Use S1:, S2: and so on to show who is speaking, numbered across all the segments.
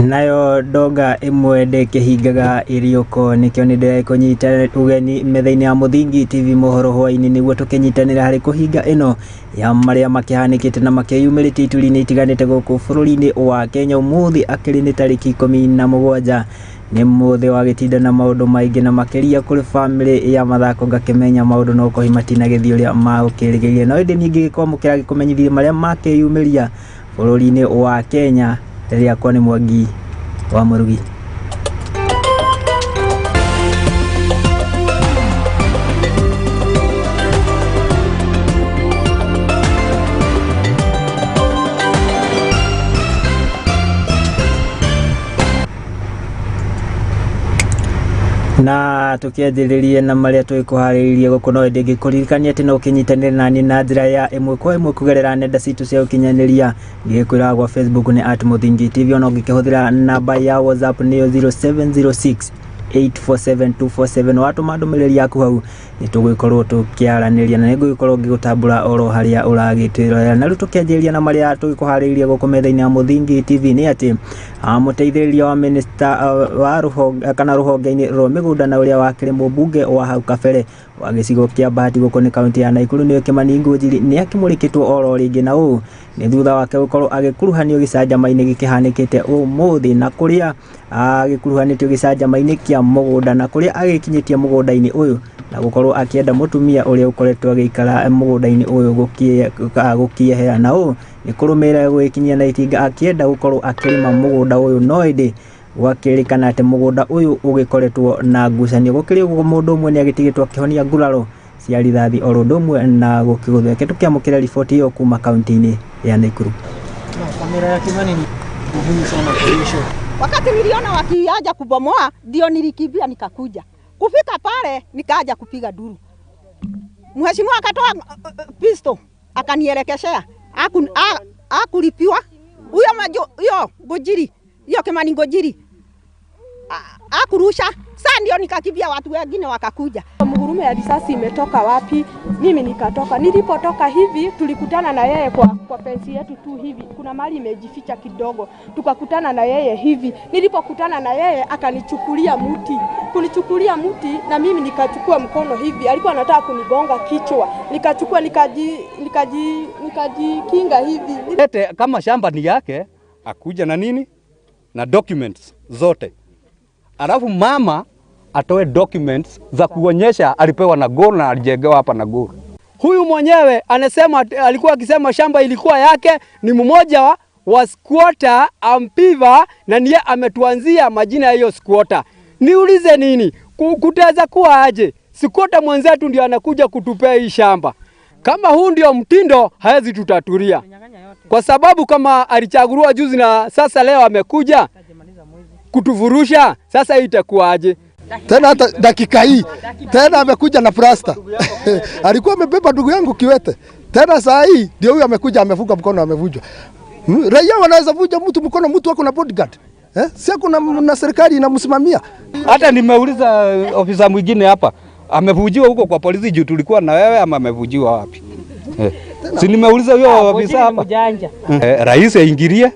S1: Nayo ndonga ĩmwe ndĩkĩhingaga iriũko, nĩkĩo nĩ ndĩrakũnyita ũgeni metha-inĩ ya Mũthingi TV mohoro hwaĩ-inĩ nĩguo tũkĩnyitanĩra harĩ kũhinga ĩno ya marĩa makĩhanĩkĩte na makĩyumĩrĩtie ituri-inĩ itiganĩte gũkũ bũrũri-inĩ wa Kenya. Ũmũthĩ akĩrĩ nĩ tarĩki 17 nĩ mũthĩ wa gĩtinda na maũndũ maingĩ na makĩria kũrĩ bamĩrĩ ya mathako ngakĩmenya maũndũ no kũhi matinagĩthiĩ ũrĩa magũkĩrĩgĩrĩire. No ĩndĩ niĩ ngĩgĩkwamũkĩra gĩkũmenyithie marĩa makĩyumĩria bũrũri-inĩ wa Kenya. Rĩakwa nĩ Mwangi wa Mũrugi. Na tukianjĩrĩrie na marĩa twĩkũharĩrĩirie gũkũ, no ĩndĩ ngĩkũririkania atĩ no ũkĩnyitanĩre nani na njĩra ya ĩmwe kwa ĩmwe kũgerera nenda citũ cia ũkinyanĩria. Ngĩkwĩra gwa Facebook nĩ @Mũthingi TV, ona ũngĩkĩhũthĩra namba ya WhatsApp nĩyo 0706 847247. Watũma ndũmĩrĩri yaku hau nĩ tũgũgĩkorwo tũkĩaranĩria na nĩngũgĩkorwo ngĩgũtambũra oro harĩa ũragĩtwĩrorera. Na rĩu tũkĩanjĩrĩria na marĩa tũgĩkũharĩrĩirie gũkũ metha-inĩ ya Mũthingi TV nĩ atĩ mũteithĩrĩria wa minista wa rũhonge kana rũhonge-inĩ rwa mĩgũnda na ũrĩa wakĩrĩ mũmbunge wa hau kabere wa gĩcigo kĩa Bahati gũkũ nĩ kaunti ya Nakuru nĩwe Kimani Ngunjiri nĩ akĩmũrĩkĩtwo oro rĩngĩ, na ũũ nĩ thutha wake gũkorwo agĩkuruhanio gĩcanjama-inĩ gĩkĩhanĩkĩte ũmũthĩ, na kũrĩa agĩkuruhanĩtio gĩcanjama-inĩ kĩa mũgũnda na kũrĩa agĩkinyĩtie mũgũnda-inĩ ũyũ na gũkorwo akĩenda mũtumia ũrĩa ũkoretwo agĩikara mũgũnda-inĩ ũyũ gũkĩehera, na ũũ nĩ kũrũmĩrĩra gũgĩkinyia na itinga akĩenda gũkorwo akĩrĩma mũgũnda ũyũ, no ĩndĩ gwakĩrĩkana atĩ mũgũnda ũyũ ũgĩkoretwo na ngucanio. Gũkĩrĩ ũguo mũndũ ũmwe nĩ agĩtigĩtwo akĩhonia nguraro cia rithathi oro ũndũ ũmwe na gũkĩgũthwo. Reke tũkĩamũkĩra riboti ĩyo kuma kaunti-inĩ ya Nakuru.
S2: Kamera ya Kimani ni muhimu sana kwa hiyo show.
S3: Wakati niliona wakianza kubomoa ndio nilikimbia nikakuja. Kufika pale nikaja kupiga duru. Mheshimiwa akatoa pistol akanielekeshea. Akulipiwa huyo huyo Ngunjiri, hiyo Kimani Ngunjiri. Akurusha. Sasa ndio nikakimbia, watu wengine wakakuja.
S4: Mgurumo ya risasi imetoka wapi? Mimi nikatoka. Nilipotoka hivi tulikutana na yeye kwa fence yetu tu hivi. Kuna mahali imejificha kidogo. Tukakutana na yeye hivi. Nilipokutana na yeye akanichukulia mti. Kunichukulia mti na mimi nikachukua mkono hivi. Alikuwa anataka kunigonga kichwa. Nikachukua nikajikinga hivi.
S5: Lete kama shamba ni yake, akuja na nini? Na documents zote. Alafu mama atoe documents za kuonyesha alipewa na Gor na alijengewa hapa na Gor.
S6: Huyu mwenyewe anasema alikuwa akisema shamba ilikuwa yake, ni mmoja wa squatter Ampiva na ndiye ametuanzia majina ya hiyo squatter. Niulize nini? Kutaweza kuwa aje? Squatter mwenzetu ndio anakuja kutupea hii shamba. Kama huu ndio mtindo hawezi tutatulia. Kwa sababu kama alichaguliwa juzi na sasa leo amekuja kutuvurusha, sasa itakuwaje?
S7: Tena hata dakika hii tena amekuja na plasta. Alikuwa amebeba ndugu yangu kiwete. Tena saa hii ndio huyu amekuja amefunga mkono amevunjwa. Raia wanaweza vunja mtu mkono, mtu wako na bodyguard. Si kuna na serikali inamsimamia.
S5: Hata nimeuliza ofisa mwingine hapa, amevujiwa huko kwa polisi juu tulikuwa na wewe ama amevujiwa wapi? Si nimeuliza huyo ofisa hapa. Rais aingilie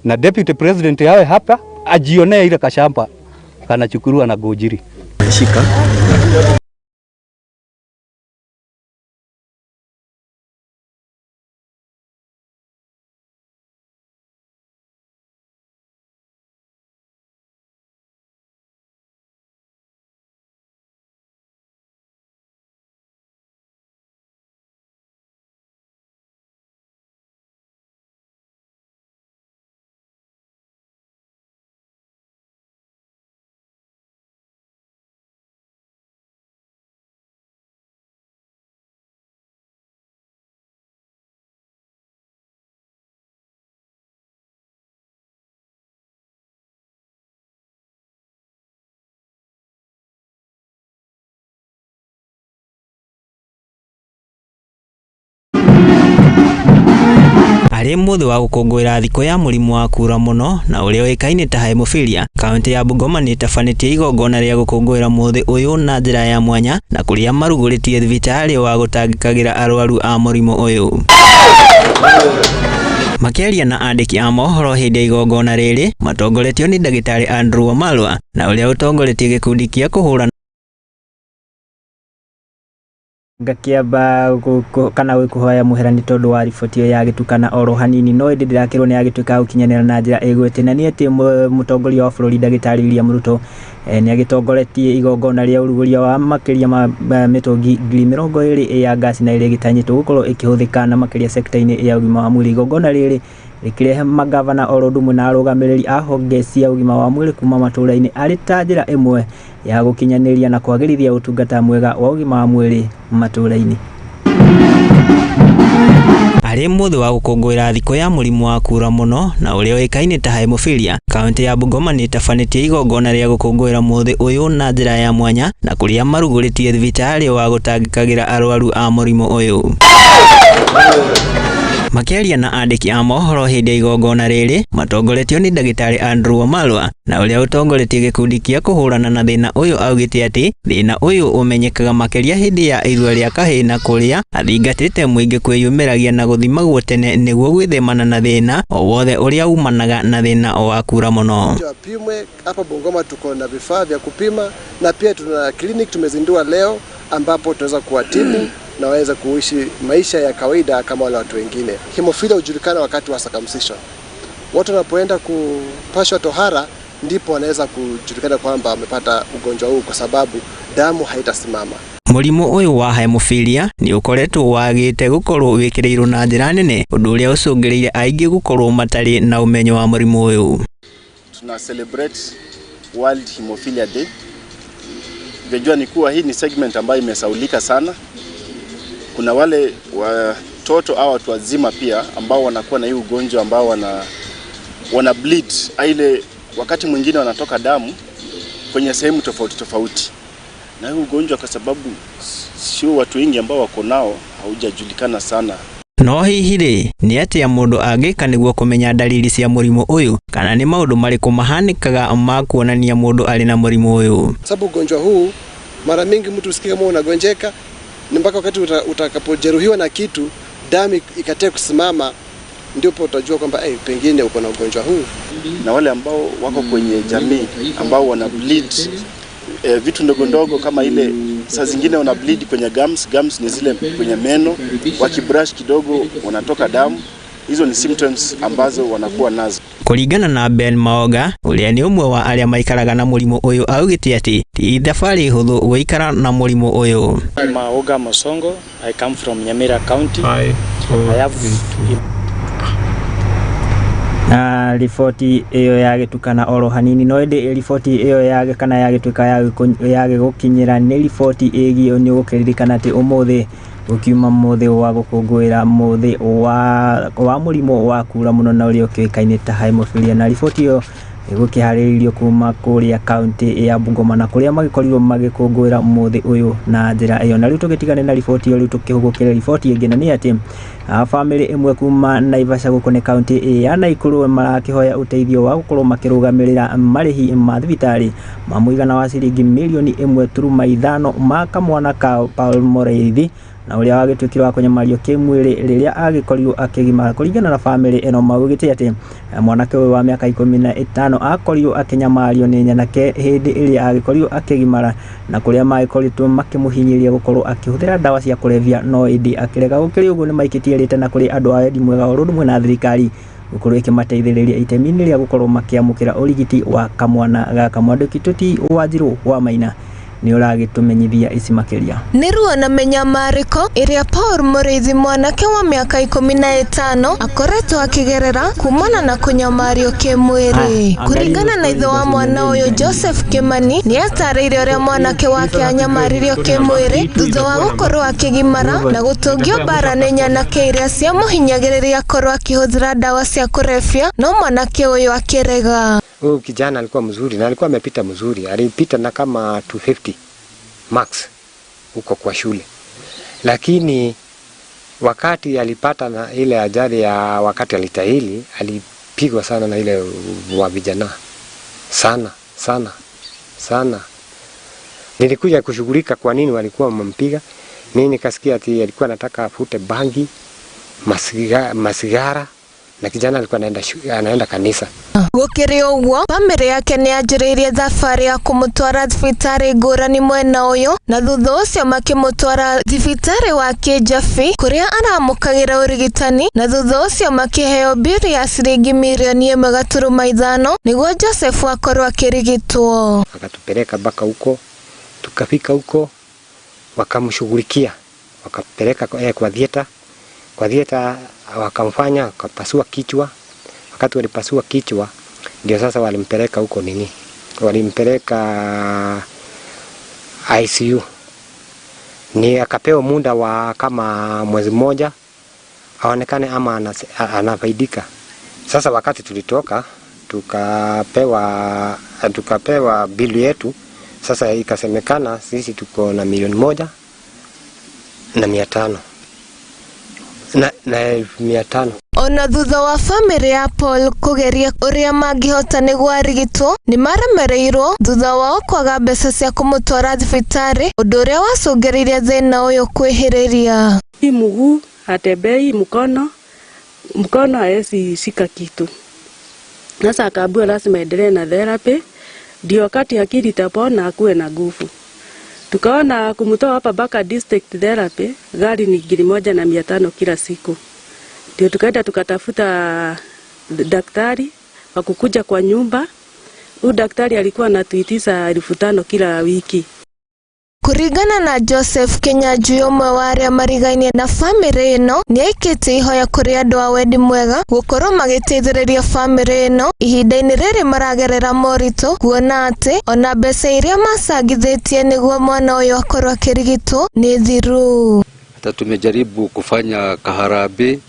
S5: na deputy president yawe hapa ajionee ile kashamba kanachukuliwa na Ngunjiri.
S1: Shika. Arĩ mũthĩ wa gũkũngũĩra thikũ ya mũrimũ wa kura mũno na ũrĩa ũĩkaine ta hemophilia, kaunti ya Bungoma nĩ ĩtabanĩtie igongona rĩa gũkũngũĩra mũthĩ ũyũ na njĩra ya mwanya na kũrĩa marugũrĩtie thibitarĩ wa gũtangĩkagĩra arwaru a mũrimũ ũyũ. Makĩaria na andĩki a mohoro hĩndĩ ya igongona rĩrĩ matongoretio nĩ ndagĩtarĩ Andrew Wamalwa na ũrĩa ũtongoretie gĩkundi kĩa kũhũrana ngakĩamba kana gwĩkũhoya mũhera nĩ tondũ wa riboti ĩyo yagĩtukana oro hanini no ĩndĩ ndĩrakĩrwo nĩ yagĩtuĩka gũkinyanĩra na njĩra ĩgwĩte na nĩ atĩ mũtongoria wa bũrũri ndagĩtarĩ William Ruto nĩ agĩtongoretie igongona rĩa ũrugũria wa makĩria ma mĩtũngi 20,000 ya ngasi na ĩrĩa ĩgĩtanyĩtwo gũkorwo ĩkĩhũthĩka na makĩria sekta-inĩ ya ũgima wa mwĩrĩ. Igongona rĩrĩ rĩkĩrehe magavana oro ũndũ ũmwe na arũgamĩrĩri a honge cia ũgima wa mwĩrĩ kuma matũũra-inĩ arĩ ta njĩra ĩmwe ya gũkinyanĩria na kwagĩrithia ũtungata mwega wa ũgima wa mwĩrĩ matũũra-inĩ. Arĩ mũthĩ wa gũkũngũĩra thikũ ya mũrimũ wa kura mũno na ũrĩa ũĩkaine ta hemophilia, kaunti ya Bungoma nĩ ĩtabanĩtie igongona rĩa gũkũngũĩra mũthĩ ũyũ na njĩra ya mwanya na kũrĩa marugũrĩtie thibitarĩ wa gũtangĩkagĩra arwaru a mũrimũ ũyũ. Makĩaria na andĩki a mohoro hĩndĩ ya igongona rĩrĩ matongoretio nĩ ndagĩtarĩ Andrew Wamalwa na ũrĩa ũtongoretie gĩkundi kĩa kũhũrana na thĩna ũyũ augĩte atĩ thĩna ũyũ ũmenyekaga makĩria hĩndĩ ya irua rĩa kahĩĩ na kũrĩa athingatĩte mũingĩ kwĩyumĩragia na gũthimagwo tene nĩguo gwĩthemana na thĩna o wothe ũrĩa umanaga na thĩna wa kura mũno.
S8: Wapimwe hapa Bungoma, tuko na vifaa vya kupima na pia tuna clinic tumezindua leo ambapo tunaweza kuwatibu na waweza kuishi maisha ya kawaida kama wale watu wengine. Hemophilia hujulikana wakati wa circumcision. Watu wanapoenda kupashwa tohara ndipo wanaweza kujulikana kwamba wamepata ugonjwa huu kwa sababu damu haitasimama.
S1: Mũrimũ ũyũ wa hemophilia nĩ ũkoretwo wagĩte gũkorwo wĩkĩrĩirwo na njĩra nene, ũndũ ũrĩa ũcũngĩrĩire aingĩ gũkorwo matarĩ na ũmenyo wa mũrimũ ũyũ.
S9: Tuna celebrate World Hemophilia Day. Unajua ni kuwa hii ni segment ambayo imesaulika sana. Kuna wale watoto au watu wazima pia ambao wanakuwa na hii ugonjwa ambao wana bleed, ile wakati mwingine wanatoka damu kwenye sehemu tofauti tofauti. Na hii ugonjwa kwa sababu sio watu wengi ambao wako nao haujajulikana sana.
S1: No hihi rĩ, nĩ atĩa mũndũ angĩka nĩguo kũmenya dalili cia mũrimũ ũyũ kana nĩ maũndũ marĩkũ mahanĩkaga ma kuonania mũndũ arĩ na mũrimũ ũyũ?
S8: Sababu ugonjwa huu mara mingi mtu usikie kama unagonjeka ni mpaka wakati utakapojeruhiwa na kitu damu ikatee kusimama ndipo utajua kwamba pengine uko na ugonjwa huu.
S9: Na wale ambao wako kwenye jamii ambao wana bleed vitu ndogo ndogo kama ile saa zingine wana bleed kwenye gums, gums ni zile kwenye meno, wakibrush kidogo wanatoka damu. Hizo ni symptoms ambazo wanakuwa nazo.
S1: Kũringana na Ben Maoga ũrĩa nĩ ũmwe wa arĩa maikaraga na mũrimũ ũyũ augĩte atĩ ti thabarĩ hũthũ gũikara na mũrimũ ũyũ.
S10: Maoga Mosongo, I come from Nyamira County. I have
S1: na riboti ĩyo yagĩtukana oro hanini no ĩndĩ riboti ĩyo yage kana yagĩtuĩka yagĩgũkinyĩra nĩ riboti ĩgiĩ nĩ ũgũkĩririkana atĩ ũmũthĩ gũkiuma mũthĩ wa gũkũngũĩra mũthĩ wa mũrimũ wa kura mũno na ũrĩa ũkĩũĩkaine ta hemophilia na riboti ĩyo ĩgũkĩharĩrĩrio kuma kũrĩa kaunti ya Bungoma na kũrĩa magĩkorirwo magĩkũngũĩra mũthĩ ũyũ na njĩra ĩyo. Na rĩu tũgĩtigane na riboti ĩyo, rĩu tũkĩhũgũkĩre riboti ĩngĩ na nĩ atĩ bamĩrĩ ĩmwe kuma Naivasha gũkũ nĩ kaunti ya Nakuru marakĩhoya ũteithio wa gũkorwo makĩrũgamĩrĩra marĩhi ma thibitarĩ ma mũigana wa ciringi mirioni 1.5 ma kamwana ka Paul Mũrĩithi na ũrĩa wagĩtuĩkire wa kũnyamario kĩmwĩrĩ rĩrĩa agĩkorirwo akĩgimara. Kũringana na bamĩrĩ ĩno maugĩte atĩ mwanake ũyũ wa mĩaka 15 akorirwo akĩnyamario nĩ nyanake hĩndĩ ĩrĩa agĩkorirwo akĩgimara na kũrĩa magĩkoretwo makĩmũhinyĩrĩria gũkorwo akĩhũthĩra ndawa cia kũrebia no ĩndĩ akĩrega. Gũkĩrĩ ũguo nĩ maikĩtie rĩtana kũrĩ andũ a wendi mwega o ũndũ ũmwe na thirikari gũkorwo ĩkĩmateithĩrĩria itemi-inĩ rĩa gũkorwo makĩamũkĩra ũrigiti wa kamwana gaka. Mwandĩki Tũti Wanjirũ wa Maina nĩ ũragĩtũmenyithia ici makĩria.
S11: Nĩ ruo na mĩnyamarĩko ĩrĩa Paul Mũrĩithi mwanake wa mĩaka 15 akoretwo akĩgerera kumana na kũnyamario kĩmwĩrĩ. Kũringana na ithe wa mwana ũyũ Joseph Kimani nĩ atarĩirie ũrĩa mwanake wake anyamaririo kĩmwĩrĩ thutha wa gũkorwo akĩgimara na gũtũngio mbara nĩ nyanake iria ciamũhinyagĩrĩria akorwo akĩhũthĩra ndawa cia kũrebia no mwanake ũyũ akĩrega.
S12: Huyu kijana alikuwa mzuri na alikuwa amepita mzuri, alipita na kama 250 max huko kwa shule, lakini wakati alipata na ile ajali ya wakati alitahili, alipigwa sana na ile wa vijana sana sana sana. Nilikuja kushughulika kwa nini walikuwa wamempiga. Mimi nikasikia ati alikuwa anataka afute bangi, masigara Na kijana alikuwa anaenda kanisa.
S11: Gũkĩrĩ ũguo, bamĩrĩ yake nĩ yanjĩrĩirie thabarĩ ya kũmũtwara thibitarĩ ngũrani mwena ũyũ, na thutha ũcio makĩmũtwara thibitarĩ wa Kĩjabi kũrĩa aramũkagĩra ũrigitani, na thutha ũcio makĩheo biri ya ciringi mirioni 1.5 nĩguo Joseph akorwo akĩrigitwo.
S12: Akatupeleka mpaka huko, tukafika huko wakamshughulikia, wakapeleka kwa theater, kwa theater wakamfanya, wakapasua kichwa. Wakati walipasua kichwa ndio sasa walimpeleka huko nini, walimpeleka ICU. Ni akapewa muda wa kama mwezi mmoja aonekane ama anafaidika. Sasa wakati tulitoka tukapewa bili yetu. Sasa ikasemekana sisi tuko na 1,500,000 na 500,000.
S11: Ona thutha wa bamĩrĩ ya Paul kũgeria ũrĩa mangĩhota nĩguo arigitwo, nĩ maremereirwo thutha wao kwaga mbeca cia kũmũtwara thibitarĩ, ũndũ ũrĩa wacũngĩrĩirie thĩna ũyũ kwĩhĩrĩria.
S13: Hii mguu hatembei, mkono haezi shika kitu. Sasa akaambiwa lazima endelee na therapy ndio wakati akili itapona akuwe na nguvu. Tukaona kumtoa hapa mpaka district therapy gari ni 1,500 kila siku. Ndio tukaenda tukatafuta daktari wa kukuja kwa nyumba. Huyu daktari alikuwa anatuitisha 5,000 kila wiki.
S11: Kũringana na Joseph Kinyanjui, ũmwe wa arĩa marigainie na bamĩrĩ ĩno, nĩ aikĩtie ihoya kũrĩ andũ a wendi mwega gũkorwo magĩteithĩrĩria bamĩrĩ ĩno ihinda-inĩ rĩrĩ maragerera moritũ, kuona atĩ ona mbeca iria macangithĩtie nĩguo mwana ũyũ akorwo akĩrigitwo nĩ thiru.
S5: Hata tumejaribu kufanya kaharambee,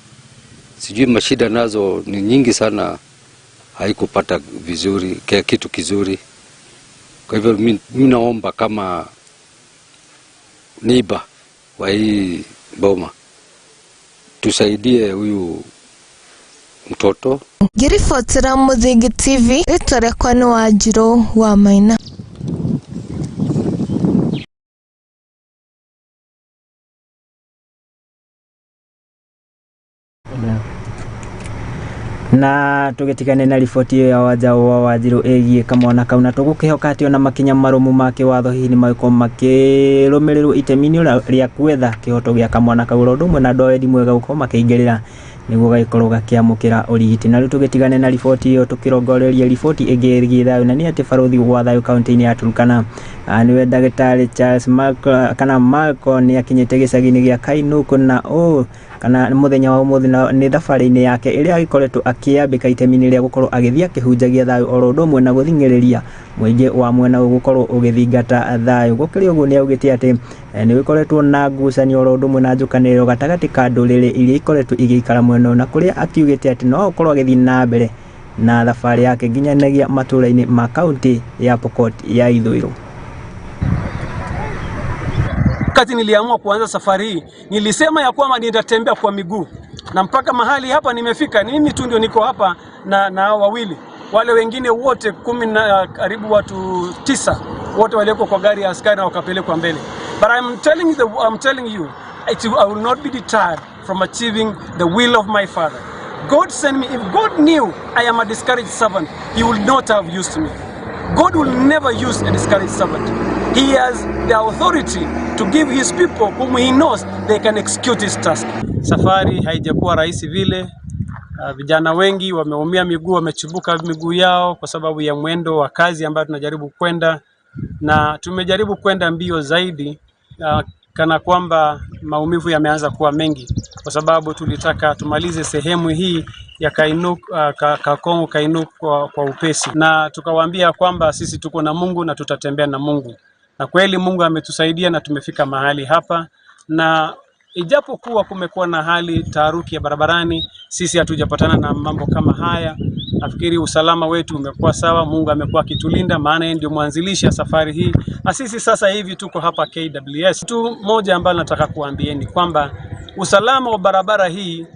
S5: sijui mashida nazo ni nyingi sana, haikupata vizuri kitu kizuri. Kwa hivyo mimi naomba kama niba wa hii boma tusaidie huyu mtoto.
S11: Ngĩribotera Mũthingi TV, rĩtwa rĩakwa nĩ Wanjirũ wa Maina.
S1: Na tũgĩtigane na riboti ĩyo ya wanja wa Wanjirũ ĩgiĩ kamwana kau, na tũgũkĩhoka atĩ ona makinya marũmu ma kĩwatho hihi nĩ magĩkorwo makĩrũmĩrĩrwo itemi-inĩ rĩa gwetha kĩhoto gĩa kamwana kau, oro ũndũ ũmwe na andũ a wendi mwega gũkorwo makĩingĩrĩra nĩguo gagĩkorwo gakĩamũkĩra ũrigiti. Na rĩu tũgĩtigane na riboti ĩyo tũkĩrongoreria riboti ĩngĩ ĩgiĩ thayũ, na nĩ atĩ barũthi wa thayũ kaunti-inĩ ya Turkana, nĩwe ndagĩtarĩ Charles Marco kana Marco, nĩ akinyĩte gĩcagi-inĩ gĩa Kainuk na ũũ kana mũthenya wa ũmũthĩ nĩ thabarĩ-inĩ yake ĩrĩa agĩkoretwo akĩambĩka itemi-inĩ rĩa gũkorwo agĩthiĩ akĩhunjagia thayũ oro ũndũ ũmwe na gũthing'ĩrĩria mũingĩ wa mwena ũyũ gũkorwo ũgĩthingata thayũ. Gũkĩrĩ ũguo, nĩ augĩte atĩ nĩ gũkoretwo na ngucanio oro ũndũ ũmwe na njũkanĩrĩro gatagatĩ ka ndũrĩrĩ iria ikoretwo igĩikara mwena ũyũ, na kũrĩa akiugĩte atĩ no akorwo agĩthiĩ na mbere na thabarĩ yake nginyanagia matũra-inĩ ma kaunti ya Pokot ya Ithũĩro.
S14: Wakati niliamua kuanza safari hii, nilisema ya kwamba nitatembea kwa miguu, na mpaka mahali hapa nimefika, ni mimi tu ndio niko hapa na hao wawili. Wale wengine wote 10 na karibu watu 9 wote walioko kwa gari ya askari na wakapelekwa mbele. But I'm telling you, I will not be deterred from achieving the will of my Father. God sent me. If God knew I am a discouraged servant, He would not have used me. God will never use a discouraged servant. He has the authority to give his people whom he knows they can execute his task. Safari haijakuwa rahisi vile. Vijana wengi wameumia miguu, wamechubuka miguu yao kwa sababu ya mwendo wa kazi ambayo tunajaribu kwenda, na tumejaribu kwenda mbio zaidi kana kwamba maumivu yameanza kuwa mengi, kwa sababu tulitaka tumalize sehemu hii ya Kainuk, Kakongo Kainuk kwa upesi, na tukawaambia kwamba sisi tuko na Mungu na tutatembea na Mungu, na kweli Mungu ametusaidia na tumefika mahali hapa, na ijapokuwa kumekuwa na hali taharuki ya barabarani, sisi hatujapatana na mambo kama haya. Nafikiri usalama wetu umekuwa sawa, Mungu amekuwa akitulinda, maana yeye ndio mwanzilishi wa safari hii, na sisi sasa hivi tuko hapa KWS. Tu moja ambalo nataka kuambieni kwamba usalama wa barabara hii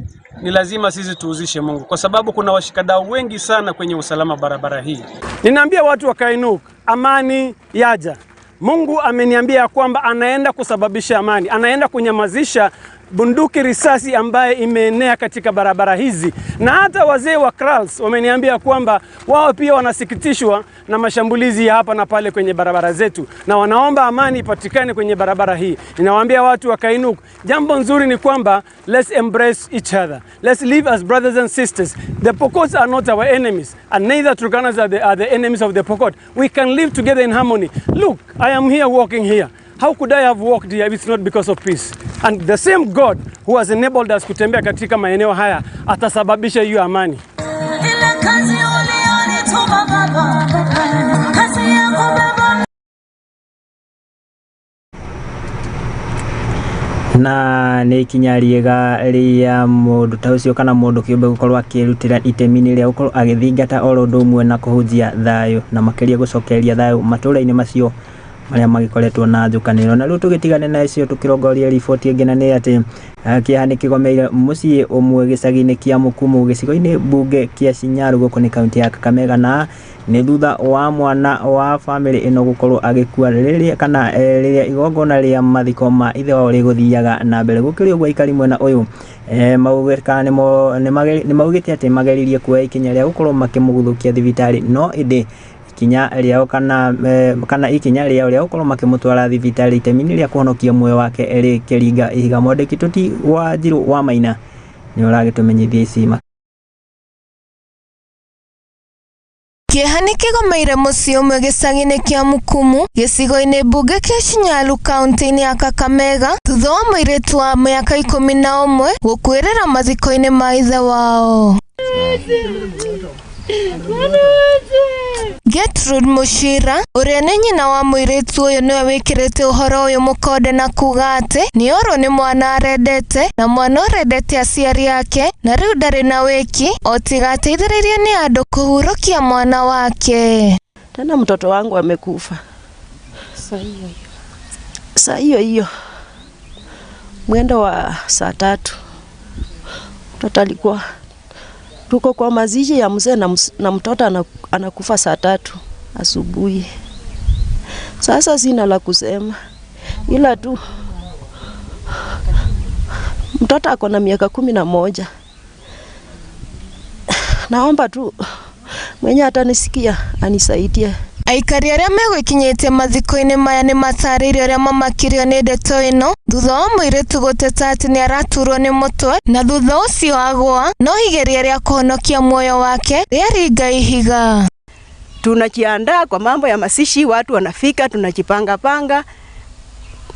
S14: ni lazima sisi tuuzishe Mungu, kwa sababu kuna washikadau wengi sana kwenye usalama barabara hii. Ninaambia watu wa Kainuk, amani yaja. Mungu ameniambia kwamba anaenda kusababisha amani, anaenda kunyamazisha bunduki, risasi ambaye imeenea katika barabara hizi, na hata wazee wa kraals wameniambia kwamba wao pia wanasikitishwa na mashambulizi ya hapa na pale kwenye barabara zetu, na wanaomba amani ipatikane kwenye barabara hii. Ninawaambia watu wa Kainuk, jambo nzuri ni kwamba let's embrace each other, let's live as brothers and sisters. The Pokots are not our enemies, and neither Turkanas are the enemies of the Pokot. We can live together in harmony. Look, I am here walking here. How could I have walked here if it's not because of peace? And the same God who has enabled us kutembea katika maeneo haya atasababisha hiyo amani.
S15: Ile kazi ulionituma Baba, kazi ya kubeba.
S1: Na nĩ ikinya rĩega rĩa mũndũ ta ũcio kana mũndũ kĩũmbe gũkorwo akĩrutĩra itemi-inĩ rĩa gũkorwo agĩthingata oro ũndũ ũmwe na kũhunjia thayũ, na makĩria gũcokereria thayũ matũra-inĩ macio marĩa magĩkoretwo na njũkanĩrĩro. Na rĩu tũgĩtigane na icio, tũkĩrongoria riboti ĩngĩ, na nĩ atĩ kĩeha nĩ kĩgomeire mũciĩ ũmwe gĩcagi-inĩ kĩa Mũkumu, gĩcigo-inĩ mbunge kĩa Shinyaru, gũkũ nĩ kaunti ya Kakamega, na nĩ thutha wa mwana wa bamĩrĩ ĩno gũkorwo agĩkua rĩrĩa kana rĩrĩa igongona rĩa mathiko ma ithe wao rĩgũthiaga na mbere. Gũkĩrĩ ũguo, aikari mwena ũyũ maugĩte kana nĩ maugĩte atĩ mageririe kuoya ikinya rĩa gũkorwo makĩmũguthũkia thibitarĩ, no ĩndĩ ikinya rĩao kana ikinya rĩao rĩa gũkorwo makĩmũtwara thibitarĩ itemi-inĩ rĩa kũhonokia muoyo wake rĩkĩringa ihiga. Mwandĩki tũti wa Njirũ wa Maina nĩ ũragĩtũmenyithia ici.
S11: Kĩeha nĩ kĩgomeire mũciĩ ũmwe gĩcagi-inĩ kĩa Mukumu, gĩcigo-inĩ mbunge kĩa Shinyalu, kaunti-inĩ ya Kakamega, thutha wa mũirĩtu wa mĩaka 11 gũkuĩrĩra mathiko-inĩ ma ithe wao. Gertrude Mushira, ũrĩa nĩ nyina wa mũirĩtu ũyũ, nĩwe wĩkĩrĩte ũhoro ũyũ mũkonde na kuga atĩ nĩorwo nĩ mwana arendete na mwana ũrendete aciari ake, na rĩu ndarĩ na wĩki o tiga ateithĩrĩrio nĩ andũ kũhurũkia mwana wake.
S16: Tena mtoto wangu amekufa saa hiyo hiyo mwendo wa saa 3. Mtoto alikuwa, tuko kwa mazishi ya mzee na mtoto anakufa saa 3 asubuhi. Sasa sina la kusema, ila tu mtoto ako na miaka 11. Naomba tu mwenye atanisikia anisaidie.
S11: Aikari arĩa megwĩkinyĩtie mathiko-inĩ maya nĩ matarĩirie ũrĩa mamakirio nĩ ndeto ĩno thutha wa mũirĩtu gũteta atĩ nĩ araturwo nĩ mũtwe na thutha ũcio agũa, no igeria rĩa kũhonokia muoyo wake rĩaringa ihiga.
S17: Tunajiandaa kwa mambo ya mazishi, watu wanafika, tunajipanga panga.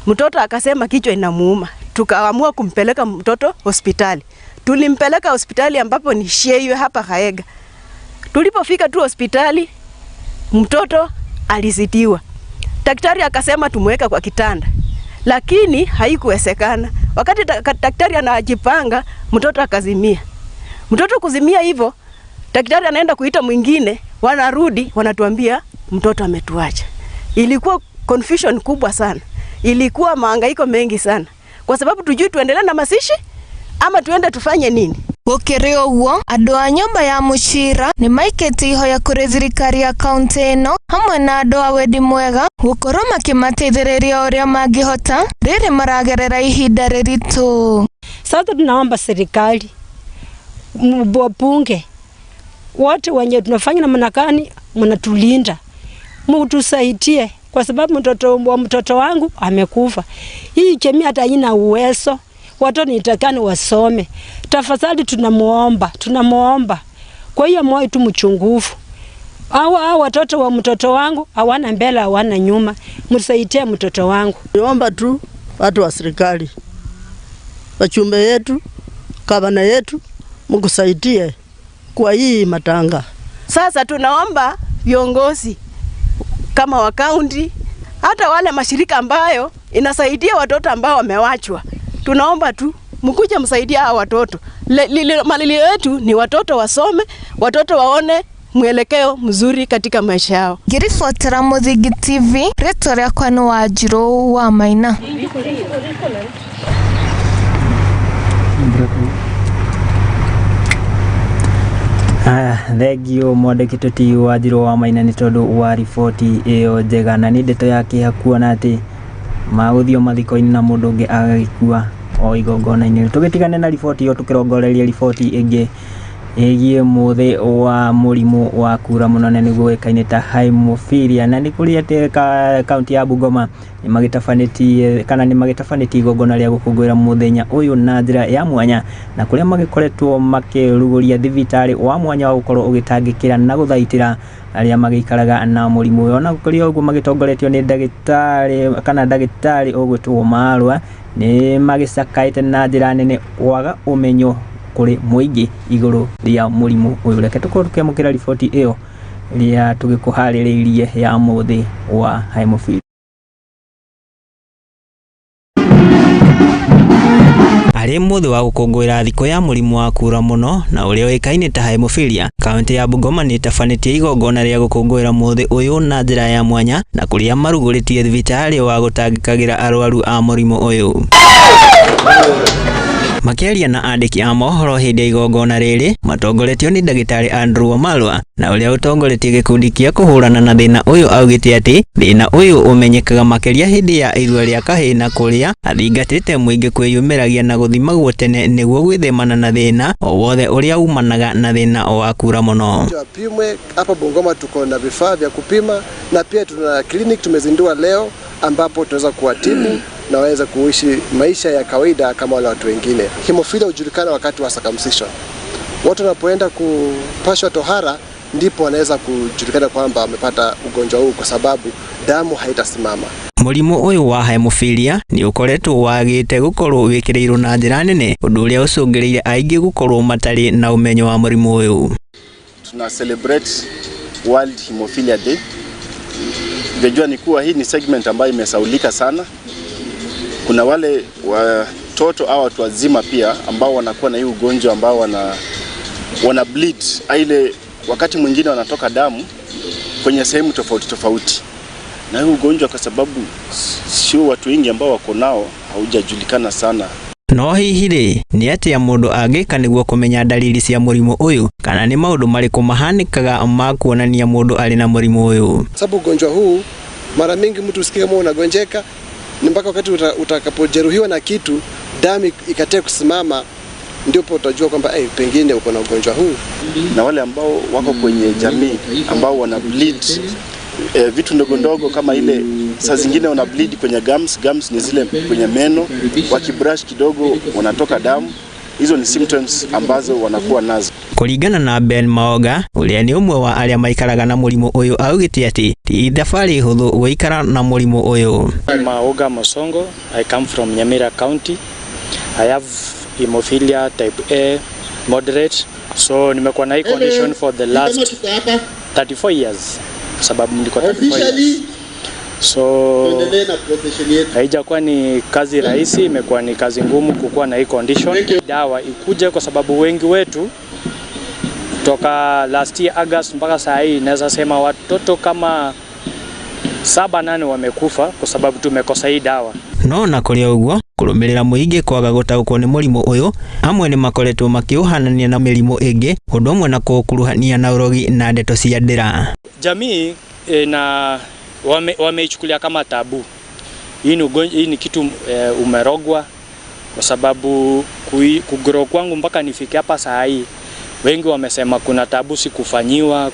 S17: Mtoto akasema kichwa inamuuma, tukaamua kumpeleka mtoto hospitali. Tulimpeleka hospitali ambapo ni Sheywe hapa Kaega. Tulipofika tu hospitali, mtoto alizidiwa. Daktari akasema tumweka kwa kitanda, lakini haikuwezekana. Wakati daktari anajipanga, mtoto akazimia. Mtoto kuzimia hivyo, daktari anaenda kuita mwingine, wanarudi wanatuambia mtoto ametuacha. Ilikuwa confusion kubwa sana, ilikuwa mahangaiko mengi sana, kwa sababu tujui tuendelee na mazishi ama tuende tufanye nini.
S11: Gũkĩrĩ ũguo, andũ a nyũmba ya Mũcira nĩ maikĩtie ihoya kũrĩ thirikari ya kaunti ĩno hamwe na andũ a wendi mwega gũkorwo makĩmateithĩrĩria ũrĩa mangĩhota rĩrĩ maragerera ihinda rĩritũ.
S18: Sasa tunaomba serikali, wabunge wote wenye tunafanya namna gani, mnatulinda, mtusaidie kwa sababu mtoto wa mtoto wangu amekufa. Hii jamii hata haina uwezo, watoto nitakani wasome. Tafadhali tunamuomba, tunamuomba kwa hiyo moyo tu mchungufu. Hao watoto wa mtoto wangu hawana mbele, hawana nyuma, msaidie mtoto wangu.
S19: Niomba tu watu wa serikali, wachumbe yetu, gavana yetu, mkusaidie kwa hii matanga.
S17: Sasa tunaomba viongozi kama wa kaunti, hata wale mashirika ambayo inasaidia watoto ambao wamewachwa, tunaomba tu mkuje msaidie hawa watoto. Malilio yetu ni watoto wasome, watoto waone mwelekeo mzuri katika maisha yao.
S11: Ngĩribotera Mũthingi TV, rĩtwa rĩakwa nĩ Wanjirũ wa Maina.
S1: Aya, thengio mwandĩki tũti wa Njirũ wa Maina nĩ tondũ wa riboti ĩyo njega, na nĩ ndeto ya kĩeha kuona atĩ magũthio mathiko-inĩ na mũndũ ũngĩ agagĩkua. o igongona-inĩ. Tũgĩtigane na riboti ĩyo tũkĩrongoreria riboti ĩngĩ ĩgiĩ mũthĩ wa mũrimũ wa kura mũno na nĩguo ũĩkaine ta hemophilia, na nĩ kũrĩ atĩ kaunti ya Bungoma nĩ magĩtabanĩtie kana nĩ magĩtabanĩtie igongona rĩa gũkũngũĩra mũthenya ũyũ na njĩra ya mwanya, na kũrĩa magĩkoretwo makĩrugũria thibitarĩ wa mwanya wa gũkorwo ũgĩtangĩkĩra na gũthaitĩra arĩa magĩikaraga na mũrimũ ũyũ. Ona gũkĩrĩ ũguo, magĩtongoretio nĩ ndagĩtarĩ kana ndagĩtarĩ ũgwĩtwo Marwa, nĩ magĩcakaĩte na njĩra nene kwaga ũmenyo kũrĩ mũingĩ igũrũ rĩa mũrimũ ũyũ. Reke tũkorwo tũkĩamũkĩra riboti ĩyo rĩa tũgĩkũharĩrĩirie ya mũthĩ wa hemophilia. Arĩ mũthĩ wa gũkũngũĩra thikũ ya mũrimũ wa kura mũno na ũrĩa ũĩkaine ta hemophilia, kaunti ya Bungoma nĩ ĩtabanĩtie igongona rĩa gũkũngũĩra mũthĩ ũyũ na njĩra ya mwanya, na kũrĩa marugũrĩtie thibitarĩ wa gũtangĩkagĩra arwaru a mũrimũ ũyũ. Makĩaria na andĩki a mohoro hĩndĩ ya igongona rĩrĩ, matongoretio nĩ ndagĩtarĩ Andrew Wamalwa, na ũrĩa ũtongoretie gĩkundi kĩa kũhũrana na thĩna ũyũ, augĩte atĩ thĩna ũyũ ũmenyekaga makĩria hĩndĩ ya irua rĩa kahĩĩ, na kũrĩa athingatĩte mũingĩ kwĩyumĩragia na gũthimagwo tene nĩguo gwĩthemana na thĩna o wothe ũrĩa umanaga na thĩna wa kura mũno.
S8: Wapimwe. Hapa Bungoma tuko na vifaa vya kupima na pia tuna clinic tumezindua leo ambapo tunaweza kuwatibu na waweze kuishi maisha ya kawaida kama wale watu wengine. Hemophilia hujulikana wakati wa circumcision. Watu wanapoenda kupashwa tohara ndipo wanaweza kujulikana kwamba wamepata ugonjwa huu, kwa sababu damu haitasimama.
S1: Mũrimũ ũyũ wa hemophilia nĩ ũkoretwo wagĩte gũkorwo wĩkĩrĩirwo na njĩra nene, ũndũ ũrĩa ũcũngĩrĩire aingĩ gũkorwo matarĩ na ũmenyo wa mũrimũ ũyũ.
S9: Tuna celebrate World Hemophilia Day. Unajua ni kuwa hii ni segment ambayo imesaulika sana. Kuna wale watoto au watu wazima pia ambao wanakuwa na hii ugonjwa, ambao wana bleed, ile wakati mwingine wanatoka damu kwenye sehemu tofauti tofauti. Na hii ugonjwa, kwa sababu sio watu wengi ambao wako nao, haujajulikana sana.
S1: No hihi rĩ, nĩ atĩa mũndũ angĩka nĩguo kũmenya dalili cia mũrimũ ũyũ, kana nĩ maũndũ marĩkũ mahanĩkaga ma kuonania mũndũ arĩ na mũrimũ ũyũ?
S8: Sababu ugonjwa huu mara mingi mtu usikie kama unagonjeka ni mpaka wakati utakapojeruhiwa na kitu, damu ikatae kusimama, ndipo utajua kwamba hey, pengine uko na ugonjwa huu.
S9: Na wale ambao wako kwenye jamii ambao wana bleed vitu ndogo ndogo kama ile saa zingine wana bleed kwenye gums. Gums ni zile kwenye meno, wakibrush kidogo wanatoka damu. Hizo ni symptoms ambazo wanakuwa nazo.
S1: Kũringana na Ben Maoga, ũrĩa nĩ ũmwe wa arĩa maikaraga na mũrimũ ũyũ, augĩte atĩ ti thabarĩ hũthũ gũikara na mũrimũ ũyũ.
S10: Maoga Mosongo. I come from Nyamira County. I have hemophilia type A moderate. So nimekuwa na hii condition for the last 34 years. Sababu niko 34 years. So haijakuwa ni kazi rahisi, imekuwa ni kazi ngumu kukuwa na hii condition. Dawa ikuje kwa sababu wengi wetu toka last year August mpaka saa hii naweza sema watoto kama 7, 8 wamekufa kwa sababu tumekosa hii dawa.
S1: No na kũrĩ ũguo, kũrũmĩrĩra mũingĩ kwaga gũtaũkwo nĩ mũrimũ ũyũ, amwe nĩ makoretwo makĩũhanania na mĩrimũ ĩngĩ, ũndũ ũmwe na kũũkuruhania na ũrogi na ndeto cia ndĩra.
S10: Jamii na wameichukulia kama tabu. Hii ni kitu umerogwa, kwa sababu kugrow kwangu mpaka nifike hapa saa hii, wengi wamesema kuna tabu sikufanyiwa,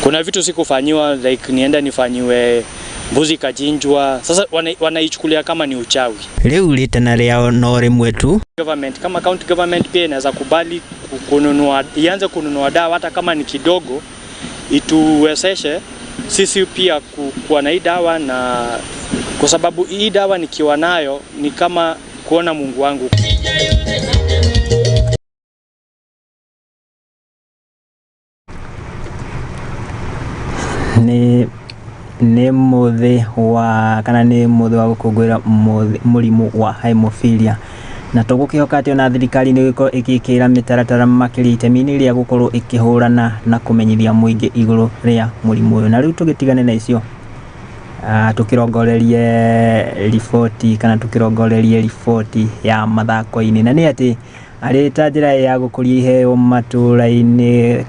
S10: kuna vitu sikufanyiwa, like nienda nifanyiwe mbuzi kachinjwa. Sasa wanaichukulia kama ni uchawi.
S1: Rĩu rĩtana rĩao no rĩmwe tu.
S10: Government kama county government pia inaweza kubali kununua, ianze kununua dawa hata kama ni kidogo, ituwezeshe sisi pia kuwa na hii dawa, na kwa sababu hii dawa nikiwa nayo ni kama kuona Mungu wangu.
S1: Nĩ mũthĩ wa kana nĩ mũthĩ wa gũkũngũĩra mũrimũ wa hemophilia, na tũgũkĩhoka atĩ ona thirikari nĩ ĩgũkorwo ĩgĩkĩra mĩtaratara makĩria itemi-inĩ rĩa gũkorwo ĩkĩhũrana na kũmenyithia mũingĩ igũrũ rĩa mũrimũ ũyũ. Na rĩu tũgĩtigane na icio, tũkĩrongorerie riboti kana tũkĩrongorerie riboti ya mathako-inĩ, na nĩ atĩ arĩ ta njĩra ya gũkũria iheo matũra-inĩ,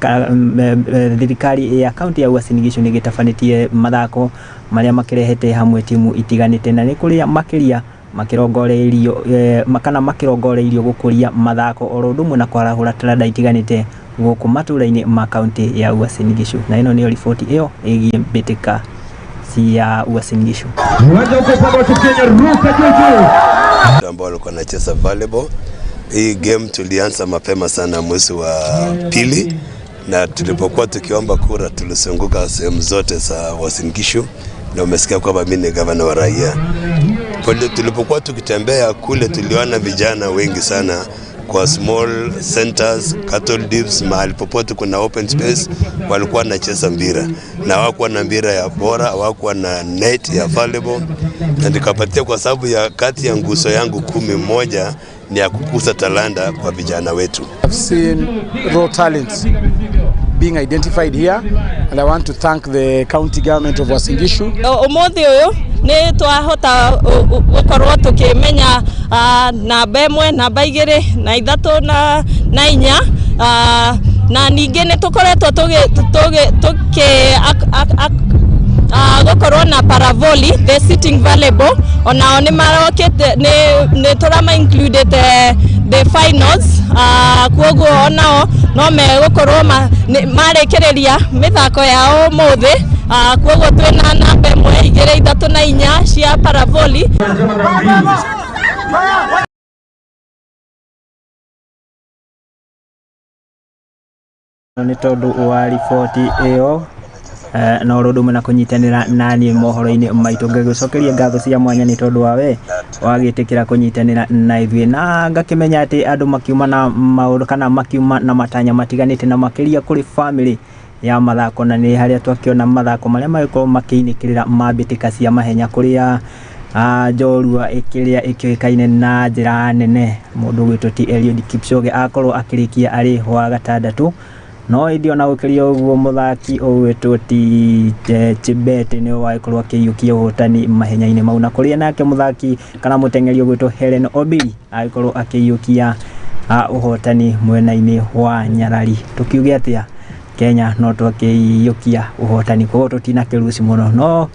S1: thirikari ya kaunti ya Uasin Gishu nĩ ĩgĩtabanĩtie mathako marĩa makĩrehete hamwe timu itiganĩte, na nĩ kũrĩa makĩria Makĩrongoreirio kana makĩrongoreirio gũkũria mathako oro ũndũ ũmwe na kwarahũra taranda itiganĩte gũkũ matũra-inĩ ma kaunti ya Uasin Gishu. Na ĩno nĩyo riboti ĩyo ĩgiĩ mbĩtĩka cia Uasin Gishu.
S20: Ambao walikuwa wanacheza volleyball. Hii game tulianza mapema sana mwezi wa pili, na tulipokuwa tukiomba kura tulizunguka sehemu zote za Uasin Gishu, na umesikia kwamba mimi ni gavana wa raia. Tulipokuwa tukitembea kule tuliona vijana wengi sana kwa small centers, cattle dips, mahali popote kuna open space walikuwa wanacheza mpira, na hawakuwa na mpira ya bora, hawakuwa na net ya volleyball. Na nikapatia kwa sababu ya kati ya nguzo yangu 11 ni ya kukuza talanta kwa vijana wetu.
S21: I've seen raw talents being identified here, and I want to thank the county government of Uasin Gishu.
S22: Umuthi uyu ni twahota gukorwo tukimenya namba 1, namba 2 na 3 na 4, na ningi ni tukoretwo tuki gukorwo na paravoli, the sitting volleyball, onao ni marokete ni turama included the finals, kuoguo onao no megukorwo marĩkĩrĩria mĩthako yao ũmũthĩ, kuoguo twĩna namba 1, 2, 3 na 4 cia paravoli.
S1: Nĩ tondũ wa riboti ĩyo na ũndũ ũmwe na kũnyitanĩra naniĩ mohoro-inĩ maitũ, ngagĩcokeria ngatho cia mwanya nĩ tondũ wa we wagĩtĩkĩra kũnyitanĩra na ithuĩ, na ngakĩmenya atĩ andũ makiuma na maũndũ kana makiuma na matanya matiganĩte, na makĩria kũrĩ family ya mathako, na nĩ harĩa twakĩona mathako marĩa magĩkorwo makĩinĩkĩrĩra mambĩtĩka cia mahenya kũrĩa njorua ĩkĩrĩa ĩkĩũĩkaine na njĩra nene mũndũ ũgwĩtwo ti Eliud Kipchoge akorwo akĩrĩkia arĩ wa gatandatũ. No ĩndĩ ona gũkĩria ũguo mũthaki ũgwĩtwo ti Chebet nĩwe wagĩkorwo akĩiyũkia ũhotani mahenya-inĩ mau, na kũrĩa nake mũthaki kana mũteng'eri ũgwĩtwo Helen Obiri agĩkorwo akĩiyũkia ũhotani mwena-inĩ wa Nyarari. Tũkiuge atĩa, Kenya no twakĩiyũkia ũhotani, koguo tũtinakĩruci mũno, no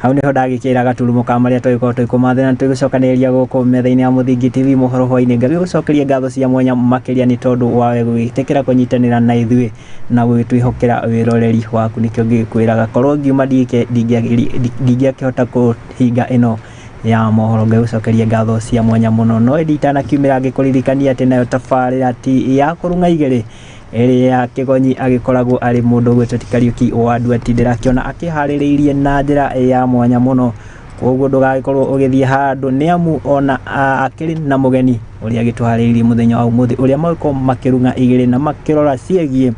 S1: hau niho ndagĩkĩra gaturumo ka marĩa tũgĩkorwo tũgĩkũmathĩra na tũgĩcokanĩrĩria gũkũ metha-inĩ ya Mũthingi TV mohoro hwainĩ. Ngagĩgũcokeria ngatho cia mwanya makĩria nĩ tondũ wawe gũgĩtĩkĩra kũnyitanĩra na ithuĩ na gũgĩtwĩhokera wĩroreri waku. Nĩkĩo ngĩkwĩraga korwo ngiuma ndingĩakĩhota kũhinga ĩno ya mohoro. Ngagĩgũcokeria ngatho cia mwanya mũno, no ĩndĩ itanakiumĩra ngĩkũririkania atĩ nayo tabarĩra ti ya kũrung'a igĩrĩ ĩrĩa Kĩgonyi agĩkoragwo arĩ mũndũ ũgwĩtwo ti Kariũki wa Nduati ndĩrakĩona akĩharĩrĩirie na njĩra ya mwanya mũno, koguo ndũgagĩkorwo ũgĩthiĩ handũ nĩ amu ona akĩrĩ na mũgeni ũrĩa agĩtũharĩrĩirie mũthenya wa ũmũthĩ, ũrĩa magĩkorwo makĩrung'a igĩrĩ na makĩrora ciĩgiĩ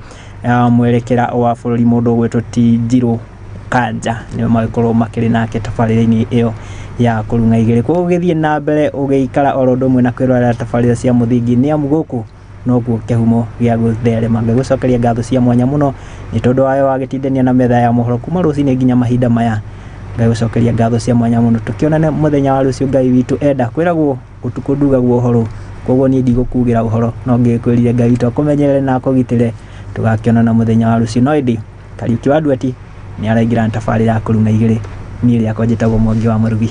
S1: mwerekera wa bũrũri. Mũndũ ũgwĩtwo ti Njirũ Kanja nĩwe magĩkorwo makĩrĩ nake tabarĩra-inĩ ĩyo ya kũrung'a igĩrĩ. Koguo ũgĩthiĩ na mbere ũgĩikara oro ũndũ ũmwe na kwĩrorera tabarĩra cia Mũthingi nĩ amu gũkũ noguo kĩhumo gĩa gũtherema. Ngagũcokeria ngatho cia mwanya mũno nĩ tondũ wawe wagĩtindania na metha ya mohoro kuma rũcinĩ nginya mahinda maya. Ngagũcokeria ngatho cia mwanya mũno, tũkĩonane mũthenya wa rũciũ Ngai witũ enda. Kwĩragwo ũtukũ ndugagwo ũhoro, koguo niĩ ndigũkugĩra ũhoro, no ngĩkwĩrire Ngai witũ akũmenyerere na akũgitĩre. Tũgakĩonana mũthenya wa rũciũ. No ĩndĩ Kariũki wa Nduati nĩ araingĩra na tabarĩra ya kũrung'a igĩrĩ. Niĩ rĩakwa njĩtagwo Mwangi wa Mũrugi.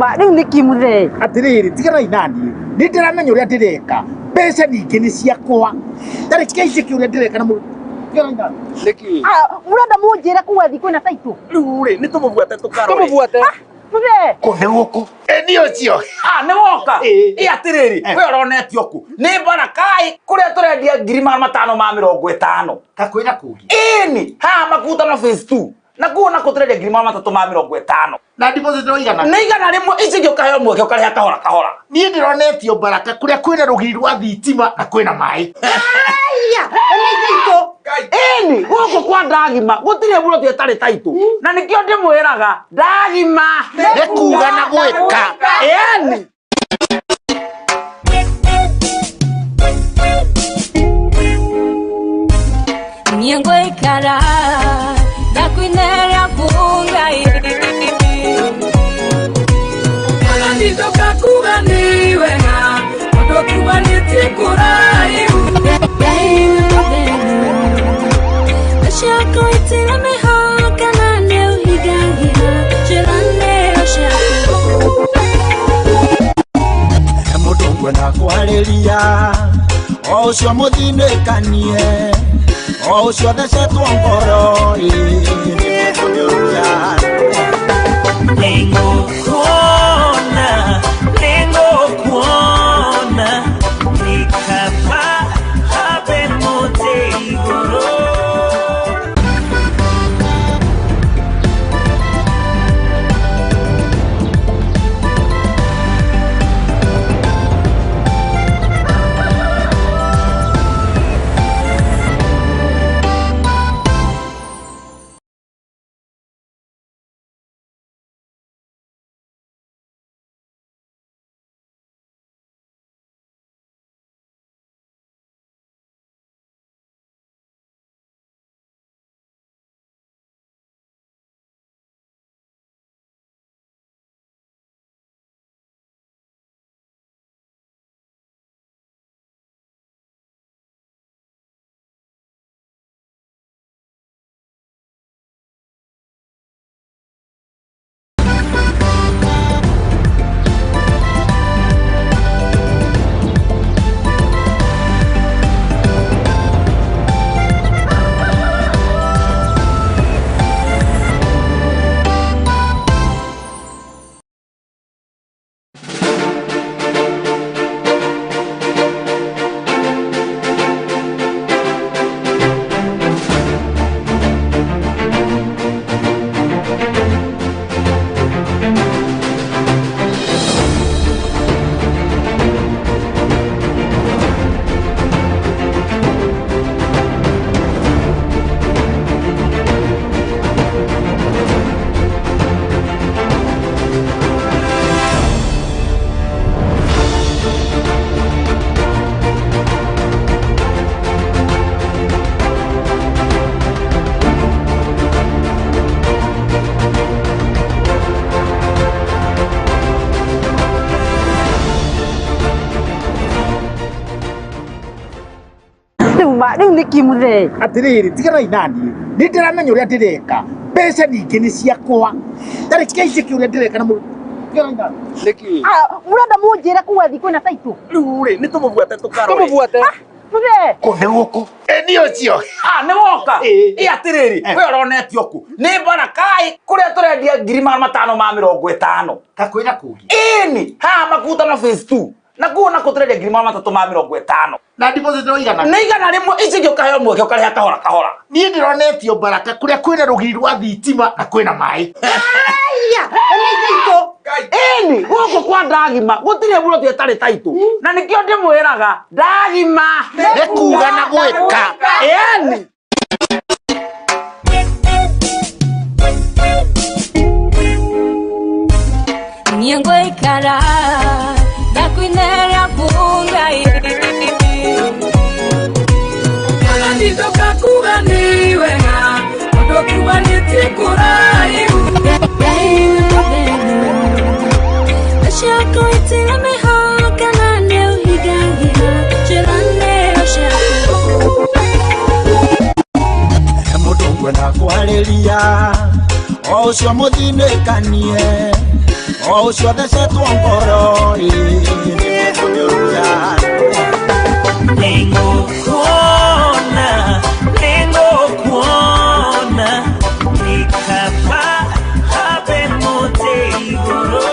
S2: ma rĩu nĩ kimuthee.
S3: Atĩrĩrĩ, tiganai naniĩ, nĩ ndĩramenya ũrĩa ndĩreka, mbeca ningĩ nĩ ciakwa, tareke njĩke ũrĩa ndĩreka na mũndũ. Tiganai naniĩ.
S2: Nĩkĩ? Mũrenda mũnjĩre kuga thi kwĩna taitũ?
S23: Rĩu rĩ, nĩ tũmũbuate tũkarore.
S2: Tũmũbuate. Mũthee.
S3: Kũ nĩ gũkũ? Ĩ nĩ ũcio.
S23: Ah, nĩ woka. Ĩ atĩrĩrĩ, we ũronetio kũ? Nĩ Barakai kũrĩa tũrendia 550,000.
S3: Kakwĩra kũngĩ.
S23: Ĩni, haha Makutano phase 2. Na kuo nako tũrendia 350,000.
S3: Na deposit no igana.
S23: Nĩ 100, ici ingĩ ũkaheo mweke ũkarĩha kahora kahora.
S3: Niĩ ndĩronetio Baraka kũrĩa kwĩna rũgiri rwa thitima na kwĩna maĩ.
S23: Aya, nĩ taitũ. Ĩni, gũkũ kwa Ndagima gũtirĩ buroti ĩtarĩ taitũ. Na nĩkĩo ndĩmwĩraga Ndagima
S3: Nĩ kuga na gwĩka.
S23: Ĩni.
S15: Niengweikara ndakwinera kungai.
S24: Nditoka kuga nĩ wega tondũ kiuganĩtie kũraihu.
S15: Ngai wĩ mũtheru, tha ciaku itirĩ mĩhaka na nĩ ũhingagia ciĩranĩro ciaku.
S25: Mũndũ ngwenda kwarĩria o ũcio mũthinĩkanie o ũcio thecetwo ngoro ĩ, nĩ mũthũkia.
S26: Nĩngũkuona, nĩngũkuona, nĩ kaba hambe mũtĩ igũrũ.
S2: Rĩu ma rĩu nĩ kimuthee.
S3: Atĩrĩrĩ, tiganai naniĩ, nĩ ndĩramenya ũrĩa ndĩreka, mbeca ningĩ nĩ ciakwa, tareke njĩke ũrĩa ndĩreka na mũndũ. Tiganai naniĩ.
S23: Nĩkĩ?
S2: Mũrenda mũnjĩre kuga thi kwĩna taitũ?
S23: Rĩu rĩ, nĩ tũmũbuate tũkarore.
S2: Tũmũbuate. Mũthee.
S3: Kũ nĩ gũkũ? Ĩ nĩ ũcio.
S23: Ah, nĩ woka. Ĩ atĩrĩrĩ, we ũronetio kũ? Nĩ Barakai kũrĩa tũrendia 550,000.
S3: Kakwĩra kũngĩ.
S23: Ĩni, haha Makutano phase 2. Na kuo nako tũrendia 350,000.
S3: Na deposit no igana.
S23: Nĩ 100, ici ingĩ ũkaheo mweke ũkarĩha kahora kahora.
S3: Niĩ ndĩronetio Baraka kũrĩa kwĩna rũgiri rwa thitima na kwĩna maĩ.
S23: Aya, nĩ taitũ. Ĩni, gũkũ kwa Ndagima gũtirĩ buroti ĩtarĩ taitũ. Na nĩkĩo ndĩmwĩraga Ndagima
S3: Nĩ kuga na gwĩka.
S23: Ĩni.
S15: Niengweikara ndakwinera kungai.
S24: Nditoka kuga nĩ wega tondũ kiuganĩtie kũraihu.
S15: Ngai wĩ mũtheru, tha ciaku itirĩ mĩhaka na nĩ ũhingagia ciĩranĩro ciaku.
S25: Mũndũ ngwenda kwarĩria o ũcio mũthinĩkanie O ũcio thecetwo ngoro ĩ, nĩ mũkũnyũria.
S26: Nĩngũkuona, nĩngũkuona, nĩ kaba habe mũtĩ igũrũ.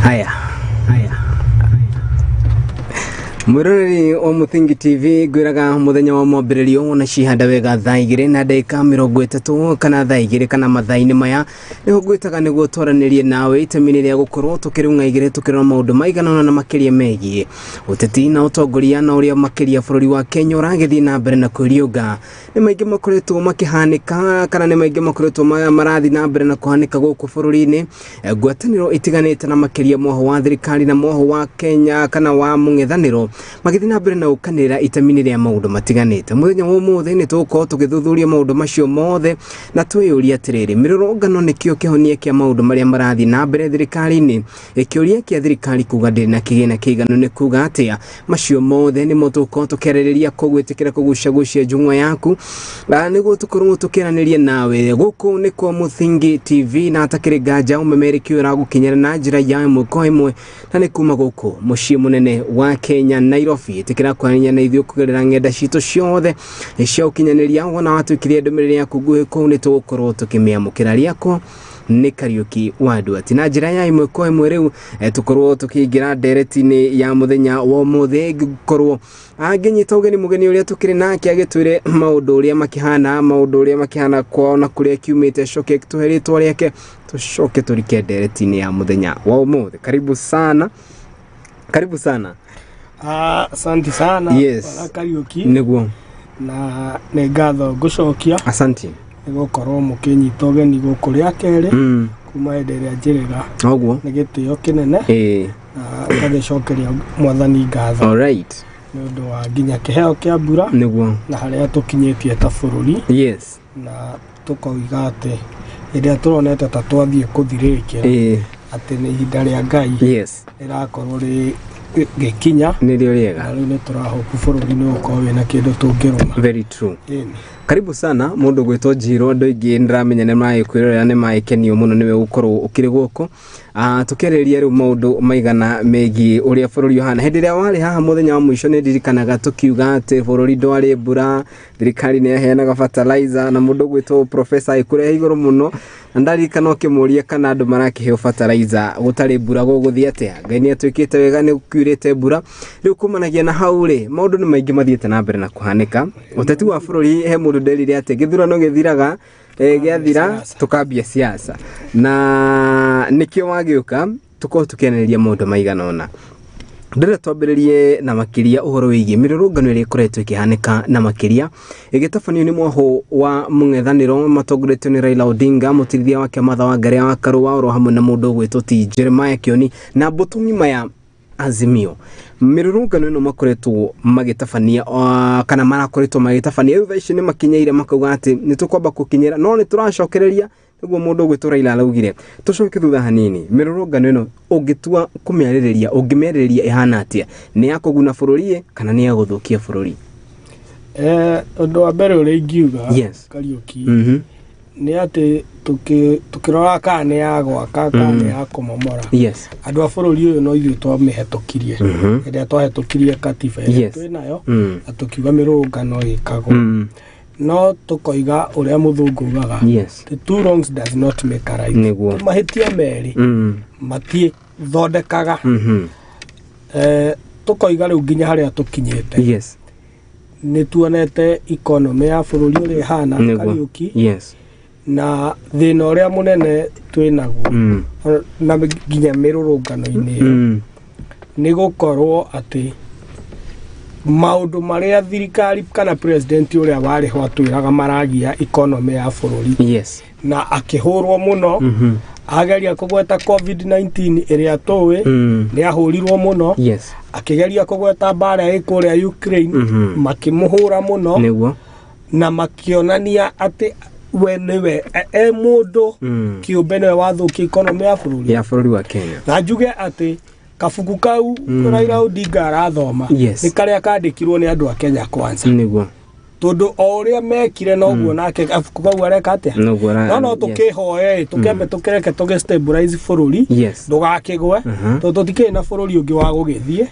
S4: Haya, haya, mwiroreri wa Muthingi TV, ngwiraga muthenya wa mwambĩrĩrio wona cihanda wega thaa 2 na ndagĩka 30 kana thaa 2 kana mathaa-inĩ maya nĩho ngwĩtaga nĩguo twaranĩrie nawe itemi-inĩ rĩa gũkorwo tũkĩrung'a igĩrĩ tũkĩrora maũndũ maigana ũna na makĩria megiĩ ũteti na ũtongoria na ũrĩa makĩria bũrũri wa Kenya ũragĩthiĩ na mbere na kwĩriũnga. Nĩ maingĩ makoretwo makĩhanĩka kana nĩ maingĩ makoretwo marathiĩ na mbere na kũhanĩka gũkũ bũrũri-inĩ. Ngwatanĩro itiganĩte na makĩria mwoho wa thirikari na mwoho wa Kenya kana wa mũng'ethanĩro magĩthiĩ na mbere na gũkanĩrĩra itemi-inĩ rĩa maũndũ matiganĩte. Mũthenya wa ũmũthĩ nĩ tũgũkorwo tũgĩthuthuria maũndũ macio mothe na twĩyũrie atĩrĩrĩ, mĩrũrũngano nĩkĩo kĩhonia kĩa maũndũ marĩa marathiĩ na mbere thirikari-inĩ? Kĩũria kĩa thirikari kuga ndĩrĩ na kĩgĩna kĩiganu nĩ kuga atĩa? Macio mothe nĩmo tũgũkorwo tũkĩarĩrĩria, koguo ĩtĩkĩra kũgucagucia njung'wa yaku na nĩguo tũkorwo tũkĩaranĩria nawe. Gũkũ nĩ kwa Muthingi TV na hatakĩrĩ nganja ũmemerekia ũragũkinyĩra na njĩra ya ĩmwe kwa ĩmwe na nĩ kuma gũkũ mũciĩ mũnene wa Kenya, Nairobi. Ĩtĩkĩra kwaranĩria na ithuĩ kũgerera ng'enda citũ ciothe cia ũkinyanĩria. Wona watwĩkĩria ndũmĩrĩri yaku nguhĩ kũu nĩ tũgũkorwo tũkĩmĩamũkĩra. Rĩakwa nĩ Kariũki wa Nduati na njĩra ya ĩmwe kwa ĩmwe. Rĩu tũkorwo tũkĩingĩra ndereti-inĩ ya mũthenya wa ũmũthĩ, ngĩkorwo angĩnyita ũgeni mũgeni ũrĩa tũkĩrĩ nake agĩtwĩre maũndũ ũrĩa makĩhana, maũndũ ũrĩa makĩhana kwao na kũrĩa kiumĩte, coke tũhe rĩtwa rĩake, tũcoke tũrike ndereti-inĩ ya mũthenya wa ũmũthĩ. Karibu sana, karibu sana.
S5: Asante sana.
S4: Yes.
S5: Bwana Kariũki.
S4: Nĩguo.
S5: Na nĩ ngatho ngũcokia
S4: Asante.
S5: Nĩ gũkorwo mũkĩnyita ũgeni gũkũ rĩa kerĩ kuma hĩndĩ ĩrĩa njĩrĩga.
S4: Ũguo.
S5: Nĩ gĩtĩo kĩnene na ngagĩcokeria mwathani ngatho
S4: All right.
S5: nĩ ũndũ wa nginya kĩheo kĩa mbura
S4: Nĩguo.
S5: na harĩa tũkinyĩtie ta bũrũri na tũkoiga atĩ hĩndĩ ĩrĩa tũronete ta twathiĩ kũthirĩrĩkĩra atĩ nĩ ihinda rĩa Ngai rĩrakorwo rĩgĩkinya
S4: Nĩrĩo rĩega.
S5: Na rĩu nĩ tũrahopu bũrũri nĩ ũgũkorwo wĩna kĩndũ tũngĩrũma.
S4: Very true.
S5: Ĩni.
S4: Karibu sana mũndũ gwĩtwo Njirũ. Andũ aingĩ nĩndĩramenya nĩ magĩkwĩrorera, nĩ magĩkenio mũno nĩwe gũkorwo ũkĩrĩ gũkũ. Tũkĩarĩrĩria rĩu maũndũ maigana megiĩ ũrĩa bũrũri ũhana. Hĩndĩ ĩrĩa warĩ haha mũthenya wa mũico nĩ ndirikanaga tũkiuga atĩ bũrũri ndwarĩ mbura, thirikari nĩ yaheanaga fertilizer na mũndũ gwĩtwo professor agĩkũrehe igũrũ mũno, na ndaririkana ũkĩmũria kana andũ marakĩheo fertilizer gũtarĩ mbura gũgũthiĩ atĩa. Ngai nĩ atuĩkĩte wega, nĩ kiurĩte mbura. Rĩu kumanagia na hau rĩ, maũndũ nĩ maingĩ mathiĩte na mbere na kũhanĩka. Ũteti wa bũrũri, he mũndũ nderire atĩ gĩthurano gĩthiraga, gĩathira tũkambia siasa, na nĩkĩo wagĩũka tũkorwo tũkĩarĩrĩria maũndũ maigana ũna. Ndĩrenda twambĩrĩrie na makĩria ũhoro wĩgiĩ mĩrũrũngano ĩrĩa ĩkoretwo ĩkĩhanĩka na makĩria ĩgĩtabanio nĩ mwoho wa mũng'ethanĩro matongoretio nĩ Raila Odinga, mũtirithia wake Martha Wangari wa Karũa, oro hamwe na mũndũ ũgwĩtwo T Jeremiah Kioni na mbũtũ ng'ima ya Azimio. Mĩrũrũngano ĩno makoretwo magĩtabania, kana marakoretwo magĩtabania rĩu thaa ici nĩ makinyeire makauga atĩ nĩ tũkwamba gũkinyĩra no nĩ tũracokereria, nĩguo mũndũ ũgwĩtwo Raila araugire. Tũcoke thutha hanini, mĩrũrũngano ĩno ũngĩtua kũmĩarĩrĩria, ũngĩmĩarĩrĩria ĩhana atĩa? Nĩ ya kũguna bũrũri kana nĩ ya gũthũkia bũrũri?
S5: Ũndũ wa mbere ũrĩa ingiuga Kariũki nĩ atĩ tũkĩrora kana nĩ ya gwaka kana nĩ ya kũmomora, andũ a bũrũri ũyũ no ithuĩ twamĩhetũkirie hĩndĩ ĩrĩa twahĩtũkirie katiba ĩrĩa twĩnayo na tũkiuga mĩrũrũngano ĩkagwo, no tũkoiga ũrĩa mũthũngũ ugaga, the two wrongs does not make a right.
S4: Nĩguo.
S5: Mahĩtia merĩ matiĩthondekaga. Tũkoiga rĩu nginya harĩa tũkinyĩte nĩ tuonete economy ya bũrũri ũrĩa ĩhana, Kariũki, na thĩna ũrĩa mũnene twĩnaguo na nginya mĩrũrũngano-inĩ ĩyo nĩ gũkorwo atĩ Maũndũ marĩa thirikari kana president ũrĩa warĩ ho atwĩraga maragia economy ya bũrũri.
S4: Yes.
S5: Na akĩhũrwo mũno. Ageria kũgweta COVID-19 ĩrĩa tũĩ, nĩ ahũrirwo mũno.
S4: Yes.
S5: Akĩgeria kũgweta mbara ĩ kũrĩa Ukraine, makĩmũhũra mũno.
S4: Nĩguo.
S5: Na makĩonania atĩ we nĩwe e mũndũ kĩũmbe nĩwe wathũkia economy ya bũrũri,
S4: ya bũrũri wa Kenya.
S5: Na njuge atĩ kabuku kau Raila Odinga arathoma
S4: Yes.
S5: nĩ karĩa kandĩkirwo nĩ andũ a Kenya Kwanza.
S4: Nĩguo.
S5: Tondũ o ũrĩa mekire noguo nake kabuku kau areka atĩa.
S4: Noguo
S5: no tũkĩhoe tũkĩambe tũkĩreke tũgĩ stabilize bũrũri ndũgakĩgwe, tondũ tũtikĩrĩ na bũrũri ũngĩ wa gũgĩthiĩ,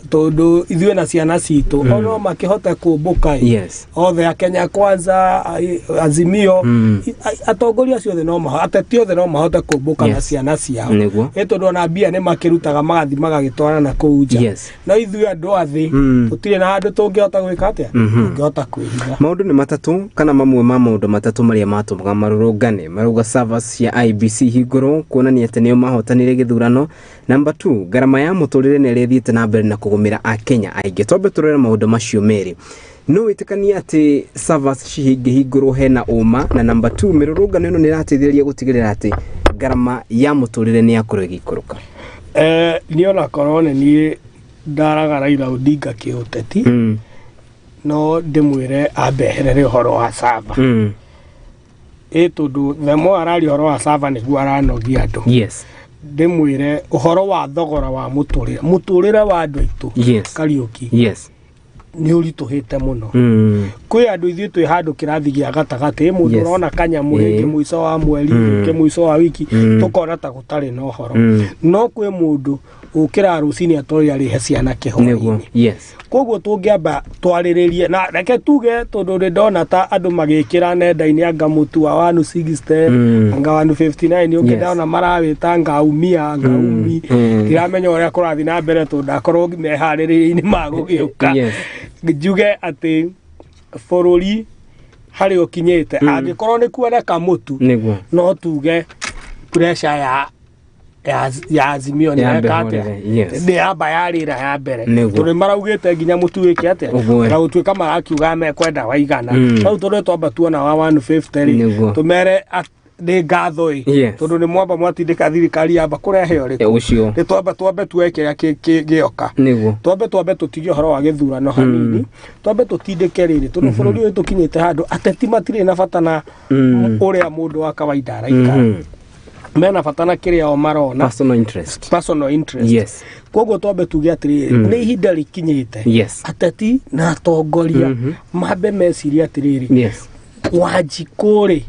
S5: tondũ ithuĩ na ciana citũ ono makĩhote kũmbũka ĩ.
S4: Yes.
S5: Othe a Kenya Kwanza, Azimio, atongoria acio othe no mahote, ateti othe no mahote kũmbũka na
S4: Yes.
S5: ciana ciao.
S4: Nĩguo.
S5: Ĩ tondũ ona mbia nĩ makĩrutaga magathi magagĩtwara na kũu nja.
S4: Yes.
S5: No ithuĩ andũ a thĩ tũtirĩ na handũ tũngĩhota gwĩka atĩa, tũngĩhota kwĩhitha.
S4: Maũndũ nĩ matatũ kana mamwe ma maũndũ matatũ marĩa matũmaga marũrũngane marauga servers cia IEBC hingũrwo kuonania atĩ nĩo mahotanire gĩthurano. Number 2, ngarama ya mũtũrĩre nĩ ĩrĩa ĩthiĩte na mbere na kũgũmĩra akenya aingĩ. Twambe tũrore maũndũ macio merĩ, no wĩtĩkanie atĩ servers cihingĩhingũrwo hena ũma? Na number 2, mĩrũrũngano ĩno nĩ ĩrateithĩrĩria gũtigĩrĩra atĩ ngarama ya mũtũrĩre nĩ yakorwo ĩgĩikũrũka?
S5: Niĩ onakorwo nĩ niĩ ndaraga Raila Odinga kĩũteti, no ndĩmwĩre ambeherere ũhoro wa server. Ĩ tondũ the more araria ũhoro wa server nĩguo aranogia andũ.
S4: Yes.
S5: Ndĩmwĩre ũhoro wa thogora wa mũtũrĩre, mũtũrĩre wa andũ aitũ,
S4: Yes.
S5: Kariũki,
S4: Yes.
S5: nĩ ũritũhĩte mũno. Kwĩ andũ ithuĩ twĩ handũ kĩrathi gĩa gatagatĩ, mũndũ
S4: Yes.
S5: ũrona kanyamũ rĩngĩ mũico wa mweri, rĩngĩ mũico wa wiki, tũkona ta gũtarĩ na ũhoro. No kwĩ mũndũ ũkĩra rũcinĩ atoĩ arĩhe ciana kĩhoi.
S4: Nĩguo. Yes.
S5: Koguo tũngĩamba twarĩrĩrie na reke tuge, tondũ nĩ ndona ta andũ magĩkĩra nenda-inĩ anga mũtu wa 160, anga 159 ũngĩ, ndona marawĩta ngaumia ngaumi. Ndiramenya ũrĩa kũrathiĩ na mbere tondũ ndakorwo meharĩrĩria-inĩ ma gũgĩũka.
S4: Yes.
S5: Njuge atĩ bũrũri harĩa ũkinyĩte, angĩkorwo nĩ kuoneka mũtu,
S4: Nĩguo.
S5: no tuge pressure ya Azimio nĩ
S4: Yambe
S5: yeka atĩa,
S4: horere, yes.
S5: nĩ yamba yarĩra ya mbere,
S4: Nĩguo.
S5: tondũ nĩ maraugĩte nginya mũtu wĩke atĩa,
S4: Ũguo.
S5: na gũtuĩka marakiuga mekwenda waigana. Rĩu tondũ twamba tuona wa 150 rĩ,
S4: Nĩguo.
S5: tũmere nĩ ngatho ĩ,
S4: Yes.
S5: tondũ nĩ mwamba mwatindĩka thirikari yamba kũrehe ũrĩkũ.
S4: Ũcio.
S5: Nĩ twambe tuoe kĩrĩa gĩoka.
S4: Nĩguo.
S5: Twambe tũtige ũhoro wa gĩthurano hanini, twambe tũtindĩke rĩrĩ, tondũ bũrũri ũyũ tũkinyĩte handũ ateti matirĩ na bata na ũrĩa mũndũ wa kawaida araikara, mena bata na kĩrĩa o marona.
S4: Personal interest.
S5: Personal interest.
S4: Yes.
S5: Koguo twambe tuge atĩrĩrĩ, nĩ ihinda rĩkinyĩte
S4: Yes.
S5: ateti na atongoria mambe mecirie atĩrĩrĩ,
S4: Yes.
S5: Wanjikũ rĩ,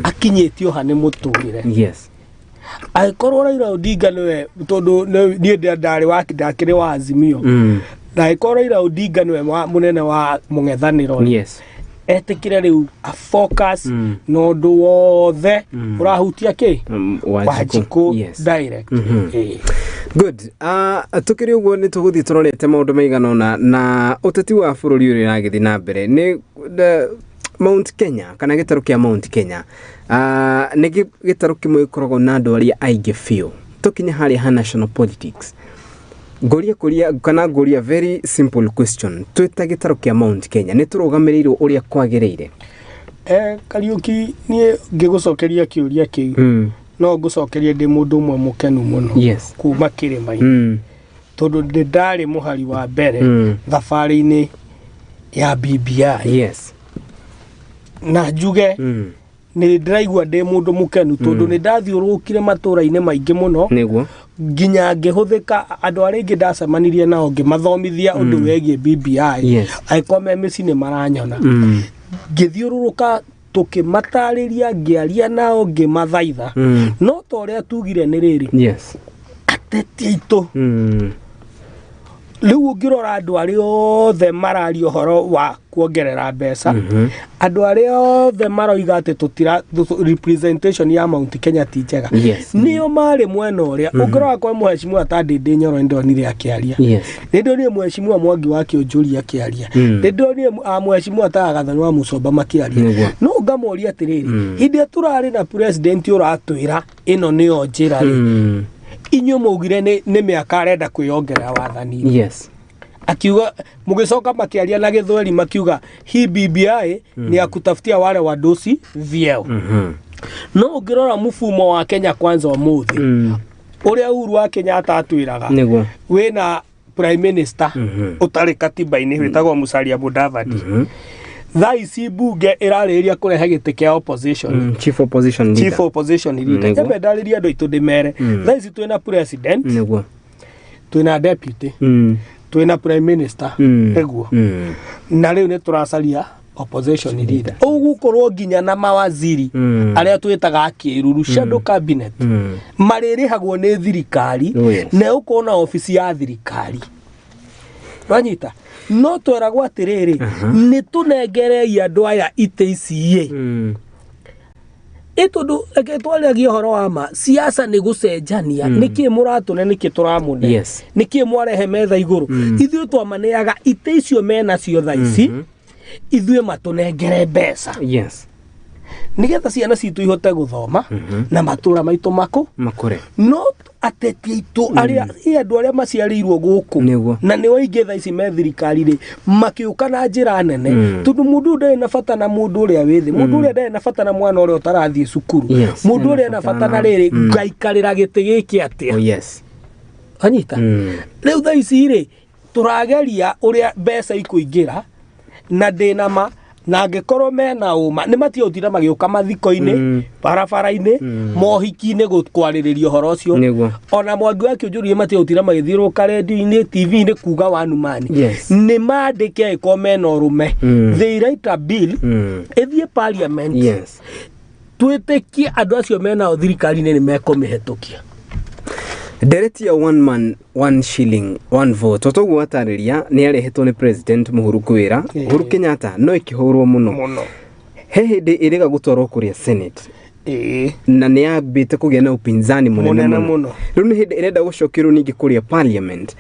S5: akinyĩtio ha nĩ mũtũrĩre?
S4: Yes.
S5: Angĩkorwo Raila Odinga nĩwe, tondũ niĩ ndarĩ wa ndakĩrĩ wa Azimio, na angĩkorwo Raila Odinga nĩwe mũnene wa mũng'ethanĩro rĩ,
S4: Yes.
S5: etĩkĩre rĩu a focus na ũndũ wothe ũrahutia kĩ, Wanjikũ
S4: Yes.
S5: direct. Ĩĩ.
S4: Good. Tukĩrĩ ũguo nĩ tũgũthiĩ tũrorete maũndũ maigana ũna na ũteti wa bũrũri ũrĩa ũragĩthiĩ na mbere nĩ Mount Kenya kana gĩtarũ kĩa Mount Kenya, nĩ gĩtarũ kĩmwe gĩkoragwo na andũ arĩa aingĩ biũ. Tũkinye harĩa ha national politics, ngũria kũria kana ngũria very simple question, twĩta gĩtarũ kĩa Mount Kenya nĩ tũrũgamĩrĩirwo ũrĩa kwagĩrĩire?
S5: Kariũki, niĩ ngĩgũcokeria kĩũria kĩu, no ngũcokerie ndĩ mũndũ ũmwe mũkenu mũno
S4: Yes.
S5: kuma kĩrĩma-inĩ, tondũ ndĩ ndarĩ mũhari wa mbere thabarĩ-inĩ ya BBI.
S4: Yes.
S5: Na njuge nĩ ndĩraigua ndĩ mũndũ mũkenu tondũ nĩ ndathiũrũrũkire matũra-inĩ maingĩ mũno,
S4: Nĩguo.
S5: nginya ngĩhũthĩka andũ arĩa aingĩ ndacemanirie nao ngĩmathomithia ũndũ wĩgiĩ BBI.
S4: Yes.
S5: Angĩkorwo me mĩciĩ nĩ maranyona, ngĩthiũrũrũka tũkĩmatarĩria, ngĩaria nao, ngĩmathaitha. No ta ũrĩa tugire nĩ rĩrĩ,
S4: Yes.
S5: ateti aitũ rĩu ũngĩrora andũ arĩa othe mararia ũhoro wa kuongerera mbeca, andũ arĩa othe maroiga atĩ tũtira representation ya Mount Kenya ti njega,
S4: Yes.
S5: nĩo marĩ mwena ũrĩa. Ũngĩrora kwa mheshimiwa ta Ndindi Nyoro, nĩndonire akĩaria.
S4: Yes.
S5: Nĩndonire mheshimiwa Mwangi wa Kĩũnjũri akĩaria. Nĩndonire mheshimiwa ta Gathoni wa Mũcomba makĩaria.
S4: Nĩguo.
S5: No ngamoria atĩrĩrĩ, hĩndĩ ĩrĩa tũrarĩ na president ũratwĩra ĩno nĩyo njĩra rĩ, inyuĩ maugire nĩ mĩaka arenda kwĩyongerera wathani-inĩ.
S4: Yes.
S5: Akiuga mugicoka makiaria na Gĩthweri makiuga hii BBI ni ya kutafutia wale wadosi vyeo. No ũngĩrora mfumo wa Kenya Kwanza ũmũthĩ ũrĩa Uhuru wa Kenyatta atwĩraga wĩna prime minister ũtarĩ katiba-inĩ wĩtagwo Musalia Mudavadi. Thaa ici bunge ĩrarĩrĩria kũrehe gĩtĩ kĩa opposition,
S4: chief opposition leader,
S5: chief opposition leader. Nyambe ndarĩrie andũ aitũ ndĩmere, thaa ici twĩna president, twĩna deputy, twĩna prime minister, nĩguo, na rĩu nĩ tũracaria opposition leader. Ũgũkorwo nginya na mawaziri arĩa twĩtaga akĩruru, shadow cabinet, marĩrĩhagwo nĩ thirikari, na ũkorwo na obici ya thirikari. Wanyita? No tweragwo atĩrĩrĩ, nĩ tũnengerei andũ aya itĩ ici ĩ. Ĩ tondũ reke twaragie ũhoro wa ma, siasa nĩ gũcenjania, nĩkĩ mũratũne, nĩkĩ tũramũne, nĩkĩ mwarehe metha igũrũ. Ithuĩ twamaneaga itĩ icio menacio thaa ici, ithuĩ matũnengere mbeca. Nĩgetha ciana citũ ihote gũthoma na matũra maitũ makũre. No ateti aitũ arĩa andũ arĩa maciarĩirwo gũkũ na nĩo aingĩ thaa ici me thirikari rĩ, makĩũka na njĩra nene, tondũ mũndũ ndarĩ na bata na mũndũ ũrĩa wĩ thĩ, mũndũ ũrĩa ndarĩ na bata na mwana ũrĩa ũtarathiĩ cukuru, mũndũ ũrĩa na bata na rĩrĩ ngaikarĩra gĩtĩ gĩkĩ atĩa. Anyita? Rĩu thaa ici rĩ, tũrageria ũrĩa mbeca ikũingĩra na ndĩna ma, na angĩkorwo mena ũma nĩ matige gũtinda magĩũka mathiko-inĩ, barabara-inĩ, mohiki-inĩ kwarĩrĩria ũhoro ũcio. Ona Mwangi wa Kĩũnjũri matige gũtinda magĩthiũrũrũka redio-inĩ, TV-inĩ kuga wanumani. Nĩ mandĩke angĩkorwo mena ũrũme. They write a bill, ĩthiĩ parliament, twĩtĩkie andũ acio menao thirikari-inĩ nĩ mekũmĩhetũkia.
S4: Ndereti ya one man one shilling one vote otoguo watarĩria nĩ yarehetwo nĩ president Uhuru kwĩra Uhuru Kenyatta no ĩkĩhũrwo mũno. He hĩndĩ ĩrĩga gũtwarwo kũrĩa Senate na nĩ yambĩte kũgĩa na upinzani mũnene mũno. Rĩu nĩ hĩndĩ ĩrenda gũcokerwo ningĩ kũrĩa parliament.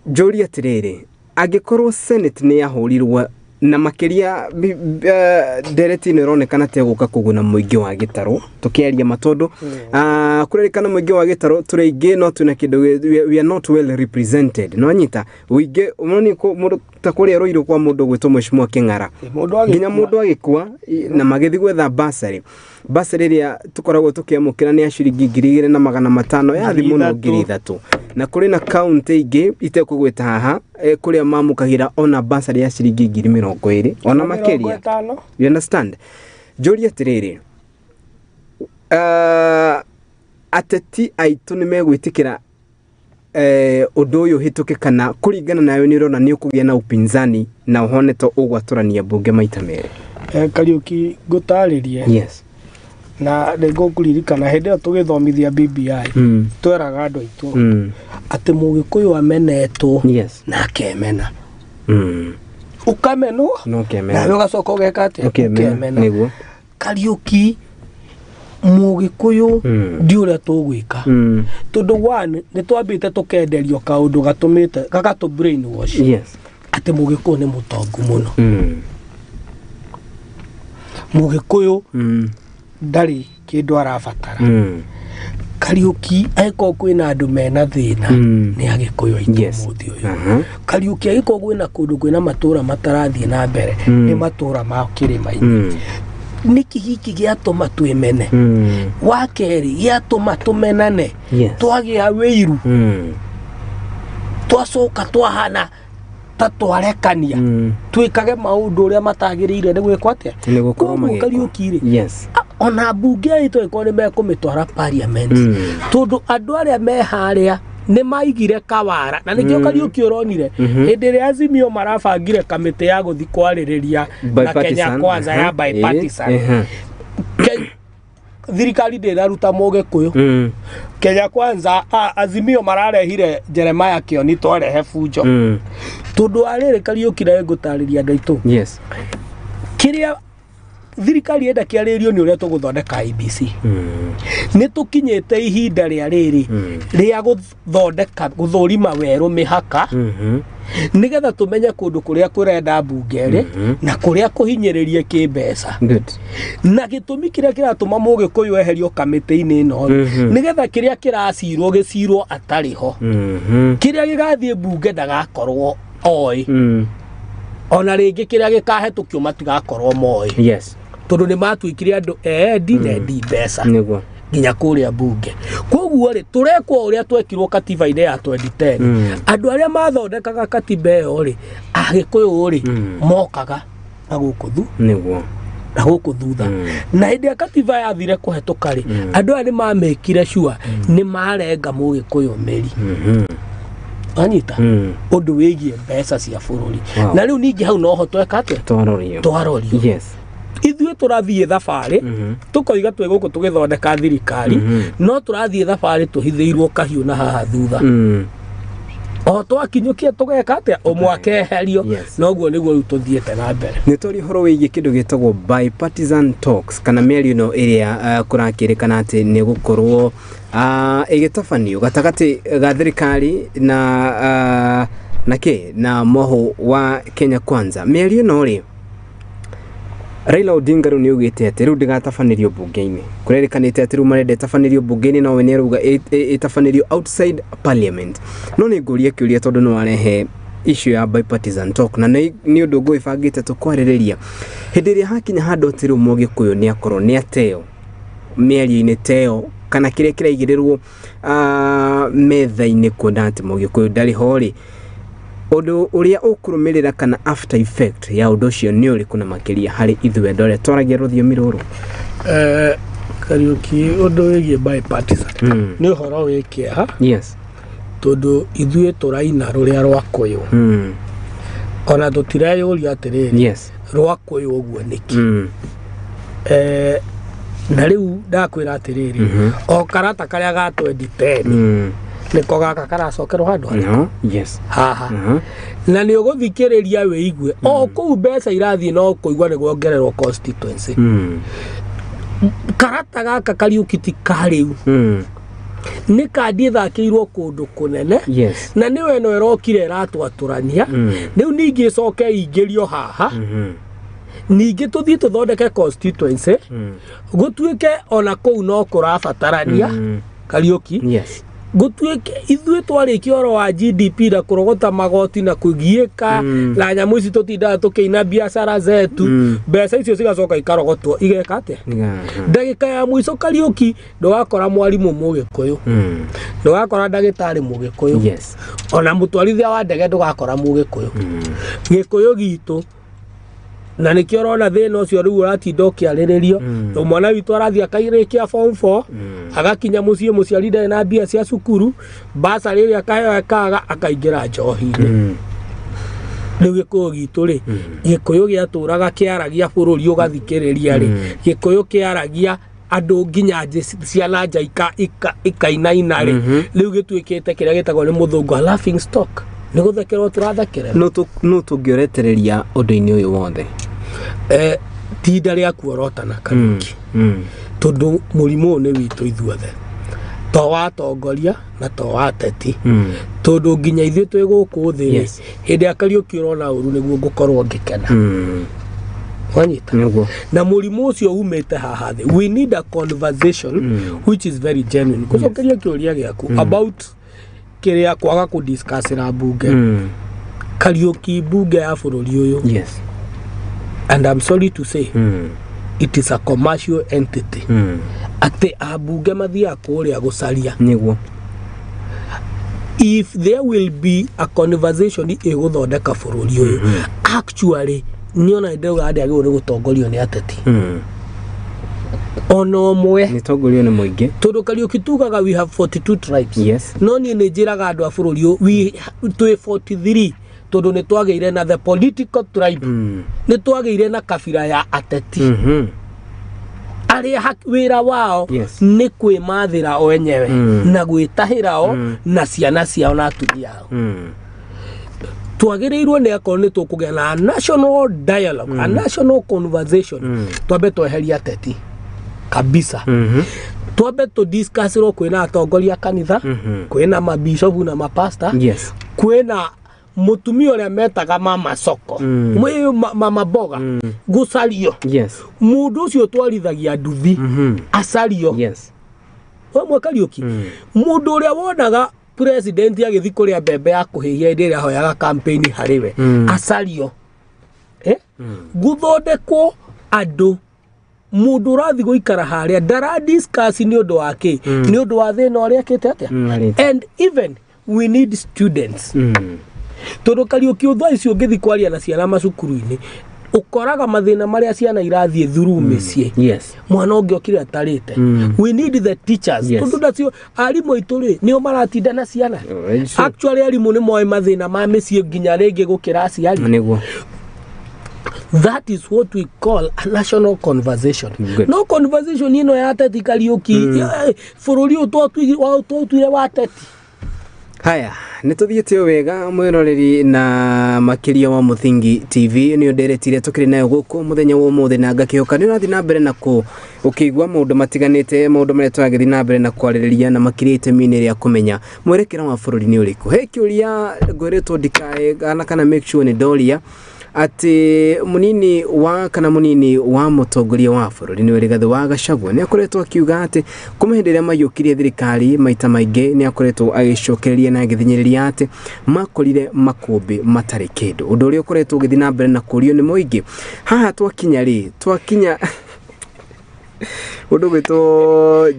S4: Njũrie atĩrĩrĩ, angĩkorwo Senate nĩ yahũrirwo na makĩria ndereti ĩno ĩronekana ta ĩgũka kũguna mũingĩ wa gĩtarũ, tũkĩaria matondũ kũrerĩkana mũingĩ wa gĩtarũ tũrĩ aingĩ no twĩna kĩndũ we are not well represented. No anyita ũingĩ mũndũ ta kũrĩa Ruiru kwa mũndũ gwĩtwo Mheshimiwa Kĩng'ara, nginya mũndũ agĩkua na magĩthiĩ gwetha bursary, bursary ĩrĩa tũkoragwo tũkĩamũkĩra nĩ ya ciringi 2,500 yathi mũno 3,000, na kũrĩ na kaunti ingĩ itekũgwĩta haha kũrĩa mamũkagĩra ona bursary ya ciringi 20,000 ona makĩria. You understand? Njũrie atĩrĩrĩ, ateti aitũ nĩ megwĩtĩkĩra ũndũ ũyũ ũhĩtũke kana kũringana nawe nĩ ũrona nĩ ũkũgĩa na upinzani na ũhone to ũgwatũrania mbunge maita merĩ?
S5: Kariũki, ngũtarĩrie. Na nĩngũkũririkana hĩndĩ ĩyo tũgĩthomithia BBI, tweraga andũ aitũ atĩ Mũgĩkũyũ amenetwo na akemena. Ũkamenwo nawe ũgacoka ũgeka atĩa? Ũkemena. Kariũki, Mũgĩkũyũ ndi ũrĩa tũgwĩka, tondũ one nĩ twambĩte tũkenderio kaũndũ gatũmĩte gagatũ brainwash atĩ Mũgĩkũyũ nĩ mũtongu mũno, Mũgĩkũyũ ndarĩ kĩndũ arabatara. Kariũki, angĩkorwo kwĩna andũ mena thĩna nĩ Agĩkũyũ aitũ ũmũthĩ ũyũ. Kariũki, angĩkorwo kwĩna kũndũ kwĩna matũra matarathiĩ na mbere nĩ matũra ma kĩrĩma-inĩ. Nĩkĩ gĩkĩ gĩatũma twĩmene? Wa kerĩ gĩatũma tũmenane, twagĩa wĩiru, twacoka twahana ta twarekania, twĩkage maũndũ ũrĩa matagĩrĩire nĩ gwĩkwo atĩa? Koguo Kariũki rĩ, ona mbunge itũ ĩkorwo nĩ mekũmĩtwara parliament, tondũ andũ arĩa me harĩa nĩ maigire kawara, na nĩkĩo Kariũki ũronire hĩndĩ ĩrĩa Azimio marabangire kamĩtĩ ya gũthiĩ kwarĩrĩria na Kenya Kwanza ya bipartisan, thirikari ndĩraruta Mũgĩkũyũ. Kenya Kwanza Azimio mararehire Jeremiah Kĩoni twarehe bunjo, tondũ arĩrĩ Kariũki na ngũtarĩria andũ aitũ kĩrĩa Thirikari enda kĩarĩrio nĩ ũrĩa tũgũthondeka IEBC. Nĩ tũkinyĩte ihinda rĩa rĩrĩ rĩa gũthondeka gũthũrima werũ mĩhaka, nĩgetha tũmenye kũndũ kũrĩa kũrenda mbunge rĩ na kũrĩa kũhinyĩrĩrie kĩmbeca. Na gĩtũmi kĩrĩa kĩratũma Mũgĩkũyũ eherio kamĩtĩ-inĩ ĩno rĩ, nĩgetha kĩrĩa kĩracirwo gĩcirwo atarĩ ho, kĩrĩa gĩgathiĩ mbunge ndagakorwo oĩ, ona rĩngĩ kĩrĩa gĩkahetũkio matigakorwo moĩ. Tondũ nĩ matuĩkire andũ endi na endi mbeca nginya kũrĩa mbunge. Koguo rĩ, tũrekwo ũrĩa twekirwo katiba-inĩ ya 2010. Andũ arĩa mathondekaga katiba ĩyo rĩ, Agĩkũyũ rĩ, mokaga na gũkũ thu na gũkũ thutha. Na hĩndĩ ya katiba yathire kũhetũka rĩ, andũ aya nĩ mamĩkire sure nĩ marenga Mũgĩkũyũ mĩri. Anyita ũndũ wĩgiĩ mbeca cia bũrũri. Na rĩu ningĩ hau noho tweka atĩa?
S4: Twarorio.
S5: Twarorio. Ithuĩ tũrathiĩ thabarĩ, tũkoiga twĩ gũkũ tũgĩthondeka thirikari, no tũrathiĩ thabarĩ tũhithĩirwo kahiũ na haha thutha. O twakinyũkia tũgeka atĩa? Ũmwe akeherio. Noguo nĩguo rĩu tũthiĩte na mbere.
S4: Nĩ twaria ũhoro wĩgiĩ kĩndũ gĩtagwo bipartisan talks, kana mĩario ĩno ĩrĩa kũrakĩrĩkana atĩ nĩ gũkorwo ĩgĩtabanio gatagatĩ ga thirikari na na kĩ na moho wa Kenya Kwanza. Mĩario ĩno rĩ, Raila Odinga rĩu nĩ augĩte atĩ rĩu ndĩgatabanĩrio mbunge-inĩ. Kũrerĩkanĩte atĩ rĩu marenda ĩtabanĩrio mbunge-inĩ, no we nĩ arauga ĩtabanĩrio outside parliament. No nĩ ngũria kĩũria tondũ nĩ warehe issue ya bipartisan talk, na nĩ ũndũ ngũĩbangĩte tũkwarĩrĩria. Hĩndĩ ĩrĩa hakinya handũ atĩ rĩu Mũgĩkũyũ nĩ akorwo nĩ ateo mĩario-inĩ teo, kana kĩrĩa kĩraigĩrĩrwo metha-inĩ kuona atĩ Mũgĩkũyũ ndarĩ ho rĩ, ũndũ ũrĩa ũkũrũmĩrĩra kana after effect ya ũndũ ũcio nĩ ũrĩkũ, na makĩria harĩ ithuĩ andũ arĩa twaragia rũthiomi rũrũ?
S5: Kariũki, ũndũ wĩgiĩ bipartisan nĩ ũhoro wĩ kĩeha. Tondũ ithuĩ tũraina rũrĩa rwakũyũ, ona tũtireyũria atĩrĩrĩ, rwakũyũ ũguo nĩkĩ? Na rĩu ndakwĩra atĩrĩrĩ, o karata karĩa ga 2010 nĩko gaka karacokerwo handũ harĩkũ? Haha. Na nĩ ũgũthikĩrĩria wĩigue o kũu mbeca irathiĩ, no kũigua nĩ kuongererwo constituency. Karata gaka Kariũki ti ka rĩu, nĩ kandi ĩthakĩirwo kũndũ kũnene. Na nĩwe ĩno ĩrokire ĩratwatũrania. Rĩu ningĩ ĩcoke ĩingĩrio haha, ningĩ tũthiĩ tũthondeke constituency, gũtuĩke ona kũu no kũrabatarania. Kariũki, gũtuĩke ithuĩ twarĩkia ũhoro wa GDP na kũrogota magoti na kũgiĩka na nyamũ ici tũtindaga tũkĩina biacara zetu, mbeca icio cigacoka ikarogotwo igeka atĩa? Ndagĩka ya mũico Kariũki, ndũgakora mwarimũ Mũgĩkũyũ, ndũgakora ndagĩtarĩ Mũgĩkũyũ, ona mũtwarithia wa ndege ndũgakora Mũgĩkũyũ. Gĩkũyũ gitũ, na nĩkĩo ũrona thĩna ũcio rĩu ũratinda ũkĩarĩrĩrio. Mwana witũ arathiĩ akarĩkia form 4, agakinya mũciĩ, mũciari ndarĩ na mbia cia cukuru, basarĩ ĩrĩa akaheo ĩkaga, akaingĩra njohi-inĩ. Rĩu gĩkũyũ gitũ rĩ, gĩkũyũ gĩatũraga kĩaragia bũrũri ũgathikĩrĩria rĩ, gĩkũyũ kĩaragia andũ nginya ciana nja ikainaina rĩ, rĩu gĩtuĩkĩte kĩrĩa gĩtagwo nĩ mũthũngũ a laughing stock. Nĩ gũthekerwo tũrathekerera.
S4: No tũngĩoretereria ũndũ-inĩ ũyũ wothe?
S5: Tinda rĩa kuorotana Kariũki, tondũ mũrimũ ũyũ nĩ witũ ithuothe, to wa atongoria na to wa ateti, tondũ nginya ithuĩ twĩ gũkũ thĩ rĩ, hĩndĩ ya Kariũki ũrona ũru nĩguo ngũkorwo ngĩkena. Wanyita? Na mũrimũ ũcio umĩte haha thĩ. We need a conversation which is very genuine. Gũcokeria kĩũria gĩaku about kĩrĩa kwaga kũdiscussĩra mbunge, Kariũki, mbunge ya bũrũri ũyũ, and I'm sorry to say, it is a commercial entity. Atĩ ambunge mathiaga kũrĩa gũcaria. If there will be a conversation ĩgũthondeka bũrũri ũyũ, actually niĩ ona ndĩrauga ndĩagĩrĩirwo nĩ gũtongorio nĩ ateti ona ũmwe.
S4: Nĩ tongorio nĩ mũingĩ.
S5: Tondũ Kariũki tugaga we have 42 tribes. No niĩ nĩ njĩraga andũ a bũrũri ũyũ twĩ 43, tondũ nĩ twagĩire na the political tribe, nĩ twagĩire na kabira ya ateti arĩa wĩra wao nĩ kwĩmathĩra o enyewe na gwĩtahĩra o na ciana ciao na atumia ao. Twagĩrĩirwo nĩ akorwo nĩ tũkũgĩa na national dialogue, a national conversation, twambe tweherie ateti kabisa, twambe tũ discuss-rwo kwĩna atongoria a kanitha, kwĩna mabishopu na mapasta, kwĩna mũtumia ũrĩa metaga mama soko, mama boga gũcario, mũndũ ũcio ũtwarithagia nduthi acario. We Kariũki, mũndũ ũrĩa wonaga president agĩthiĩ kũrĩa mbembe ya kũhĩhia hĩndĩ ĩrĩa ahoyaga campaign harĩ we acario. Gũthondekwo andũ mũndũ ũrathiĩ gũikara harĩa ndara discuss nĩ ũndũ wa kĩ, nĩ ũndũ wa thĩna ũrĩa ekĩte atĩa. And even we need students, tondũ Kariũki thaa ici ũngĩthiĩ kwaria na ciana macukuru-inĩ ũkoraga mathĩna marĩa ciana irathiĩ through mĩciĩ, mwana ũngĩ okire atarĩte. We need the teachers, tondũ nacio arimũ aitũ rĩ nĩo maratinda na ciana. Actually arimũ nĩ moĩ mathĩna ma mĩciĩ nginya rĩngĩ gũkĩra aciari.
S4: Nĩguo.
S5: That is what we call a national conversation. No conversation ĩno ya ateti Kariũki, bũrũri ũyũ twautuire wa ateti.
S4: Haya, nĩ tũthiĩte o wega mwĩroreri na makĩria wa Mũthingi TV nĩ nderetire tũkĩrĩ nayo gũkũ mũthenya wa ũmũthĩ na ngakĩhoka nĩ ũrathiĩ na mbere na ũkĩigua maũndũ matiganĩte, maũndũ marĩa tũragĩthiĩ na mbere na kwarĩrĩria na makĩria itemi-inĩ rĩa kũmenya mwerekera wa bũrũri nĩ ũrĩkũ. He kĩũria ngwĩrĩtwo ndikae kana make sure nĩ ndoria atĩ munini wa kana munini wa mũtongoria wa bũrũri nĩwe Rigathĩ wa Gachagua nĩ akoretwo akiuga atĩ kuma hĩndĩ ĩrĩa maiyũkirie thirikari maita maingĩ nĩ akoretwo agĩcokereria na agĩthinyĩrĩria atĩ makorire makũmbĩ matarĩ kĩndũ, ũndũ ũrĩa ũkoretwo ũgĩthiĩ na mbere na kũrio nĩ mũingĩ. Haha twakinya rĩ, twakinya ũndũ gwĩtwo